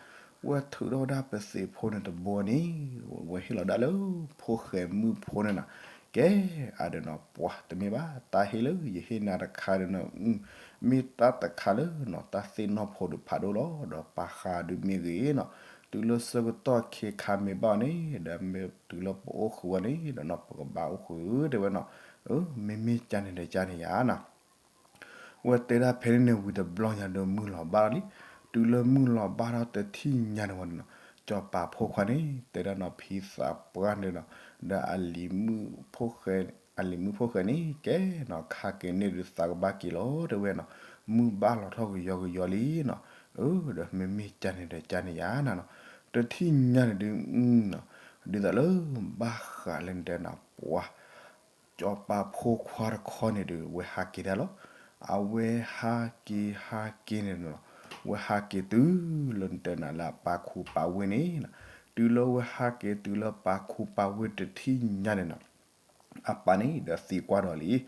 ဝဲထုးထီၣ်ဝဲဒၣ်ပသံးဖိန့ၣ်တဘိန့ၣ်, ဝဲဟ့ၣ်လီၤဒၣ်လၢ ဖိၣ်ဃဲမုၣ်ဖိန့ၣ်နၤ, ကဲ အဒုးနီၤ ပှၤတမ့ၢ်ဘၣ် တၢ်ဟ့ၣ်လၢယဟ့ၣ်နၤတခါဒီးနီၤ, မ့ၢ်တၢ်တခါလၢနီၤ တၢ်သ့ၣ်နီၣ်ဖိဒုးဖးဒိၣ်လီၤ ဒီးပာ်ဃာ်ဒုးမ့ၢ်ဂ့ၤနီၤ, တုၤလၢဆၢကတီၢ်ခဲခါမ့ၢ်ဘၣ်န့ၣ် ဒီးမ့ၢ်တုၤလၢပအိၣ်ဃုာ်ဝဲန့ၣ်ဒီးနီၤ ပကဘၣ်အိၣ်ဃုာ်တဲဝဲနီၤ, မ့မ့ၢ်ကန့ၣ်ဒီးကန့ၣ်ယၤနၤ ဝဲတဲဒၣ်ဖဲန့ၣ်န့ၣ်ဝံၤတဘျီညါဒီးမုၢ်လီၤဘၣ်လီၤလံ, တုၤလၢမုၢ်လီၤဘၣ်ထီၣ်တထံၣ်ညါန့ၣ်ဝဲန့ၣ်နီၤ, စီၤပၤဖိခွါန့ၣ် တဲဒၣ်နီၤ ဖံသးပှၢ်န့ၣ်ဒီး ဒီးအလံၤမုၣ်ဖိၣ်ဃဲ, အလံၤမုၣ်ဖိၣ်ဃဲန့ၣ် ကဲနီၤ ခါက့ၤန့ၣ်ဒုးသးကဘၣ်က့ၤလီၤတဲဝဲနီၤ, မုၢ်ဘၣ်လီၤထီၣ်ကယီကယီလံနီၤ, အၢ ဒီးမ့မ့ၢ်ကန့ၣ်ဒီးကန့ၣ်ယၤနၤနီၤ, တထံၣ်ညါန့ၣ်ဒုး ဒ်သိးလၢဘၣ်ဃးလၢနတဲနၤ ပှၤ စီၤပၤဖိခွါတခီန့ၣ်ဒီး ဝဲဟးက့ၤဒၣ်လီၤ. အဝဲဟးက့ၤဟးက့ၤန့ၣ်လီၤ. ဝဲဟးက့ၤတုၤလၢနတဲနၤလၢအပာ်ခူပာ်ဝ့ၢ်န့ၣ်, တုၤလၢဝဲဟးက့ၤတုၤလၢပာ်ခူပာ်ဝ့ၢ်တထံၣ်ညါန့ၣ်နီၤ, အပၢ်န့ၣ်ဒီးသံကွၢ်ဒီးလံ,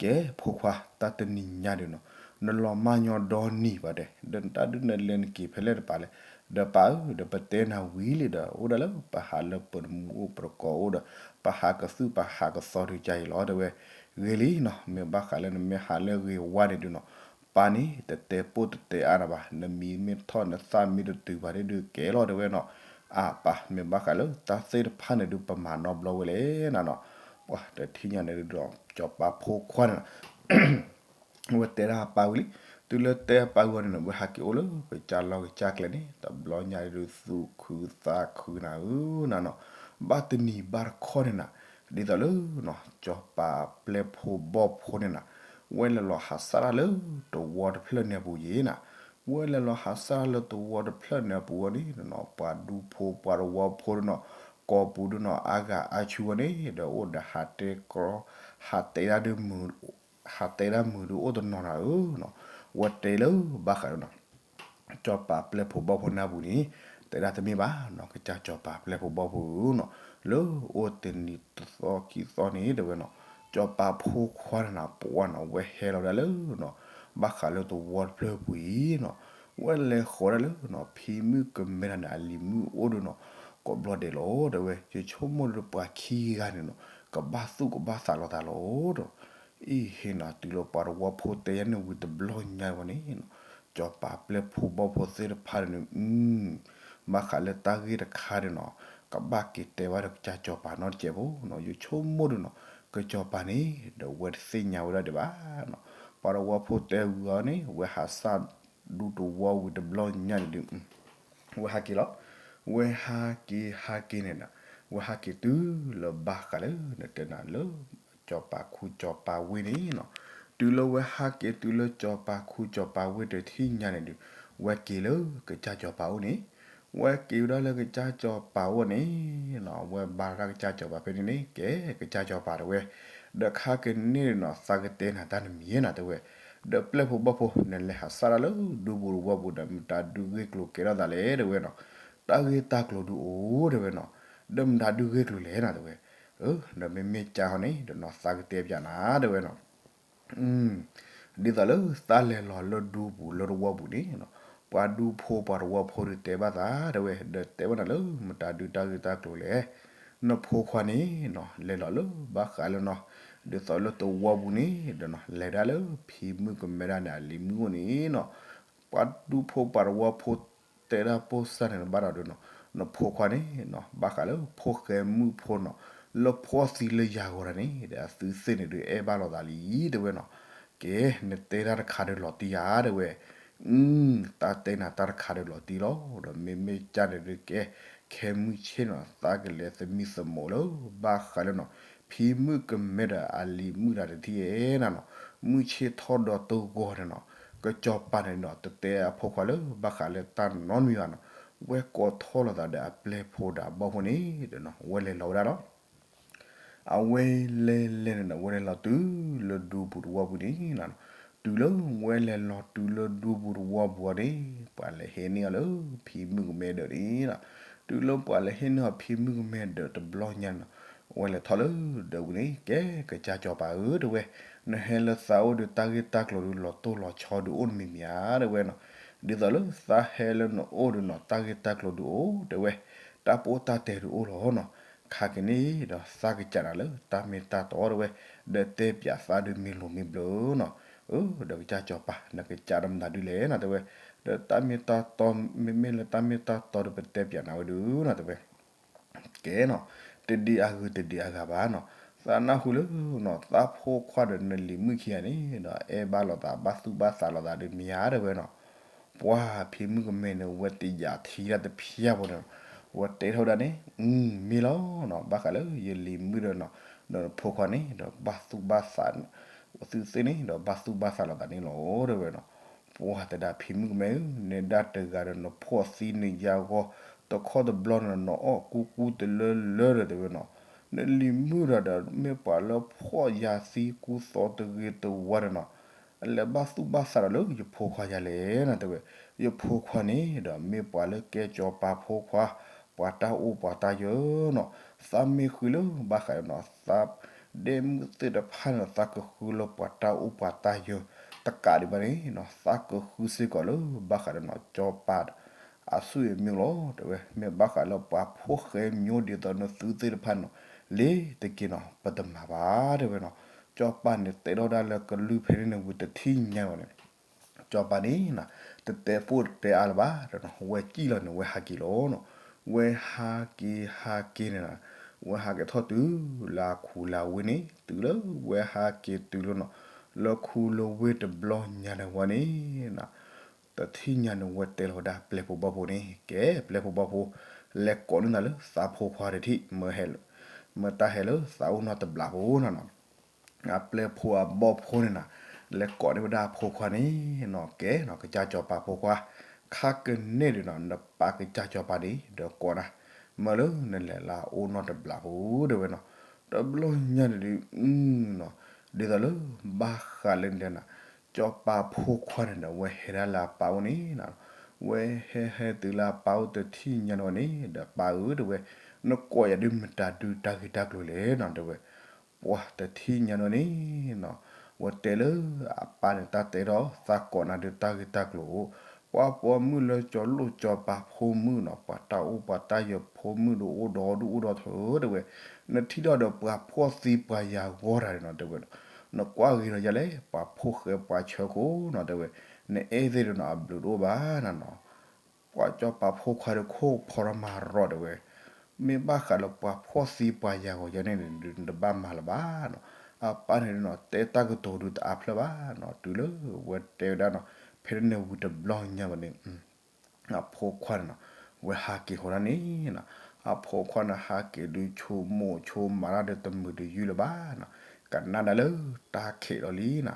ကဲဖိခွါ တၢ်တနံၤညါဒီးနီၤ, နလီၤမၢ်ညီဒီနံၤဘၣ်ဒီး ဒီးနတၢ်ဒုးနလဲၤနက့ၤဖဲလဲၣ်တပၤလဲၣ်, ဒီးပၢ်ဧၢ ဒီးပတဲနၤဝံၤလံဒီး အိၣ်ဒၣ်လၢပဟးလၢပတမူအိၣ် ပတကိးအိၣ်ဒီး ပဟးကသုၣ်ပဟးကသီဒုးကါအံၤလီၤ တဲဝဲ, ဂ့ၤလံနီၤ, မ့ၢ်ဘၣ်ဃးလၢနမ့ၢ်ဟးလၢဂ့ၤဝါန့ၣ်ဒုးနီၤ, ပၢ်န့ၣ်တတဲပိၢ်တတဲအါနၤဘၣ်, နမံၤမ့ၢ်ထီၣ်နသၣ်မ့ၢ်တတုၤဘၣ်န့ၣ်ဒုးကဲလီၤ တဲဝဲနီၤ, အပၢ် မ့ၢ်ဘၣ်ဃးလၢတၢ်သ့ၣ်တဖၣ်န့ၣ်ဒုး ပမၤနီတဘျီဝဲလဲၣ်နၤနီၤ, ပှၤတထံၣ်ညါန့ၣ်ဒုးဒီး စီၤပၤဖိခွါန့ၣ်နီၤ ဝဲတဲဒၣ်အပၢ်ဝံၤလံ, တုၤလၢတဲအပၢ်ဝံၤန့ၣ်နီၤ ဝဲဟးက့ၤအိၣ်လၢကစၢ်လီၢ်ကစၢ်ကျဲန့ၣ် တဘျီညါဒုးသူၣ်ခုသးခုနၤဧၢနၤနီၤ, ဘၣ်တနံၤဘၣ်တခီန့ၣ်နၤ, ဒ်သိးလၢ စီၤပၤပျဲၢ်ဖိဘီၣ်ဖိန့ၣ်နၤ, ဝဲလဲၤလီၤဟးစၢ်တၢ်လၢတဝီတဖျၢၣ်န့ၣ်အပူၤယံၤနၤ, ဝဲလဲၤလီၤဟးစၢ်တၢ်လၢတဝီတဖျၢၣ်န့ၣ်အပူၤဝဲန့ၣ်နီၤ, ပှၤဒူဖိပှၤတဝီဖိဒုးနီၤ, ကိးပူၤဒုးနီၤ အါဂၤအါဆူဝဲန့ၣ် ဒီးအိၣ်ဒီးဟးတဲကြီ ဟးတဲဒၣ်ဒုးမုာ် ဟးတဲဒၣ်မုာ်ဒုးအိၣ်တနီၤနၤဧၢနီၤ, ဝဲတဲလၢဘၣ်ဃးဒီးနီၤ စီၤပၤပျဲၢ်ဖိဘီၣ်ဖိန့ၣ်အပူၤန့ၣ်, တဲဒၣ်တမ့ၢ်ဘၣ်နီၤ ကစၢ်စီၤပၤပျဲၢ်ဖိဘီၣ်ဖိဧၢနီၤ, လၢအိၣ်တနံၤတသီခံသီန့ၣ် တဲဝဲနီၤ, စီၤပၤဖိခွါန့ၣ်နီၤ ပှၢ်နီၤ ဝဲဟဲလီၤဒၣ်လၢနီၤ ဘၣ်ဃးလၢသဝီတဖျၢၣ်ပူၤအံၤနီၤ, ဝဲလဲၤဃီၤဒၣ်လၢနီၤ ဖံမုၣ်ကမဲတၢ်န့ၣ် အလံၤမုၣ်အိၣ်ဒီးနီၤ ကိးဘျီဒဲးလီၤ တဲဝဲ, ယဆိကမိၣ်ဒီးပှၤခံဂၤန့ၣ်နီၤ ကဘၣ်သူၣ်ကဘၣ်သးလိာ်သးလီၤဒီး အံၤဟ့ၣ်နီၤ တုၤလၢပှၤသဝီဖိတဲယၤန့ၣ်ဝံၤတဘျီညါဝဲန့ၣ်နီၤ, စီၤပၤပျဲၢ်ဖိဘီၣ်ဖိသ့ၣ်တဖၣ်န့ၣ် ဘၣ်ဃးလၢတၢ်ဂ့ၢ်တခါန့ၣ်နီၤ ကဘၣ်က့ၤတဲဘၣ်ဒီးကစၢ်စီၤပၤနီတစဲးဖိနီၤ, ယဆိကမိၣ်ဒီးနီၤ ကစီၤပၤန့ၣ် ဒီးဝဲတသ့ၣ်ညါဝဲဒၣ်ဒံးဘၣ်နီၤ, ပှၤသဝီဖိတဲဝံၤအီၤန့ၣ် ဝဲဟးစၢ်ဒူသဝီဝံၤတဘျီညါန့ၣ်ဒီး ဝဲဟးက့ၤလီၤ, ဝဲဟးက့ၤဟးက့ၤန့ၣ်ဒီး ဝဲဟးက့ၤတုၤလၢဘၣ်ဃးလၢနတဲနၤလၢ စီၤပၤခူစီၤပၤဝ့ၢ်န့ၣ်နီၤ, တုၤလၢဝဲဟးက့ၤတုၤလၢစီၤပၤခူစီၤပၤဝ့ၢ်တထံၣ်ညါန့ၣ်ဒီး ဝဲက့ၤလၢကစၢ်စီၤပၤအိၣ်န့ၣ်, ဝဲက့ၤဝဲဒၣ်လၢကစၢ်စီၤပၤအိၣ်န့ၣ်နီၤ, ဝဲဘါထီၣ်ကစၢ်စီၤပၤဖဲန့ၣ်န့ၣ် ကဲကစၢ်စီၤပၤတဲဝဲ, ဒီးခါကန့ၢ်နီၤ သးကတဲနၤတၢ်နမံၤနီၤ တဲဝဲ, ဒီးပျဲၢ်ဖိဘီၣ်ဖိ နလဲၤဟးစၢ်ဒၣ်လၢဒူပူၤသဝီပူၤဒီး မတၤဒုးဂ့ၢ်ကျိၤကဲထီၣ်သးလဲၣ် တဲဝဲနီၤ, တၢ်ဂ့ၢ်တၢ်ကျိၤဒုးအိၣ် တဲဝဲနီၤ, ဒီးမတၤဒုးဂ့ၢ်ကျိၤလဲၣ်နီၤ တဲဝဲ, ဒီးမ့မ့ၢ်ကၢ်ဟီန့ၣ် ဒီးနီၤ သးကတဲပၠးနၤ တဲဝဲနီၤ ဒ်သိးလၢသးလဲၤလီၤလၢဒူပူၤလၢသဝီပူၤန့ၣ်နီၤ, ပှၤဒူဖိပှၤသဝီဖိဒုးတဲဘၣ်သး တဲဝဲ, ဒီးတဲဘၣ်နၤလၢမတၤဒုးတၢ်ဂ့ၢ်တၢ်ကျိၤလဲၣ်, နဖိခွါန့ၣ်နီၤ လဲၤလီၤလၢဘၣ်ဃးလၢနီၤ, ဒ်သိးလၢသဝီပူၤန့ၣ်ဒီးနီၤ လဲၤဒၣ်လၢဖံမုၣ်ကမဲဒၣ်န့ၣ် အလံၤမုၣ်အိၣ်န့ၣ်နီၤ, ပှၤဒူဖိပှၤသဝီဖိ တဲဒၣ်ပိၢ်စၢ်န့ၣ်ဘၣ်ဒီးနီၤ, နဖိခွါန့ၣ်နီၤ ဘၣ်ဃးလၢဖိဃဲမုၣ်ဖိနီၤ, လၢဖှီၣ်သံလၢယၤဂီၤတၢ်န့ၣ် ဒီးအသုသ့ၣ်န့ၣ်ဒုးအဲၣ်ဘၣ်လိာ်သးလံ တဲဝဲနီၤ, ကဲ နတဲတၢ်တခါဒီးလီၤတံၢ်ဧါ တဲဝဲ, အ တၢ်တဲနၤတၢ်တခါဒီးလီၤတံၢ်လီၤ, ဒီးမ့မ့ၢ်ကၢ်န့ၣ်ဒုးကဲ ခဲမုၢ်ဆ့ၣ်နီၤ သးကလဲၤသမံသမိးလၢ ဘၣ်ဃးလၢနီၤ ဖံမုၣ်ကမဲဒီးအလံၤမုၣ်တၢ်တထံၣ်ဧဲနၤနီၤ, မုၢ်ဆ့ၣ်ထီၣ်ဒီးတဂီၤန့ၣ်နီၤ, ကစီၤပၤန့ၣ်နီၤ တတဲအဖိခွါလၢဘၣ်ဃးလၢတၢ်နီတမံၤဘၣ်နီၤ, ဝဲကိးထီၣ်လိာ်သးဒီးအပျဲၢ်ဖိဒီးအဘီၣ်ဖိန့ၣ်ဒီးနီၤ ဝဲလဲၤလီၤဝဲဒၣ်လီၤ အဝဲလဲၤလဲၤန့ၣ်ဒီး ဝဲလဲၤလီၤတုၤလၢဒူပူၤသဝီပူၤန့ၣ်နီၤ, တုၤလၢဝဲလဲၤလီၤတုၤလၢဒူပူၤသဝီပူၤအီၤန့ၣ် ပှၤလဲၤဟ့ၣ်န့ၢ်အီၤလၢဖံမုၣ်ကမဲဒၢးန့ၣ်နီၤ, တုၤလၢပှၤလဲၤဟ့ၣ်န့ၢ်အီၤဖံမုၣ်ကမဲဒၢးတဘျီညါနီၤ, ဝဲလဲၤထီၣ်လၢဒၢးပူၤန့ၣ် ကဲကစၢ်စီၤပၤဧၢ တဲဝဲ, နဟဲလၢသးအိၣ်ဒီးတၢ်ဂ့ၢ်တၢ်ကျိၤဒီးလီၤတိၢ်လီၤဆီဒီးအိၣ်တမံၤမံၤဧါ တဲဝဲနီၤ, ဒ်သိးလၢသးဟဲလၢနအိၣ်ဒီးနီၤ တၢ်ဂ့ၢ်တၢ်ကျိၤဒီးအိၣ် တဲဝဲ, တၢ်ပီးတၢ်တဲဒီးအိၣ်လီၤနီၤ, ခါက့ၤန့ၣ်ဒီးသးကစးနၤလၢတၢ်မ့ၢ်တၢ်တီတဲဝဲ, ဒီးတဲပၠးသးဒုးမ့ၢ်လိၤမ့ၢ်ဘျၢနီၤ, အၢ ဒီးကစၢ်စီၤပၤ နကစးဒီးမတၤဒုလဲၣ်နီၤ တဲဝဲ, ဒီးတၢ်မ့ၢ်တၢ်တီ မ့မ့ၢ်လၢတၢ်မ့ၢ်တၢ်တီဒီးပတဲပၠးနၤဝဲဒုနီၤ တဲဝဲ ကဲနီၤ, တဒံးအဂုၤတဒံးအဂၤဘၣ်နီၤ, သးနၢ်ဟူလၢနီၤ သးဖိခွါဒီးနလံၤမုၣ်ခံဂၤန့ၣ်ဒီး အဲၣ်ဘၣ်လိာ်သးဘၣ်သူၣ်ဘၣ်သးလိာ်သးဒီးမ့ၢ်ဧါ တဲဝဲနီၤ, ပှၤဖံမုၣ်ကမဲန့ၣ် ဝဲတယာ်ထံဒၣ်တဖျၢၣ်ဖိန့ၣ်, ဝဲတဲထီၣ်ဝဲဒၣ်န့ၣ်, မ့ၢ်လီၤနီၤ, ဘၣ်ဃးလၢယလံၤမုၣ်ဒီးနီၤ, ဒီးနဖိခွါန့ၣ်ဒီးဘၣ်သူၣ်ဘၣ်သး, သုသ့ၣ်န့ၣ်ဒီးဘၣ်သူၣ်ဘၣ်သးလိာ်သးန့ၣ်လီၤ တဲဝဲနီၤ, ပှၤတဲဒၣ်ဖံမုၣ်ကမဲဧၢ, နဲဒၣ်တဂၤဒီးနဖှီၣ်သံနယၤဂီၤ, တခီတဘျီန့ၣ် နအီၣ်ကူကူတလၢလၢဒီးတဲဝဲနီၤ, နလံၤမုၣ်ဒီးဒီးမ့ၢ်ပှၤလၢဖှီၣ်ယၤသံကူသီတဂ့ၤတဝါဒီးနီၤ လဲၤဘၣ်သူၣ်ဘၣ်သးဒီးလၢယဖိခွါယၤလဲၣ်နီၤ တဲဝဲ, ယဖိခွါန့ၣ်ဒီးမ့ၢ်ပှၤလၢကဲစီၤပၤဖိခွါ, ပှၤတၢ်အိၣ်ပှၤတၢ်ယၢၤနီၤ, သးမ့ၢ်ဃုလၢဘၣ်ဃးနီၤ, သးဒဲမုၣ်သ့ၣ်တဖၣ်န့ၣ် သးကဃုလၢပှၤတၢ်အိၣ်ပှၤတၢ်ယၢၤတကးဒံးဘၣ်န့ၣ်နီၤ, သးကဃုစ့ၢ်ကီးလၢဘၣ်ဃးဒီးနီၤ စီၤပၤ အဆူၣ်အမံၤလီၤ တဲဝဲ, မ့ၢ်ဘၣ်ဃးလၢပှၤဖိဃဲမျိုးဒ်သိးနသုသ့ၣ်တဖၣ်န့ၣ်နီၤ, လ့ၤတက့ၤနီၤ ပတမၤဘၣ် တဲဝဲနီၤ, စီၤပၤန့ၣ်တဲထီၣ်ဒၣ်လၢကလုၢ်ဖဲန့ၣ်န့ၣ်ဝံၤတထံၣ်ညါဝဲန့ၣ် စီၤပၤန့ၣ်နီၤ, တတဲဖိတတဲအါလၢၤဘၣ်ဒီးနီၤ, ဝဲစံၣ်လီၤန့ၣ် ဝဲဟးက့ၤလီၤနီၤ, ဝဲဟးက့ၤဟးက့ၤန့ၣ်နီၤ, ဝဲဟးက့ၤထီၣ်တုၤလၢအခိၣ်လၢအဝ့ၢ်န့ၣ်, တုၤလၢဝဲဟးက့ၤတုၤလၢနီၤ, လၢခိၣ်လၢဝ့ၢ်တဘျီညါန့ၣ်ဝဲန့ၣ်နီၤ တထံၣ်ညါန့ၣ် ဝဲတဲလီၤဝဲဒၣ်ပျဲၢ်ဖိဘီၣ်ဖိန့ၣ်, ကဲပျဲၢ်ဖိဘီၣ်ဖိ, လဲၤကိးန့ၢ်နၤလၢသးဖိခွါတထံၣ် မၢဟဲလၢ, မၢတၢ်ဟဲလၢသးအိၣ်နီတဘျီဖိနီၤနီၤ, အပျဲၢ်ဖိအဘီၣ်ဖိန့ၣ်နီၤ, လဲၤကိးန့ၢ်ဝဲဒၣ်အဖိခွါန့ၣ်နီၤ, ကဲနီၤ ကစၢ်စီၤပၤဖိခွါ, ခါကန့ၢ်ဒီးနီၤ နပၢ်ကစၢ်စီၤပၤန့ၣ် ဒီးကိးနၤ, မၢလၢနလဲၤလၢအအိၣ်နီတဘျီဖိ တဲဝဲနီၤ, တဘျီညါန့ၣ်ဒုး နီၤ, ဒ်သိးလၢ ဘၣ်ဃးလၢနတဲနၤ, စီၤပၤဖိခွါန့ၣ်ဒီး ဝဲဟဲဒၣ်လၢအပၢ်အိၣ်န့ၣ်နီၤ, ဝဲဟဲဟဲတုၤလၢအပၢ်အိၣ်တထံၣ်ညါန့ၣ်ဝဲန့ၣ် ဒီးပၢ်ဧၢ တဲဝဲ, နကိးယၤဒုးမတၤဒုးတၢ်ဂ့ၢ်တၢ်ကျိၤလဲၣ်နီၤ တဲဝဲ. ပှၤတထံၣ်ညါနီၤန့ၣ်နီၤ, ဝဲတဲလၢအပၢ်န့ၣ် တၢ်တဲထီၣ် သးကိးနၤဒုးတၢ်ဂ့ၢ်တၢ်ကျိၤ, ပှၤပိာ်မုၣ်လၢကၠီလိၣ်ကၠီပၤဖိမုၣ်နီၤ, ပှၤတၢ်အိၣ်ပှၤတၢ်ယၢၤဖိမုၣ်ဒီးအိၣ်ဒီဒူၣ်အိၣ်ဒီထၢ တဲဝဲ, နထံၣ်ထီၣ်ဒီးပှၤဖှီၣ်သံပှၤယာ်ဂီၢ်တၢ်န့ၣ်နီၤ တဲဝဲ, နကွၢ်ဂ့ၤထီၣ်ယၤလဲၣ် ပှၤဖိၣ်ဃဲပှၤဆၢခိၣ်နီၤ တဲဝဲ, နအဲၣ်သ့ၣ်ဒီးနီၤ အဘျုးတအိၣ်ဘၣ်နီၤနီၤ ပှၤကၠီပၤဖိခွါဒီးခိၣ်ဖီထီၣ်မၤရီၤတဲဝဲ, မ့ၢ်ဘၣ်ဃးလၢပှၤဖှီၣ်သံပှၤယာ်ဂီၢ်ယဲန့ၣ်န့ၣ် နတဘၣ်မၤလၢၤဘၣ်နီၤ, အပၢ်န့ၣ်နီၤ တဲတၢ်ကတိၤဒုးတအါဖျၢၣ်ဘၣ်နီၤ, တုၤလၢဝဲတဲဝဲဒၣ်နီၤ ဖဲန့ၣ်ဝံၤတဘျီညါဘၣ်န့ၣ် အဖိခွါန့ၣ်နီၤ ဝဲဟးက့ၤဃီဒၣ်န့ၣ်နီၤ, အဖိခွါန့ၣ်ဟးက့ၤဒုးဆိကမိၣ်ဆိကမးတၢ်ဒီးတမုာ်တယုၢ်လၢၤဘၣ်နီၤ, ကနၣ်ဒၣ်လၢတၢ်ခံးလီၤလံနီၤ,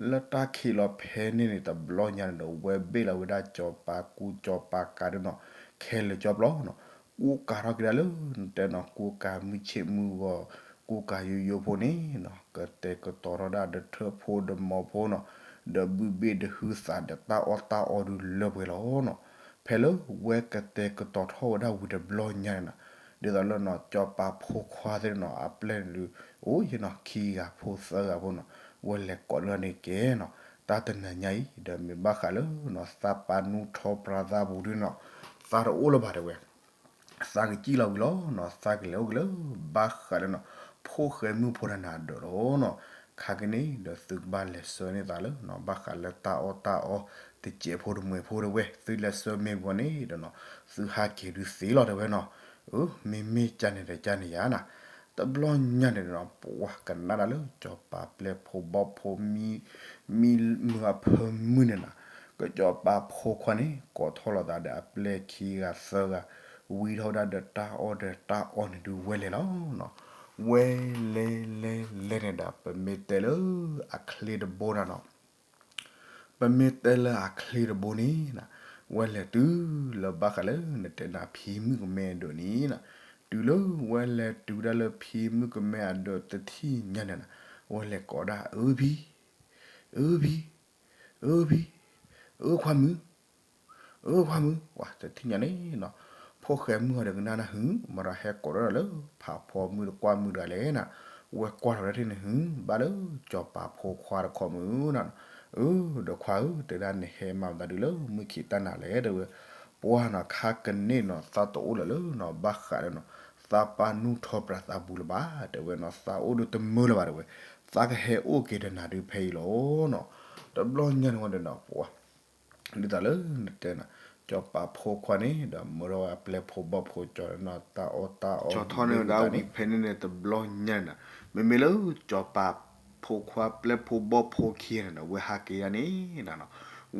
လၢတၢ်ခံးလီၤဖဲန့ၣ်န့ၣ် တဘျီညါန့ၣ်ဒီး ဝဲဘ့ၣ်လီၤဝဲဒၣ်ကၠီပၤကူကၠီပၤကၤဒုးနီၤ ခဲလၢာ်ကၠီပျီနီၤ, ကူကၤထီၣ်က့ၤဒၣ်လၢ နတဲနီၤ ကူကၤမုၢ်ဆ့ၣ်မုၢ်ဂီၤ ကူကၤယိယိဖိန့ၣ်နီၤ ကတဲာ်ကတီၤထီၣ်ဒၣ်ဒီးထၢၣ်ဖိဒီးမိၢ်ဖိနီၤ, ဒီးဘုဘ့ၣ်ဒီးဟုသးဒီးတၢ်အီၣ်တၢ်အီဒုးလၢပှဲၤလီၤနီၤ, ဖဲလၢဝဲကတဲာ်ကတီၤထီၣ်ဝဲဒၣ်ဝံၤတဘျီညါန့ၣ်နီၤ, ဒ်သိးလၢနီၤ ကၠီပၤဖိခွါသ့ၣ်နီၤ အပျဲၢ်န့ၣ်ဒုး အိၣ်ယဲနီၤ ခံဂၤဖိသၢဂၤဖိနီၤ, ဝဲလဲၤကိးဒၣ်န့ၣ်ကဲနီၤ, တၢ်တနၤညါအံၤ ဒီးမ့ၢ်ဘၣ်ဃးလၢနီၤ သးပာ်နူၢ်ထီပြးသးပူၤဒုးနီၤ သးတအိၣ်လၢၤဘၣ်တဲဝဲ သးကစံၣ်လီၤဝံၤလီၤနီၤ, သးကလဲၤအိၣ်က့ၤလၢ ဘၣ်ဃးလၢနီၤ ဖိၣ်ဃဲမုၣ်ဖိတၢ်နၤဒၢးလီၤနီၤ, ခါက့ၤန့ၣ်ဒီးသုကဘၣ်လဲၤဆှၢန့ၢ်သးလၢနီၤ ဘၣ်ဃးလၢတၢ်အီၣ်တၢ်အီ တစဲးဖိတမှဲၤဖိတဲဝဲ သုလဲၤဆှၢမ့ၢ်ဝံၤန့ၣ်ဒီးနီၤ သုဟးက့ၤဒုးသ့လီၤတဲဝဲနီၤ, အၢ မ့မ့ၢ်ကၢ်န့ၣ်ဒီးကၢ်န့ၣ်ယါနီၤ, တဘျီညါန့ၣ်ဒီးနီၤ ပှၤကနၣ်ဒၣ်လၢကၠီပၤပျဲၢ်ဖိဘီၣ်ဖိ မံမုၢ်အဖၢမုၢ်န့ၣ်နီၤ, ကၠီပၤဖိခွါန့ၣ် ကိးထီၣ်လိာ်သးဒီးအပျဲၢ်ခံဂၤသၢဂၤ ဝံထီၣ်ဝဲဒၣ်ဒီးတၢ်အီၣ်ဒီးတၢ်အီန့ၣ်ဒုးဝဲလဲၤလီၤနီၤ, ဝဲလဲၤလဲၤလဲၤန့ၣ်ဒီး ပမ့ၢ်တဲလၢအချ့တဘိနီၤနီၤ ပမ့ၢ်တဲလၢအချ့တဘိန့ၣ်နီၤ, ဝဲလဲၤတုၤလၢဘၣ်ဃးလၢနတဲနၤဖံမုၣ်ကမဲအဒၢးန့ၣ်နီၤ, တုၤလၢဝဲလဲၤတုၤဒၣ်လၢဖံမုၣ်ကမဲအဒၢးတထံၣ်ညါန့ၣ်နီၤ, ဝဲလဲၤကိးဒၣ်အၢဖံ, အၢဖံ, အၢဖံ, အၢခွါမုၣ် အၢခွါမုၣ် ပှၤတထံၣ်ညါန့ၣ်နီၤ, ဖိၣ်ဃဲမုၣ်အီၤဒီးကနၣ်နၢ်ဟု, မတၤဟဲကိးထီၣ်လၢ ဖးဖီမုၣ်တကွၢ်မုၣ်တဂၤလဲၣ်နီၤ, ဝဲကွၢ်ထီၣ်ဝဲဒၣ်ထဲန့ၣ်ဟု, ဘၣ်လၢကၠီပၤဖိခွါတခီမုၣ်နီၤ, အၢ ဒီးခွါဧၢ တဲဒၣ်နဟဲမၤမတၤဒုးလၢမုၢ်ခံးတၢ်နၤလဲၣ်တဲဝဲ, ပှၤနီၤ ခါကန့ၣ်နီၤ သးတအိၣ်လၢၤလၢနီၤ ဘၣ်ဃးဒီးနီၤ သးပာ်နူၢ်ထီပြးသးပူၤလၢၤဘၣ် တဲဝဲနီၤ, သးအိၣ်ဒုးတမၢလၢၤဘၣ်တဲဝဲ, သးကဟဲအိၣ်က့ၤဒီးနၤဒုးဖဲအံၤလီၤနီၤ, တဘျီညါန့ၣ်ဝဲဒီးနီၤ ပှၤ ဒ်သိးလၢနတဲနီၤ, ကၠီပၤဖိခွါန့ၣ် ဒီးမၢထီၣ်ဝဲအပျဲၢ်ဖိဘီၣ်ဖိကၠီနီၤ တၢ်အီၣ်တၢ်အီ ကၠီထီၣ်န့ၢ်ဝဲဒၣ်ဝံၤဖဲန့ၣ်န့ၣ် တဘျီညါန့ၣ်နီၤ, မ့မ့ၢ်လၢကၠီပၤဖိခွါပျဲၢ်ဖိဘီၣ်ဖိခံဂၤန့ၣ်ဒီး ဝဲဟးက့ၤဒၣ်န့ၣ်နီၤ,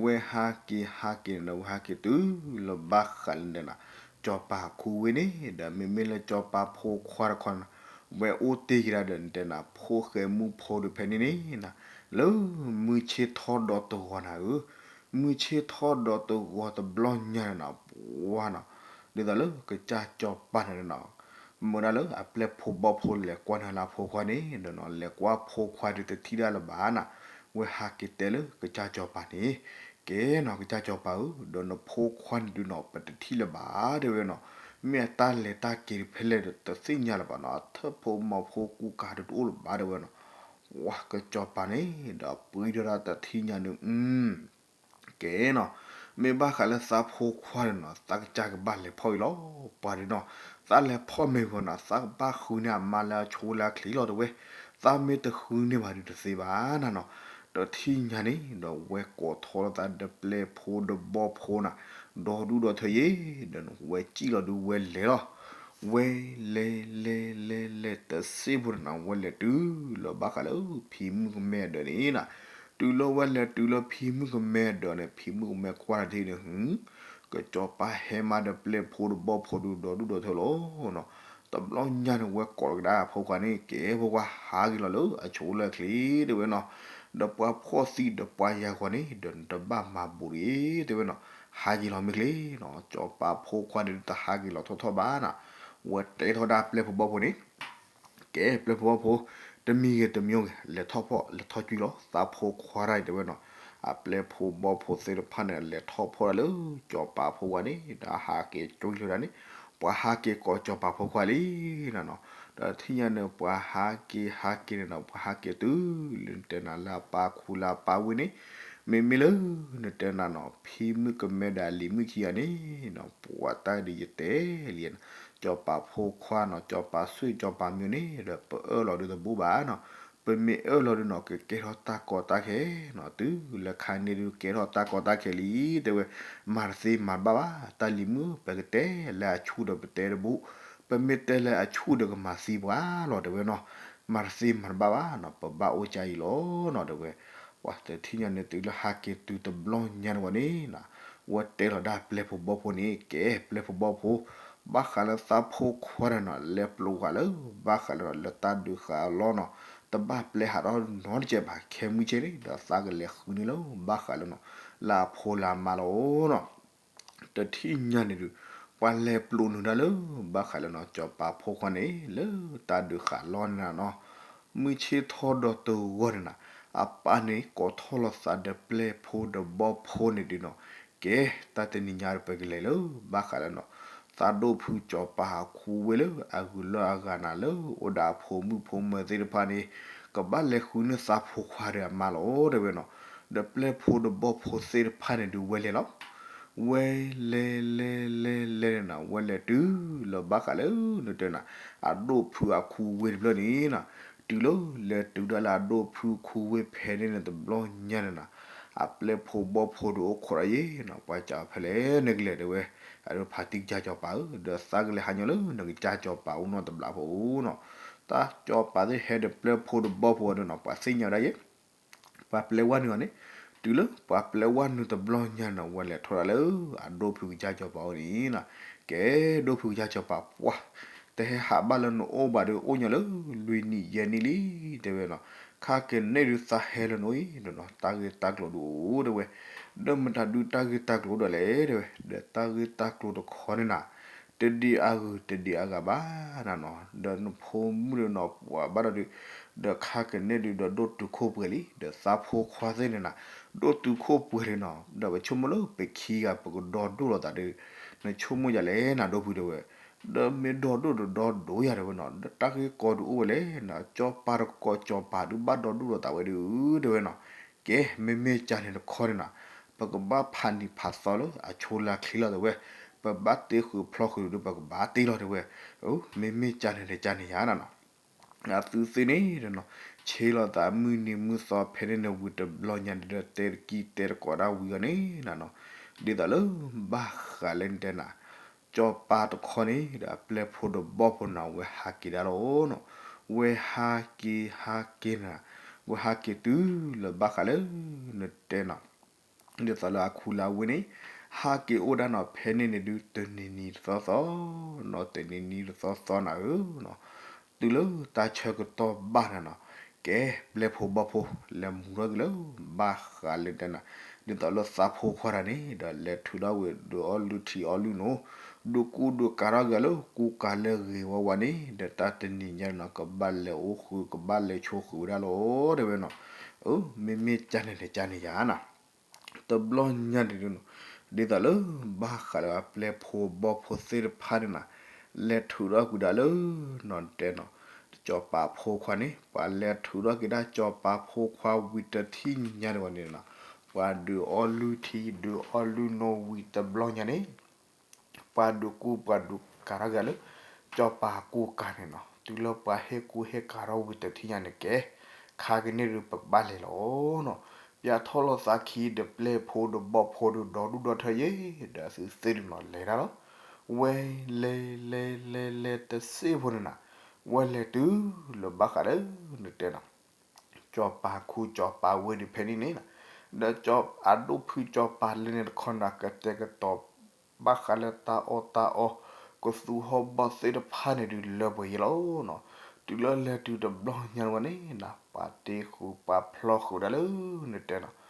ဝဲဟးက့ၤဟးက့ၤန့ၣ်ဒီး ဝဲဟးက့ၤတုၤလၢဘၣ်ဃးလၢနတဲနီၤ, ကၠီပၤခူဝ့ၢ်န့ၣ် ဒီးမ့မ့ၢ်လၢကၠီပၤဖိခွါတခီနီၤ, ဝဲအိၣ်တ့ၢ်က့ၤဒၣ်ဒီးနတဲနီၤ ဖိၣ်ဃဲမုၣ်ဖိဒုးဖဲန့ၣ်န့ၣ်နီၤ, လၢမုၢ်ဆ့ၣ်ထီၣ်ဒီးတဂီၤနၤဧၢ, မုၢ်ဆ့ၣ်ထီၣ်ဒီးတဂီၤတဘျီညါန့ၣ်နီၤ, ပှၤနီၤ, ဒ်သိးလၢကစၢ်ကၠီပၤန့ၣ်နီၤ, မၢဒၣ်လၢအပျဲၢ်ဖိဘီၣ်ဖိလဲၤကွၢ်နၤလၢအဖိခွါန့ၣ်ဒီးနီၤ လဲၤကွၢ်ဖိခွါဒုးတထံၣ်ဒၣ်လၢၤဘၣ်နီၤ, ဝဲဟးက့ၤတဲလၢကစၢ်ကၠီပၤန့ၣ်, ကဲနီၤ ကစၢ်ကၠီပၤဧၢ, ဒီးနဖိခွါန့ၣ်ဒုးနီၤ ပတထံၣ်လၢၤဘၣ်တဲဝဲနီၤ, မ့ၢ်အတၢ်လဲၤတၢ်က့ၤဖဲလဲၣ်ဒီးတသ့ၣ်ညါလၢၤဘၣ်နီၤ, အထၢၣ်ဖိမီၤဖိကူကၤဒုးတအိၣ်လၢၤဘၣ်တဲဝဲနီၤ, ဝဲကစၢ်ကၠီပၤန့ၣ် ဒီးပှ့ၤထီၣ်ဒၣ်တထံၣ်ညါန့ၣ် ကဲနီၤ, မ့ၢ်ဘၣ်ဃးလၢသးဖိခွါန့ၣ်နီၤ သးကစၢ်ကဘၣ်လဲၤဖီၣ်အံၤလီၤ, ပှၤဒုးနီၤ, သးလဲၤဖီၣ်မ့ၢ်ဂီၤနီၤ သးကဘၣ်ဃုန့ၢ်အမါလၢအဆိလၢအချ့လီၤတဲဝဲ, သးမ့ၢ်တဃုန့ၢ်ဘၣ်ဒုးတသ့ဘၣ်နီၤနီၤ, တထံၣ်ညါန့ၣ် ဒီးဝဲကိးထီၣ်လီၤသးဒီးပျဲၢ်ဖိဒီးဘီၣ်ဖိနီၤ, ဒီဒူၣ်ဒီထၢယဲၢ် ဒီးဝဲစံၣ်လီၤဒုးဝဲလဲၤလီၤ ဝဲလဲၤလဲၤလဲၤလဲၤတစ့ၢ်ဖိန့ၣ်နီၤ ဝဲလဲၤတုၤလီၤဘၣ်ဃးလၢ ဖံမုၣ်ကမဲအဒၢးန့ၣ်နီၤ, တုၤလၢဝဲလဲၤတုၤလၢဖံမုၣ်ကမဲအဒၢးန့ၣ် ဖံမုၣ်ကမဲကွၢ်ထီၣ်တ့ၢ်န့ၣ် ဟု ကစၢ်ကၠီပၤဟဲမါဒီးပျဲၢ်ဖိဒီးဘီၣ်ဖိဒုးဒီဒူၣ်ဒီထၢလီၤနီၤ, တဘျီညါန့ၣ် ဝဲကိးလီၤကဒါအဖိခွါန့ၣ် ကဲဖိခွါ ဟးက့ၤလီၤလၢအဆိလၢအချ့တဲဝဲနီၤ, ဒီးပှၤဖှီၣ်သံဒီးပှၤယာ်ဂီၤန့ၣ် ဒီးနတဘၣ်မၤဘူးတဂ့ၤတဲဝဲနီၤ, ဟးက့ၤလီၤမ့ၢ်ချ့နီၤ, ကၠီပၤဖိခွါန့ၣ်တဟးက့ၤလီၤထီၣ်ထီၣ်ဘၣ်နီၤ, ဝဲတဲထီၣ်ဒၣ်ပျဲၢ်ဖိဘီၣ်ဖိန့ၣ် ကဲပျဲၢ်ဖိဘီၣ်ဖိ, တမံၤဂ့ၤတမံၤဂ့ၤ လဲၤထီၣ်ဖီၣ်လဲၤထီၣ်ကွံာ်လီၤ သးဖိခွါတၢ်အံၤတဲဝဲနီၤ, အပျဲၢ်ဖိဘီၣ်ဖိသ့ၣ်တဖၣ်န့ၣ် လဲၤထီၣ်ဖီၣ်ဒၣ်လၢကၠီပၤဖိခွါန့ၣ် ဒီးဟးက့ၤကွံာ်လၢဒၣ်န့ၣ်, ပှၤဟးက့ၤကိးစီၤပၤဖိခွါလံနီၤနီၤ. ဒီးထံၣ်ညါန့ၣ် ပှၤဟးက့ၤဟးက့ၤန့ၣ်ဒီး ပှၤဟးက့ၤတုၤလၢနတဲနၤလၢအပၢ်ခူလၢအပၢ်ဝ့ၢ်န့ၣ်, မ့မ့ၢ်လၢနတဲနၤနီၤ ဖံမုၣ်ကမဲဒီးအလံၤမုၣ်ခံဂၤန့ၣ်နီၤ, ပှၤတၢ်ဒုးယတဲလံနီၤ, စီၤပၤဖိခွါနီၤ စီၤပၤဆွ့ၣ်စီၤပၤမ့ၢ်န့ၣ်ဒီး ပအၢၣ်လီၤဒုးတဘိဘၣ်နီၤ. ပမ့ၢ်အၢၣ်လီၤဒုးနီၤ ကကဲထီၣ်တၢ်ကီတၢ်ခဲနီၤ, တုၤလၢခါန့ၣ်ဒုးကဲထီၣ်တၢ်ကီတၢ်ခဲလံ, တဲဝဲ, မၤတသ့မၤတဘၣ်ဘၣ်, တၢ်လံၤမုၣ် ပကတဲလၢအဆူၣ်ဒီးပတဲတဘိ, ပမ့ၢ်တဲလၢအဆူၣ်ဒီးကမၤသံပှၤလီၤ တဲဝဲနီၤ, မၤတသ့မၤတဘၣ်ဘၣ်နီၤ ပဘၣ်အိၣ်ကါအံၤလီၤနီၤ တဲဝဲ. ပှၤတထံၣ်ညါန့ၣ် တုၤလၢဟးက့ၤတုၤတဘျီညါန့ၣ်ဝဲန့ၣ်နီၤ, ဝဲတဲလီၤဒၣ်ပျဲၢ်ဖိဘီၣ်ဖိန့ၣ် ကဲပျဲၢ်ဖိဘီၣ်ဖိ, ဘၣ်ဃးလၢသးဖိခွါဒီးနီၤ လဲၤပျိးဃာ်လၢ ဘၣ်ဃးလၢတၢ်ဒုးဃာ်အလီၢ်နီၤ, တဘၣ်ပျဲဟးထီၣ်နီတစဲးဘၣ် ခဲမုၢ်ဆ့ၣ်န့ၣ် ဒီးသးကလဲၤဃုန့ၢ်လၢ ဘၣ်ဃးလၢနီၤ လၢအဖိလၢအမါလီၤနီၤ. တထံၣ်ညါန့ၣ်ဒုး ပှၤလဲၤပျိးနုာ်ဒၣ်လၢ ဘၣ်ဃးလၢနီၤ စီၤပၤဖိခွါန့ၣ် လၢတၢ်ဒုးဃာ်လီၢ်န့ၣ်နီၤ, မုၢ်ဆ့ၣ်ထီၣ်ဒီးတဂီၢ်န့ၣ်နီၤ, အပၢ်န့ၣ်ကိးထီၣ်လီၤသးဒီးပျဲၢ်ဖိဒီးဘီၣ်ဖိန့ၣ်ဒုးနီၤ, ကဲ တၢ်တနံၤညါဒီးပကလဲၤလၢ ဘၣ်ဃးလၢနီၤ သးဒိၣ်ဖုစီၤပၤအခိဝ့ၢ်လၢအဂုၤလၢအဂၤနၤလၢ အိၣ်ဒီးအဖိမုၣ်ဖိမၢၤသ့ၣ်တဖၣ်န့ၣ်, ကဘၣ်လဲၤဃုန့ၢ်သးဖိခွါဒီးအမါလီၤ တဲဝဲနီၤ. ဒီးပျဲၢ်ဖိဒီးဘီၣ်ဖိသ့ၣ်တဖၣ်န့ၣ်ဒုးဝဲလဲၤလီၤ. ဝဲလဲၤလဲၤလဲၤလဲၤန့ၣ်နီၤ ဝဲလဲၤတုၤလၢဘၣ်ဃးလၢနတဲနၤ အဒိၣ်ဖုအခိဝ့ၢ်တဖျၢၣ်န့ၣ်နီၤ, တုၤလၢလဲၤတုၤဒၣ်လၢအဒိၣ်ဖုခိဝ့ၢ်ဖဲန့ၣ်န့ၣ်တဘျီညါန့ၣ်နီၤ, အပျဲၢ်ဖိဘီၣ်ဖိဒုးအိၣ်ခိးဒၣ်ယဲနီၤ, ပှၤစံးဖဲလဲၣ်နကလဲၤတဲဝဲ, အဒိဖးတံၢ်ကစၢ်စီၤပၤဧၢ, ဒီးသးကလဲၤဟးညီလၢနကစၢ်စီၤပၤအိၣ်နီတဘျီဖိနီၤ, တၢ်စီၤပၤသ့ၣ်ဟဲဒီးပျဲၢ်ဖိဒီးဘီၣ်ဖိအီၤဒီးနီၤ ပှၤသ့ၣ်ညါဝဲဒၣ်ယဲ ပှၤပျဲဝဲနုာ်အီၤန့ၣ်, တုၤလၢပှၤပျဲဝဲနုာ်တဘျီညါန့ၣ်နီၤ ဝဲလဲၤထီၣ်ဒၣ်လၢ အဒိၣ်ဖုကစၢ်စီၤပၤအိၣ်န့ၣ်နီၤ,ကဲ ဒိၣ်ဖုကစၢ်စီၤပၤပှၢ်, တဟဲဟးဘၣ်လၢနအိၣ်ဘၣ်ဒီးအိၣ်ညီလၢလွံၢ်နံၣ်ယဲၢ်နံၣ်လံ တဲဝဲနီၤ, ခါကန့ၢ်ဒုးသးဟဲလၢနအိၣ်အံၤနီၤ တၢ်ဂ့ၢ်တၢ်ကျိၤဒုးအိၣ်တဲဝဲ, ဒီးမတၤဒုးတၢ်ဂ့ၢ်တၢ်ကျိၤအိၣ်ဒီးလဲၣ်တဲဝဲ, ဒီးတၢ်ဂ့ၢ်တၢ်ကျိၤတခီန့ၣ်နီၤ တဒံးအဂုၤတဒံးအဂၤဘၣ်နၤနီၤ, ဒီးနဖိမုၣ်ဒီးနီၤ ပှၤဘၣ်ဒီးဒုး, ဒီးခါကန့ၢ်ဒုးဒီးဒိၣ်တုာ်ခိၣ်ပှဲၤလံ, ဒီးသးဖိခွါသ့ၣ်န့ၣ်နီၤ, ဒိၣ်တုာ်ခိၣ်ပှဲၤလံနီၤ, ဒီးပဆိကမိၣ်လၢပခံဂၤပကဒီဒိၣ်လိာ်သးဒီး, နဆိကမိၣ်ယၤလဲၣ်နၤဒိၣ်ဖုတဲဝဲ, ဒီးမ့ၢ်ဒီဒိၣ်ဒီးဒီဒိၣ်ယၤတဲဝဲနီၤ, ဒီးတၢ်ဂ့ၢ်ကီဒုးအိၣ်ဝဲလဲၣ်နီၤ, စီၤပၤတကိးစီၤပၤဒုးဘၣ်ဒီဒိၣ်လိာ်သးဝဲဒုးတဲဝဲနီၤ, ကဲ မ့မ့ၢ်ကၢ်န့ၣ်တခီန့ၣ်နီၤ, ပကဘၣ်ဖးနံၤဖးသီလၢအဆိလၢချ့လီၤတဲဝဲ, ပဘၣ်တ့ဃုာ်ဖျီဃုာ်ဒီးပကဘၣ်တ့လီၤတဲဝဲ, မ့မ့ၢ်ကၢ်န့ၣ်တကၢ်န့ၣ်ယၤနီၤ အသုသ့ၣ်န့ၣ်နီၤ, ဆ့လီၤသးမုၢ်နံၤမုၢ်သီဖဲန့ၣ်န့ၣ်ဝံၤတဘျီညါဒီး တဲတကံၢ်တဲတကိးဒၣ်ဝံၤအီၤန့ၣ်နီၤ, ဒ်သိးလၢဘၣ်ဃးလၢနတဲနၤ, စီၤပၤတခီန့ၣ်ဒီးအပျဲၢ်ဖိဒီးဘီၣ်ဖိန့ၣ် ဝဲဟးက့ၤဒၣ်လီၤနီၤ, ဝဲဟးက့ၤဟးက့ၤန့ၣ်, ဝဲဟးက့ၤတုၤလၢဘၣ်ဃးလၢ နတဲနီၤ ဒ်သိးလၢအခူလၢအဝ့ၢ်န့ၣ်, ဟးက့ၤအိၣ်ဒၣ်နီၤ ဖဲန့ၣ်န့ၣ်ဒုး တနံၤနံၤတသီသီ, နီၤ တနံၤနံၤတသီသီနၤဧၢနီၤ, တုၤလၢတၢ်ဆၢကတီၢ်ဘၣ်နၤနီၤ, ကဲ ပျဲၢ်ဖိဘီၣ်ဖိ လဲၤမူထီၣ်က့ၤလၢ ဘၣ်ဃးလၢတဲနၤ, ဒ်သိးလၢသးဖိခွါတဂၤန့ၣ် ဒီးလဲၤထုးထီၣ်ဝဲဒုးအီၣ်လုၢ်ထံအီလုၢ်နိ, ဒုးကူဒုးကၤထီၣ်က့ၤလၢကူကၤလၢဂ့ၤဝါဝါန့ၣ် ဒီးတၢ်တနံၤညါနီၤ ကဘၣ်လဲၤအိၣ်ဃုာ် ကဘၣ်လဲၤဆိဃုာ်ဝဲဒၣ်လီၤ တဲဝဲနီၤ, အၢ မ့မ့ၢ်ကၢ်န့ၣ်န့ၣ် ကၢ်န့ၣ်ယၤနၤ တဘျီညါဒ်န့ၣ်နီၤ, ဒ်သိးလၢဘၣ်ဃးလၢပျဲၢ်ဖိဘီၣ်ဖိသ့ၣ်တဖၣ်န့ၣ်နၤ, လဲၤထုးထီၣ်ကွံာ်ဒၣ်လၢ နီၤတဲနီၤ, စီၤပၤဖိခွါန့ၣ် ပှၤလဲၤထုးထီၣ်က့ၤဒၣ်စီၤပၤဖိခွါဝံၤတထံၣ်ညါန့ၣ်ဝဲန့ၣ်နီၤ, ပှၤဒုးအီၣ်လုၢ်ထံ ဒုးအီၣ်လုၢ်နိဝံၤတဘျီညါန့ၣ် ပှၤဒုးကူပှၤဒုးကၤထီၣ်က့ၤလၢ စီၤပၤကူကၤန့ၣ်နီၤ, တုၤလၢပှၤဟ့ၣ်ကူဟ့ၣ်ကၤထီၣ်ဝံၤတထံၣ်ညါန့ၣ်ကဲ, ခါကန့ၢ်ဒုးပကဘၣ်လဲၤလီၤနီၤ, ပျဲၢ်ထီၣ်လီၤသးခံဒီးပျဲၢ်ဖိဒီးဘီၣ်ဖိဒီးဒီဒူၣ်ဒီထၢယဲ, ဒီးသုသ့ၣ်ဒုးနီၤလဲၤတၢ်လီၤ, ဝဲလဲၤလဲၤလဲၤလဲၤတစ့ၢ်ဖိန့ၣ်နၤ, ဝဲလဲၤတုၤလၢဘၣ်ဃးလၢ နတဲနီၤ စီၤပၤခူစီၤပၤဝ့ၢ်ဒုးဖဲန့ၣ်န့ၣ်, ဒီးအဒိၣ်ဖုစီၤပၤလၢန့ၣ်တခီနၤ ကတဲာ်ကတီၤ ဘၣ်ဃးလၢတၢ်အီၣ်တၢ်အီ, ကသူဟီၣ်ဘီၣ်သ့ၣ်တဖၣ်န့ၣ်ဒုးလၢပှဲၤယဲလီၤနီၤ, တုၤလၢလဲၤတုၤတဘျီညါဝဲန့ၣ်နၤ ပှၤတ့ဃုာ်ပှၤဖျီဃုာ်ဒၣ်လၢ နတဲနီၤ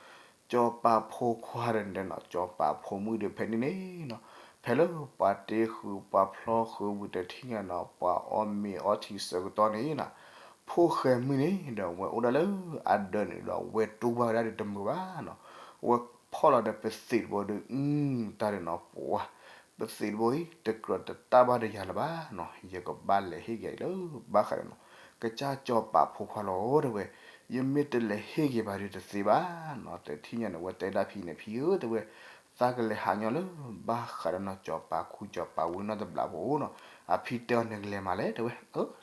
စီၤပၤဖိခွါဒီးနတဲနီၤ စီၤပၤဖိမုၣ်ဒီးဖဲန့ၣ်န့ၣ်နီၤ, ဖဲလၢပှၤတ့ဃုာ်ပှၤဖျီဃုာ်ဝံၤတထံၣ်ညါနီၤ ပှၤအီၣ်မ့ၤအီထံဆၢကတီၢ်န့ၣ်နၤ, ဖိၣ်ဃဲမုၣ်န့ၣ်ဒီးဝဲအိၣ်ဒၣ်လၢအဒၢးန့ၣ်ဒီးဝဲတူၢ်ဘၣ်ဝဲဒၣ်ဒီးတမုာ်ဘၣ်နီၤ, ဝဲဖီၣ်လီၤဒီးပသံးတဘိဒီး အု တၢ်ဒီးနီၤ ပှၤ ပသ့ၣ်တဘိအံၤ တကြၢးတတၢ်ဘၣ်ဒီးယၤလၢၤဘၣ်နီၤ, ယကဘၣ်လဲၤဟ့ၣ်က့ၤအီၤလၢ ဘၣ်ဃးဒီးနီၤ ကစၢ်စီၤပၤဖိခွါလီၤတဲဝဲ, ယမ့ၢ်တလဲၤဟ့ၣ်က့ၤဘၣ်ဒီးတသ့ဘၣ်နီၤ, တထံၣ်ညါန့ၣ် အဝဲတဲဒၣ်ဖံန့ၣ် ဖံဧၢတဲဝဲ, သးကလဲၤဟးညီလၢ ဘၣ်ဃးဒီးနီၤ စီၤပၤခူစီၤပၤဝ့ၢ်နီတဘျီဖိနီၤ, အဖံတဲအီၤနကလဲၤမးလဲၣ်တဲဝဲ,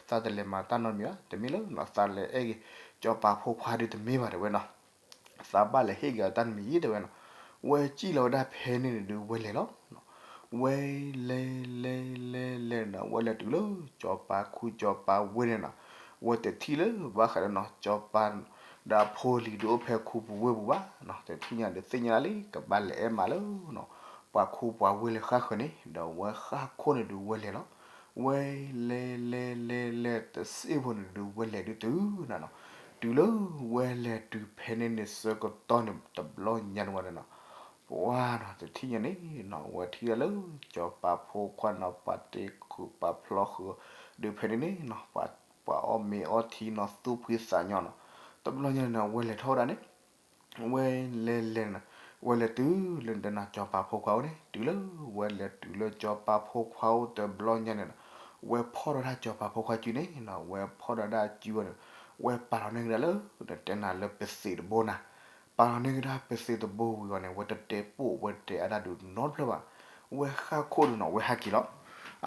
သးတလဲၤမၤတၢ်နီတမံၤဘၣ်, တမ့ၢ်လၢနီၤ သးလဲၤအဲၣ်က့ၤ စီၤပၤဖိခွါဒုးတမ့ၢ်ဘၣ်တဲဝဲနီၤ သးဘၣ်လဲၤဟ့ၣ်က့ၤအီၤတၢ်တမံၤအံၤတဲဝဲနီၤ, ဝဲစံၣ်လီၤဝဲဒၣ်ဖဲန့ၣ်န့ၣ်ဒုးဝဲလဲၤလီၤ, ဝဲလဲၤလဲၤလဲၤလဲၤနီၤ ဝဲလဲၤတုၤလၢ စီၤပၤခူစီၤပၤဝ့ၢ်န့ၣ်နီၤ, ဝဲတထံၣ်လၢဘၣ်ဃးဒီးနီၤ စီၤပၤ ဒီးအဖိအလံၤဒုးအိၣ်ဖဲခူပူၤဝ့ၢ်ပူၤဘၣ်နီၤ, တထံၣ်ညါဒုးသ့ၣ်ညါလံ ကဘၣ်လဲၤအဲၣ်မးလၢနီၤ ပှၤခူပှၤဝ့ၢ်လၢဃၣ်ဃၢၤန့ၣ် ဒီးဝဲဃၣ်ခိၣ်န့ၣ်ဒုးဝဲလဲၤလီၤ, ဝဲလဲၤလဲၤလဲၤလဲၤတစ့ၢ်ဖိန့ၣ်ဒုးဝဲလဲၤဒုးတုၤနၤနီၤ, တုၤလၢဝဲလဲၤတုၤဖဲန့ၣ်န့ၣ်ဆၢကတီၢ်န့ၣ် တဘျီညါန့ၣ်ဝဲန့ၣ်နီၤ, ပှၤနီၤ တထံၣ်ညါန့ၣ်နီၤ ဝဲထံၣ်ဒၣ်လၢ စီၤပၤဖိခွါနီၤ ပှၤတ့ခုးပှၤဖျီဃုာ် ဒုးဖဲန့ၣ်န့ၣ်နီၤ ပှၤအီၣ်မ့ၤအီထံနီၤ သူၣ်ဖှံသးညီနီၤ, တဘျီညါန့ၣ်နီၤ ဝဲလဲၤထီၣ်ဝဲဒၣ်န့ၣ် ဝဲလဲၤလဲၤနီၤ ဝဲလဲၤတုၤလၢတဲနီၤ စီၤပၤဖိခွါအိၣ်န့ၣ် တုၤလၢဝဲလဲၤတုၤလၢစီၤပၤဖိခွါအိၣ်တဘျီညါန့ၣ်နီၤ, ဝဲဖီၣ်ထီၣ်ဒၣ်စီၤပၤဖိခွါစုန့ၣ်နီၤ ဝဲဖီၣ်ထီၣ်ဒၣ်စုဝဲန့ၣ်, ဝဲပာ်လီၤန့ၢ်ကဒါလၢ တဲနၤလၢပသ့ၣ်တဘိနၤ, ပာ်လီၤန့ၢ်ကဒါပသ့ၣ်တဘိဝံၤအီၤန့ၣ် ဝဲတတဲပိာ်ဝဲတတဲအါဒၣ်ဒုးနီတဖျၢၣ်ဘၣ်, ဝဲဃၣ်ခိၣ်ဒုးနီၤ ဝဲဟးက့ၤလီၤ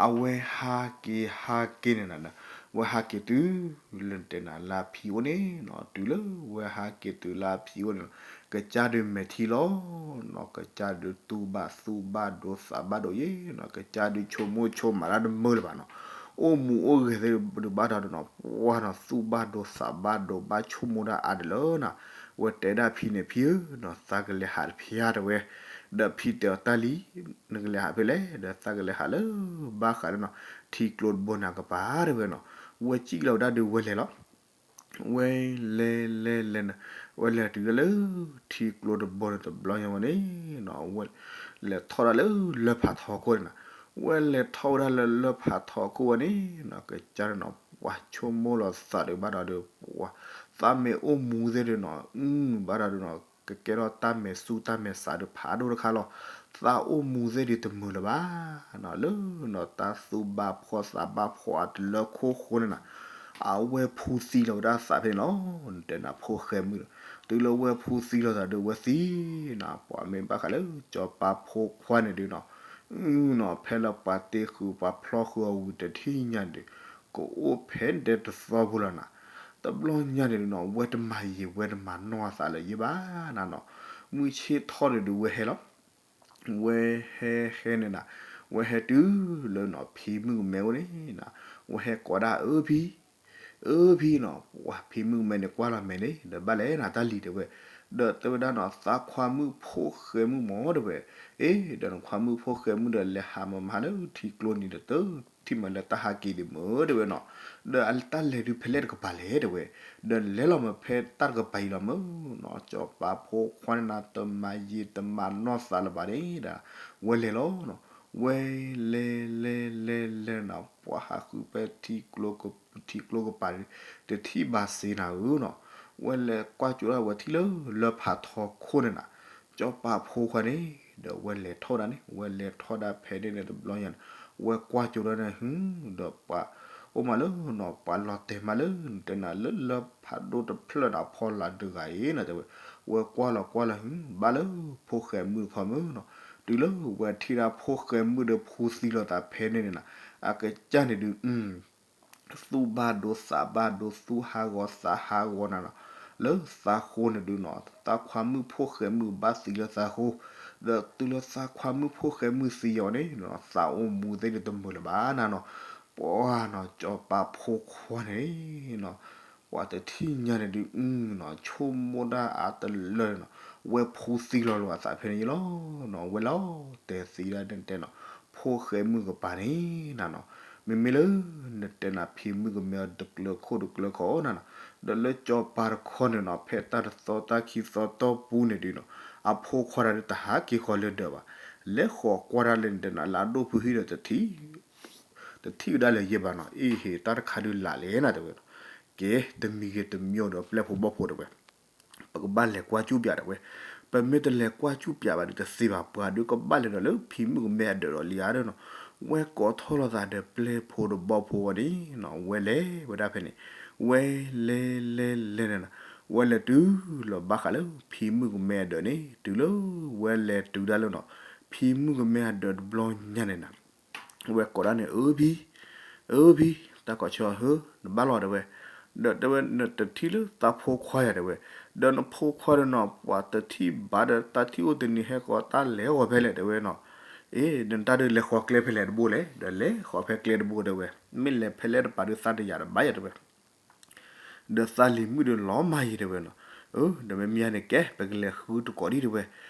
အဝဲဟးက့ၤဟးက့ၤန့ၣ်နီၤ, ဝဲဟးက့ၤတုၤလၢတဲနၤလၢအဖံအိၣ်န့ၣ်နီၤ, တုၤလၢဝဲဟးက့ၤတုၤလၢအဖံအိၣ်န့ၣ်နီၤ, ကစၢ်ဒုးမဲာ်ထံလီၤနီၤ, ကစၢ်ဒုးတူၢ်ဘၣ်သူၣ်ဘၣ်ဒိသးဘၣ်ဒိယဲနီၤ, ကစၢ်ဒုးဆိကမိၣ်ဆိကမးတၢ်တမုာ်လၢၤဘၣ်နီၤ, အိၣ်မူအိၣ်ဂဲၤသ့ၣ်တဖၣ်ဒီးဘၣ်ဒီးနီၤ ပှၤနီၤ သူၣ်ဘၣ်ဒိသးဘၣ်ဒိဘၣ်ဆိကမိၣ်တၢ်အါဒၣ်လၢနီၤ, ဝဲတဲဒၣ်ဖံန့ၣ် ဖံဧၢနီၤ သးကလဲၤဟးတဖျၢၣ်တဲဝဲ, ဒီးဖံတဲအီၤတၢ်လံ နကလဲၤဟးဖဲလဲၣ်, ဒီးသးကလဲၤဟးလၢ ဘၣ်ဃးလၢနီၤ ထံကျိတဘိန့ၣ်ကပၤတဲဝဲနီၤ, ဝဲစံၣ်လီၤဝဲဒၣ်ဒုးဝဲလဲၤလီၤ ဝဲလဲၤလဲၤလဲၤနီၤ, ဝဲလဲၤတုၤလၢ ထံကျိတဘိန့ၣ်တဘျီညါဝဲန့ၣ်နီၤ, ဝဲလဲၤထီၣ်ဒၣ်လၢလၢၢ်ဖးထီခိၣ်န့ၣ်နီၤ, ဝဲလဲၤထီၣ်ဝဲဒၣ်လၢလၢၢ်ဖးထီခိၣ်ဝဲန့ၣ်နီၤ, ကစၢ်န့ၣ်နီၤ ပှၤဆိကမိၣ်လီၤသးဒုးဘၣ်ဒီးဒုး ပှၤ သးမ့ၢ်အိၣ်မူသ့ၣ်ဒုးနီၤ အုၣ်ဘၣ်ဒီးဒုးနီၤ ကကဲထီၣ်တၢ်မဲာ်ဆူၣ်တၢ်မဲာ်ဆါဒုးဖးဒိၣ်တခါလီၤ, သးအိၣ်မူသ့ၣ်ဒုးတမုာ်လၢၤဘၣ်နီၤ, လၢနီၤ တၢ်သူၣ်ဘၣ်ဖှီၣ်သးဘၣ်ဖှီၣ်အတလၢခိၣ်ဃိန့ၣ်နီၤ, အဝဲဖူသံလီၤဝဲဒၣ်သးဖဲန့ၣ်လီၤ, နတဲနၤဖိၣ်ဃဲမုၣ်ဒီး တုၤလၢဝဲဖူသံလီၤသးဒုးဝဲသံနီၤ, ပှၤမ့ၢ်ဘၣ်ဃးလၢစီၤပၤဖိခွါန့ၣ်ဒုးနီၤ အုၣ်နီၤ ဖဲလၢပှၤတ့ဃုာ်ပှၤဖျီဃုာ်အီၤဝံၤတထံၣ်ညါဒုး ကအိၣ်ဖဲဒဲတသီပူၤလီၤနီၤ, တဘျီညါန့ၣ်ဒုးနီၤ ဝဲတမၤယံာ်ဝဲတမၤနီၢ်အသးလၢၤယဲဘၣ်နီၤနီၤ, မုၢ်ဆ့ၣ်ထီၣ်န့ၣ်ဒုးဝဲဟဲလီၤ ဝဲဟဲဟဲန့ၣ်နီၤ, ဝဲဟဲတုၤလၢနီၤ ဖံမုၣ်ကမဲအိၣ်န့ၣ်နီၤ, ဝဲဟဲကိးဒၣ်အၢဖံ အၢဖံနီၤ, ပှၤဖံမုၣ်ကမဲန့ၣ်ကွၢ်လီၤမဲာ်န့ၣ် ဒီးဘၣ်လဲၣ်နၤတၢ်လံၤတဲဝဲ, ဒီးတဲဝဲဒၣ်နီၤ သးခွါမုၣ်ဖိၣ်ဃဲမုၣ်မၢတဲဝဲ, အ့ ဒီးနခွါမုၣ်ဖိၣ်ဃဲမုၣ်ဒီးလဲၤဟးမးမးလၢထံကျိနံၤဒီးတထံၣ်မးလၢတၢ်ဟးက့ၤဒံးမၢတဲဝဲနီၤ, ဒီးအတၢ်လဲၤဒုးဖဲလဲၣ်တကပၤလဲၣ်တဲဝဲ, ဒီးလဲၤလီၤမးဖဲတၢ်တကပၤအံၤလီၤမၢနီၤ, စီၤပၤဖိခွါန့ၣ်နၤ တမၤယံာ်တမၤနီၢ်သးလၢၤဘၣ်န့ၣ်ဒီး ဝဲလဲၤလီၤနီၤ, ဝဲလဲၤလဲၤလဲၤလဲၤနီၤ ပှၤဟးဃုဖဲ ထံကျိကပၤ တထံၣ်ဘၣ်စ့နၤဧၢနီၤ, ဝဲလဲၤကွၢ်ကၠိဒၣ်ဝဲထံၣ်လၢ လၢၢ်ဖးထီခိၣ်န့ၣ်နီၤ, စီၤပၤဖိခွါန့ၣ် ဒီးဝဲလဲၤထီၣ်ဒၣ်န့ၣ် ဝဲလဲၤထီၣ်ဒၣ်ဖဲန့ၣ်န့ၣ်တဘျီညါန့ၣ် ဝဲကွၢ်ကၠိဒၣ်န့ၣ် ဟူ ဒီးပှၤ အိၣ်မးလၢနီၤ ပှၤလီၤတဲာ်မးလၢ နတဲနၤလၢလၢၢ်ဖးဒိၣ်တဖျၢၣ်န့ၣ် အဖီလာ်တဂၤအံၤနီၤတဲဝဲ, ဝဲကွၢ်လီၤကွၢ်လီၤဟူ ဘၣ်လၢဖိၣ်ဃဲမုၣ်တခီမၢနီၤ, တုၤလၢဝဲထံၣ်ဒၣ်ဖိၣ်ဃဲမုၣ်ဒီးဖူသံလီၤသးဖဲန့ၣ်န့ၣ်နီၤ, အကစၢ်န့ၣ်ဒုး သူၣ်ဘၣ်ဒိသးဘၣ်ဒိ သူၣ်ဟးဂီၤသးဟးဂီၤနၤနီၤ, လၢသးဃိန့ၣ်ဒုးနီၤ သးခွါမုၣ်ဖိၣ်ဃဲမုၣ်ဘၣ်သံလၢသးဃိ, ဒီးတုၤလၢသးခွါမုၣ်ဖိၣ်ဃဲမုၣ်သံအီၤန့ၣ်နီၤ သးအိၣ်မူသ့ၣ်ဒုးတမုာ်လၢၤဘၣ်နၤနီၤ, ပှၤနီၤ စီၤပၤဖိခွါန့ၣ်နီၤ ပှၤတထံၣ်ညါန့ၣ်ဒုး အုၣ်နီၤ ဆိကမိၣ်ဒၣ်အါတလၢန့ၣ်နီၤ, ဝဲဖူသံလီၤလိာ်အသးဖဲန့ၣ်ယလီၤနီၤ, ဝဲလီၤတဲာ်သံဒၣ်န့ၣ်တဲနီၤ, ဖိၣ်ဃဲမုၣ်ကပၤန့ၣ်နၤနီၤ, မ့မ့ၢ်လၢ နတဲနၤဖံမုၣ်ကမဲအီၤတကျၢၤခိၣ်တကျၢၤခီနၤနီၤ, ဒီးလၢစီၤပၤတခီန့ၣ်နီၤ ဖဲတၢ်တသီတၢ်ခံသီတီၢ်ပူၤန့ၣ်ဒုးနီၤ အဖိခွါတၢ်ဒုးတဟးက့ၤဃီၤလၢဒၢးဘၣ်, လဲၤဃီၤကွၢ်ဒၣ်လၢနတဲနၤလၢအဒိၣ်ဖုဟံၣ်ဒီးတထံၣ် တထံၣ်ကဒါလၢၤယဲဘၣ်နီၤ, အ့ဟ့ၣ် တၢ်တခါဒုးလၢ်လဲၣ်နၤတဲဝဲ, ကဲ တမံၤဂ့ၤတမံၤဒီးပျဲၢ်ဖိဘီၣ်ဖိတဲဝဲ, ပကဘၣ်လဲၤကွၢ်ကၠူၣ်ပၠးတဲဝဲ, ပမ့ၢ်တလဲၤကွၢ်စူၣ်ပၠးဘၣ်ဒီးတသ့ဘၣ်, ပှၤဒုးကဘၣ်လဲၤဒီးလၢဖံမုၣ်ကမဲအဒၢးဒီးလံဧါဒီးနီၤ, ဝဲကိးထီၣ်လိာ်သးဒီးပျဲၢ်ဖိတဘီဖိဝဲန့ၣ်နီၤ, ဝဲလဲၤဝဲဒၣ်ဖဲန့ၣ်, ဝဲလဲၤလဲၤလဲၤန့ၣ်နီၤ, ဝဲလဲၤတုၤလီၤဘၣ်ဃးလၢဖံမုၣ်ကမဲအဒၢးန့ၣ်, တုၤလၢဝဲလဲၤတုၤဒၣ်လၢနီၤ, ဖံမုၣ်ကမဲအဒၢးတဘျီညါန့ၣ်နီၤ ဝဲကိးဒၣ်န့ၣ်, အၢဖံ, အၢဖံ, တၢ်ကိးဆၢဟၢ, နဘၣ်လီၤတဲဝဲ, ဒီးတဲဝဲနတထံၣ်လၢသးဖိခွါယၤတဲဝဲ, ဒီးနဖိခွါဒီးနီၤ ပှၤတထံၣ်ဘၣ်ဒီးတၢ်ထံၣ်အိၣ်တနံၤဟဲဃီၤတၢ်လဲၤဃီၤဖဲလဲၣ်တဲဝဲနီၤ, အ့ နတၢ်ဒုးလဲၤဃီၤကျဲဖဲလဲၣ်တဘိလဲၣ်, ဒီးလဲၤဃီၤဖဲကျဲတဘိတဲဝဲ, မ့ၢ်လဲၤဖဲလဲၣ်တပၤဒုးသးတယာ်တဘၣ်ယၤတဲဝဲ ဒီးသးလံၤမုၣ်ဒီးလီၤမၢ်ယံၤတဲဝဲနီၤ, အၢ ဒီးမ့မ့ၢ်ယါန့ၣ်ကဲ ပကလဲၤဃုတကိးဒံးတဲဝဲ,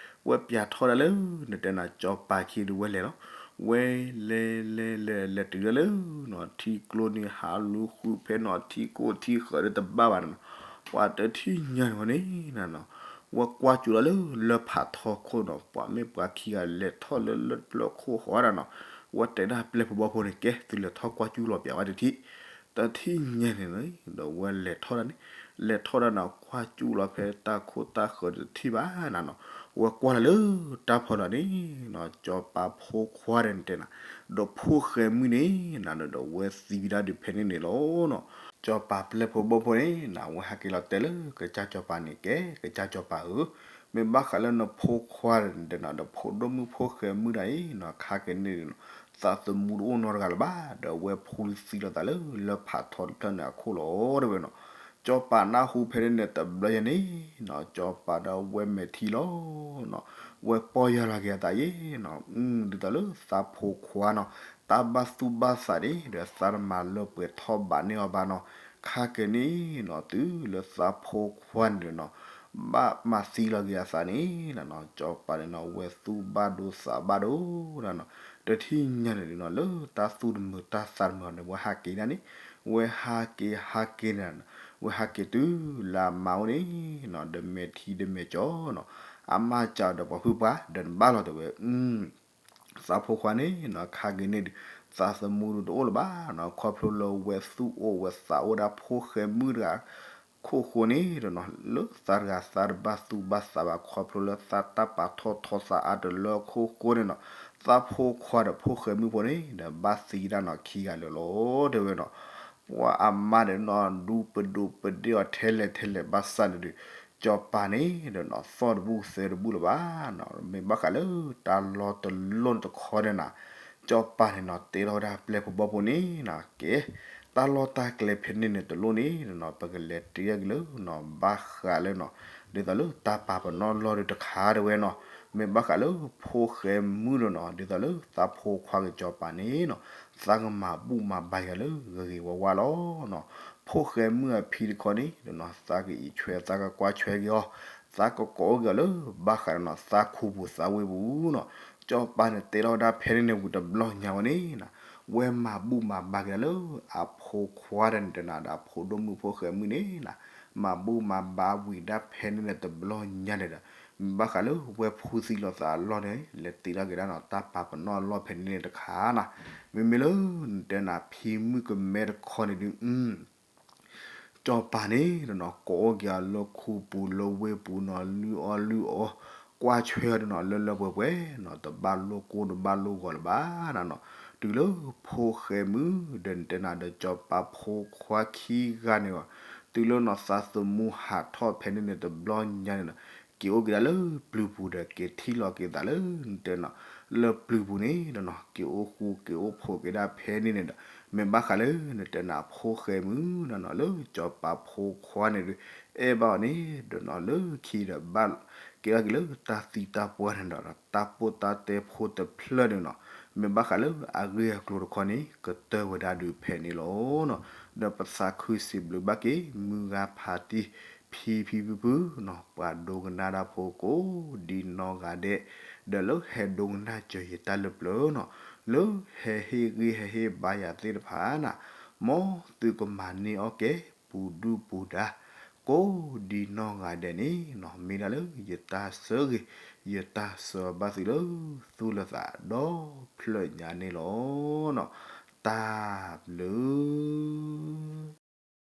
ဝဲပၠးထီၣ်ဒၣ်လၢ နတဲနၤကၠီၤပၤခံဒီးဝဲလဲၤလီၤ, ဝဲလဲၤလဲၤလဲၤလဲၤတုၤဒၣ်လၢနီၤ ထံကျိန့ၣ် ဟးလူၤဃုဖဲနီၤ ထံကိၢ်ထံဃၢၤဒီးတဘၣ်ဘၣ်နီၤ, ပှၤတထံၣ်ညါန့ၣ်ဝဲန့ၣ်နီၤ, ဝဲကွၢ်ကၠူလီၤလၢလၢဖးထီခိၣ်နီၤ, ပှၤမ့ၢ်ပှၤခံဂၤလဲၤထီၣ်လၢလၢပျၢၤခိၣ်ဃီဒၣ်နီၤ, ဝဲတဲဒၣ်ပျဲၢ်ဖိဘီဖိန့ၣ် ကဲသုလဲၤထီၣ်ကွၢ်ကၠူလီၤပၠးဝဲတထံၣ် တထံၣ်ညါန့ၣ်နီၤ, ဒီးဝဲလဲၤထီၣ်ဒၣ်န့ၣ်, လဲၤထီၣ်ဒၣ်နီၤ ကွၢ်ကၠူလီၤဖဲတၢ်ခိၣ်တၢ်ဃၢၤတထံၣ်ဘၣ်နၤနီၤ, ဝဲကွၢ်လီၤလၢတၢ်ဖီလာ်န့ၣ်နီၤ ကၠီၤပၤဖိခွါဒီးနတဲနၤ, ဒီးဖိၣ်ဃဲမုၣ်န့ၣ်နၤ ဒီးဝဲသံဝံၤဒၣ်ဒုးဖဲန့ၣ်န့ၣ်လီၤနီၤ, ကၠီၤပၤပျဲၢ်ဖိဘီဖိန့ၣ်နၤ ဝဲဟးက့ၤလီၤတဲလၢကစၢ်ကၠီၤပၤန့ၣ် ကဲ ကစၢ်ကၠီၤပၤဧၢ, မ့ၢ်ဘၣ်ဃးလၢနဖိခွါဒီးနတဲနၤ ဒီးဖိဒိၣ်မုၣ်ဖိၣ်ဃဲမုၣ်ဒၣ်အံၤနီၤ ခါက့ၤန့ၣ်နီၤ သးသမူတအိၣ်နီတဂၤလၢၤဘၣ်, ဒီးဝဲဖူလံသံလီၤသးလၢလၢဖးထီတဖျၢၣ်န့ၣ်အခိၣ်လီၤတဲဝဲနီၤ, ကၠီၤပၤနၢ်ဟူဖဲန့ၣ်န့ၣ်တဘျီယဲန့ၣ်နီၤ ကၠီၤပၤဒီးဝဲမဲာ်ထံလီၤနီၤ, ဝဲပီၢ်ယၢ်လီၤက့ၤအသးယဲနီၤ, ဒ်သိးလၢသးဖိခွါနီၤ တၢ်ဘၣ်သူၣ်ဘၣ်သးန့ၣ် ဒီးသးတမၤလၢပှဲၤထီၣ်ဘးန့ၢ်အီၤဘၣ်နီၤ, ခါက့ၤန့ၣ်နီၤ တုၤလၢသးဖိခွါန့ၣ်နီၤ ဘၣ်မၤသံလီၤက့ၤအသးန့ၣ်နီၤ ကၠီၤပၤန့ၣ်နီၤ ဝဲသူၣ်ဘၣ်ဒိသးဘၣ်ဒိနီၤ, တထံၣ်ညါန့ၣ်နီၤ လၢတၢ်သူၣ်တမုာ်တၢ်သးတမုာ်န့ၣ် ဝဲဟးက့ၤဒၣ်န့ၣ်, ဝဲဟးက့ၤဟးက့ၤန့ၣ်, ဝဲဟးက့ၤတုၤလၢအမါအိၣ်န့ၣ်နီၤ ဒီးမဲာ်ထံဒီးမဲာ်ကၠီနီၤ, အမါစံးဒီးပှၤဖုပှၢ် ဒီးနဘၣ်လီၤတဲဝဲ သးဖိခွါန့ၣ်နီၤ ခါက့ၤန့ၣ်ဒုး သးသမူဒုးတအိၣ်လၢၤဘၣ်နီၤ, ခီဖျိလၢဝဲသူၣ်အိၣ်ဝဲသးအိၣ်ဒၣ်ဖိၣ်ဃဲမုၣ်တဂၤ ခိၣ်ဃိန့ၣ်ဒီးနီၤ လၢသးတဂၤသးတဘၣ်သူၣ်ဘၣ်သးဘၣ် ခီဖျိလၢသးတၢ်ပာ်ထီၣ်ထီသးအါတလၢခိၣ်ဃိန့ၣ်နီၤ, သးဖိခွါဒီးဖိၣ်ဃဲမုၣ်ဖိန့ၣ်ဒီးဘၣ်သံဒၣ်နီၤခံဂၤလၢာ်လီၤတဲဝဲနီၤ, ပှၤအမါဒီးနီၤ ဒူပဒိးပဒ့ၣ်အီၤထဲလဲၣ်ထဲလဲၣ်ဘၣ်ဆၣ်န့ၣ်ဒုး ကၠီၤပၤန့ၣ်ဒီးနီၤ သီၣ်တဘူၣ်သဲတဘူၣ်လၢၤဘၣ်နီၤ, မ့ၢ်ဘၣ်ဃးလၢတၢ်လီၢ်တလီၢ်န့ၣ်တခီန့ၣ်နၤ, ကၠီၤပၤန့ၣ်နီၤ တဲထီၣ်ဝဲဒၣ်ပျဲၢ်ဖိဘီဖိန့ၣ်နီၤ ကဲ တၢ်လီၢ်တၢ်ကျဲဖဲန့ၣ်န့ၣ်တလိၣ်န့ၣ်နီၤ ပကလဲၤတ့အီၤက့ၤလၢနီၤ ဘၣ်ဃးလၢနီၤ ဒ်သိးလၢတၢ်ပာ်ပနီၣ်လီၢ်ဒုးတခါတဲဝဲနီၤ, မ့ၢ်ဘၣ်ဃးလၢဖိၣ်ဃဲမုၣ်ဒီးနီၤ ဒ်သိးလၢသးဖိခွါက့ၤကၠီၤပၤန့ၣ်နီၤ သးကမၤဘူၣ်မၤဘါယၤလၢဂ့ၤဂ့ၤဝါဝါလီၤနီၤ, ဖိၣ်ဃဲမုၣ်အဖံတခီန့ၣ်ဒီးနီၤ သးကအံးဆွဲသးကကွၢ်ဆွဲက့ၤအီၤ, သးကကိးအိၣ်က့ၤအီၤလၢဘၣ်ဃးဒီးနီၤ သးခူပူၤသးဝ့ၢ်ပူၤနီၤ, ကၠီၤပၤန့ၣ်တဲထီၣ်ဝဲဒၣ်ဖဲန့ၣ်န့ၣ် ဝံၤတဘျီညါဝဲန့ၣ်နီၤ ဝဲမၤဘူၣ်မၤဘါက့ၤဒၣ်လၢအဖိခွါဒီးနတဲနၤဒီးအဖိဒိၣ်မုၣ်ဖိၣ်ဃဲမုၣ်န့ၣ်နီၤ, မၤဘူၣ်မၤဘါဝံၤဒၣ်ဖဲန့ၣ်န့ၣ်တဘျီညါန့ၣ်ဒီး မ့ၢ်ဘၣ်ဃးလၢဝဲဖူသံလိာ်သးအလီၢ်န့ၣ် လဲၤတ့ထီၣ်က့ၤဒၣ်နီၤ တၢ်ပာ်ပနီၣ်အလီၢ်ဖဲန့ၣ်န့ၣ်တခါနီၤ, မ့မ့ၢ်လၢနတဲနၤဖံမုၣ်ကမဲတခီန့ၣ်ဒုး ကၠီၤပၤန့ၣ်ဒီးနီၤ ကိးအိၣ်က့ၤအီၤလၢခူပူၤလၢဝ့ၢ်ပူၤနီၤ လုၢ်အီၣ်လုၢ်အီ ကွၢ်ဆွဲအီၤဒီးနီၤ လၢလၢပှဲၤပှဲၤနီၤ တဘၣ်လိၣ်ကိၢ်တဘၣ်လိၣ်ဂီၤလၢၤဘၣ်နီၤ, တုၤလၢဖိၣ်ဃဲမုၣ်ဒီးနတဲနၤဒီးကၠီၤပၤဖိခွါခံဂၤန့ၣ် တုၤလၢနီၤသးသမူဟးထီၣ်ဖဲန့ၣ်န့ၣ်တဘျီညါန့ၣ်နီၤ က့ၤအိၣ်က့ၤဒၣ်လၢပျုၤပူၤဒီးက့ၤထံၣ်လီၤက့ၤသးလၢနတဲနီၤ လၢပျုၤပူၤန့ၣ်ဒီးနီၤ က့ၤအိၣ်ဃူက့ၤအိၣ်ဖိးက့ၤဒၣ်ဖဲန့ၣ်န့ၣ်ဒီး မ့ၢ်ဘၣ်ဃးလၢနတဲနၤဖိၣ်ဃဲမုၣ်နီၤနီၤ လၢကၠီၤပၤဖိခွါန့ၣ်ဒီး အဲၣ်ဘၣ်အီၤန့ၣ်ဒီးနီၤ လၢခံဒီးဘၣ်က့ၤထီၣ်က့ၤလၢတၢ်သံတၢ်ပှၢ်န့ၣ်ဒီး တၢ်ပိၢ်တၢ်တဲဖိတဖျၢၣ်န့ၣ်နီၤ မ့ၢ်ဘၣ်ဃးလၢအဂ့ၢ်အကျိၤတခီန့ၣ် ကတၢၢ်ဝဲဒၣ်ဒုးဖဲန့ၣ်လီၤနီၤ. ဒီးပသးခုစံးဘျုးဘၣ်က့ၤ မုၢ်ဂၤဖးတံၢ် ဖံဖံဖုဖုနီၤ ပှၤဒိကနၣ်တၢ်ဖိကိးဒ်နီၢ်ဂၤဒဲး ဒီးလၢဟဲဒိကနၣ်စၢၤယတၢ်လၢပျၢၤနီၤ လၢဟဲဟ့ၣ်ဂံၢ်ဟဲဟ့ၣ်ဘါယၤသ့ၣ်တဖၣ်နီၤ မ်သုကမၤန့ၢ်အီၣ်ကဲ ပူၤဒုၣ်ပူၤဒါ ကိးဒ်နီၢ်ဂၤဒဲးန့ၣ်နီၤ မ့ၢ်ဒၣ်လၢယတၢ်ဆၢဂ့ၤ ယတၢ်ဆၢဘၣ်သုလၢသူၣ်လၢသးဒီဖျၢၣ်ညါန့ၣ်လီၤနီၤ. တၢ်ဘျုး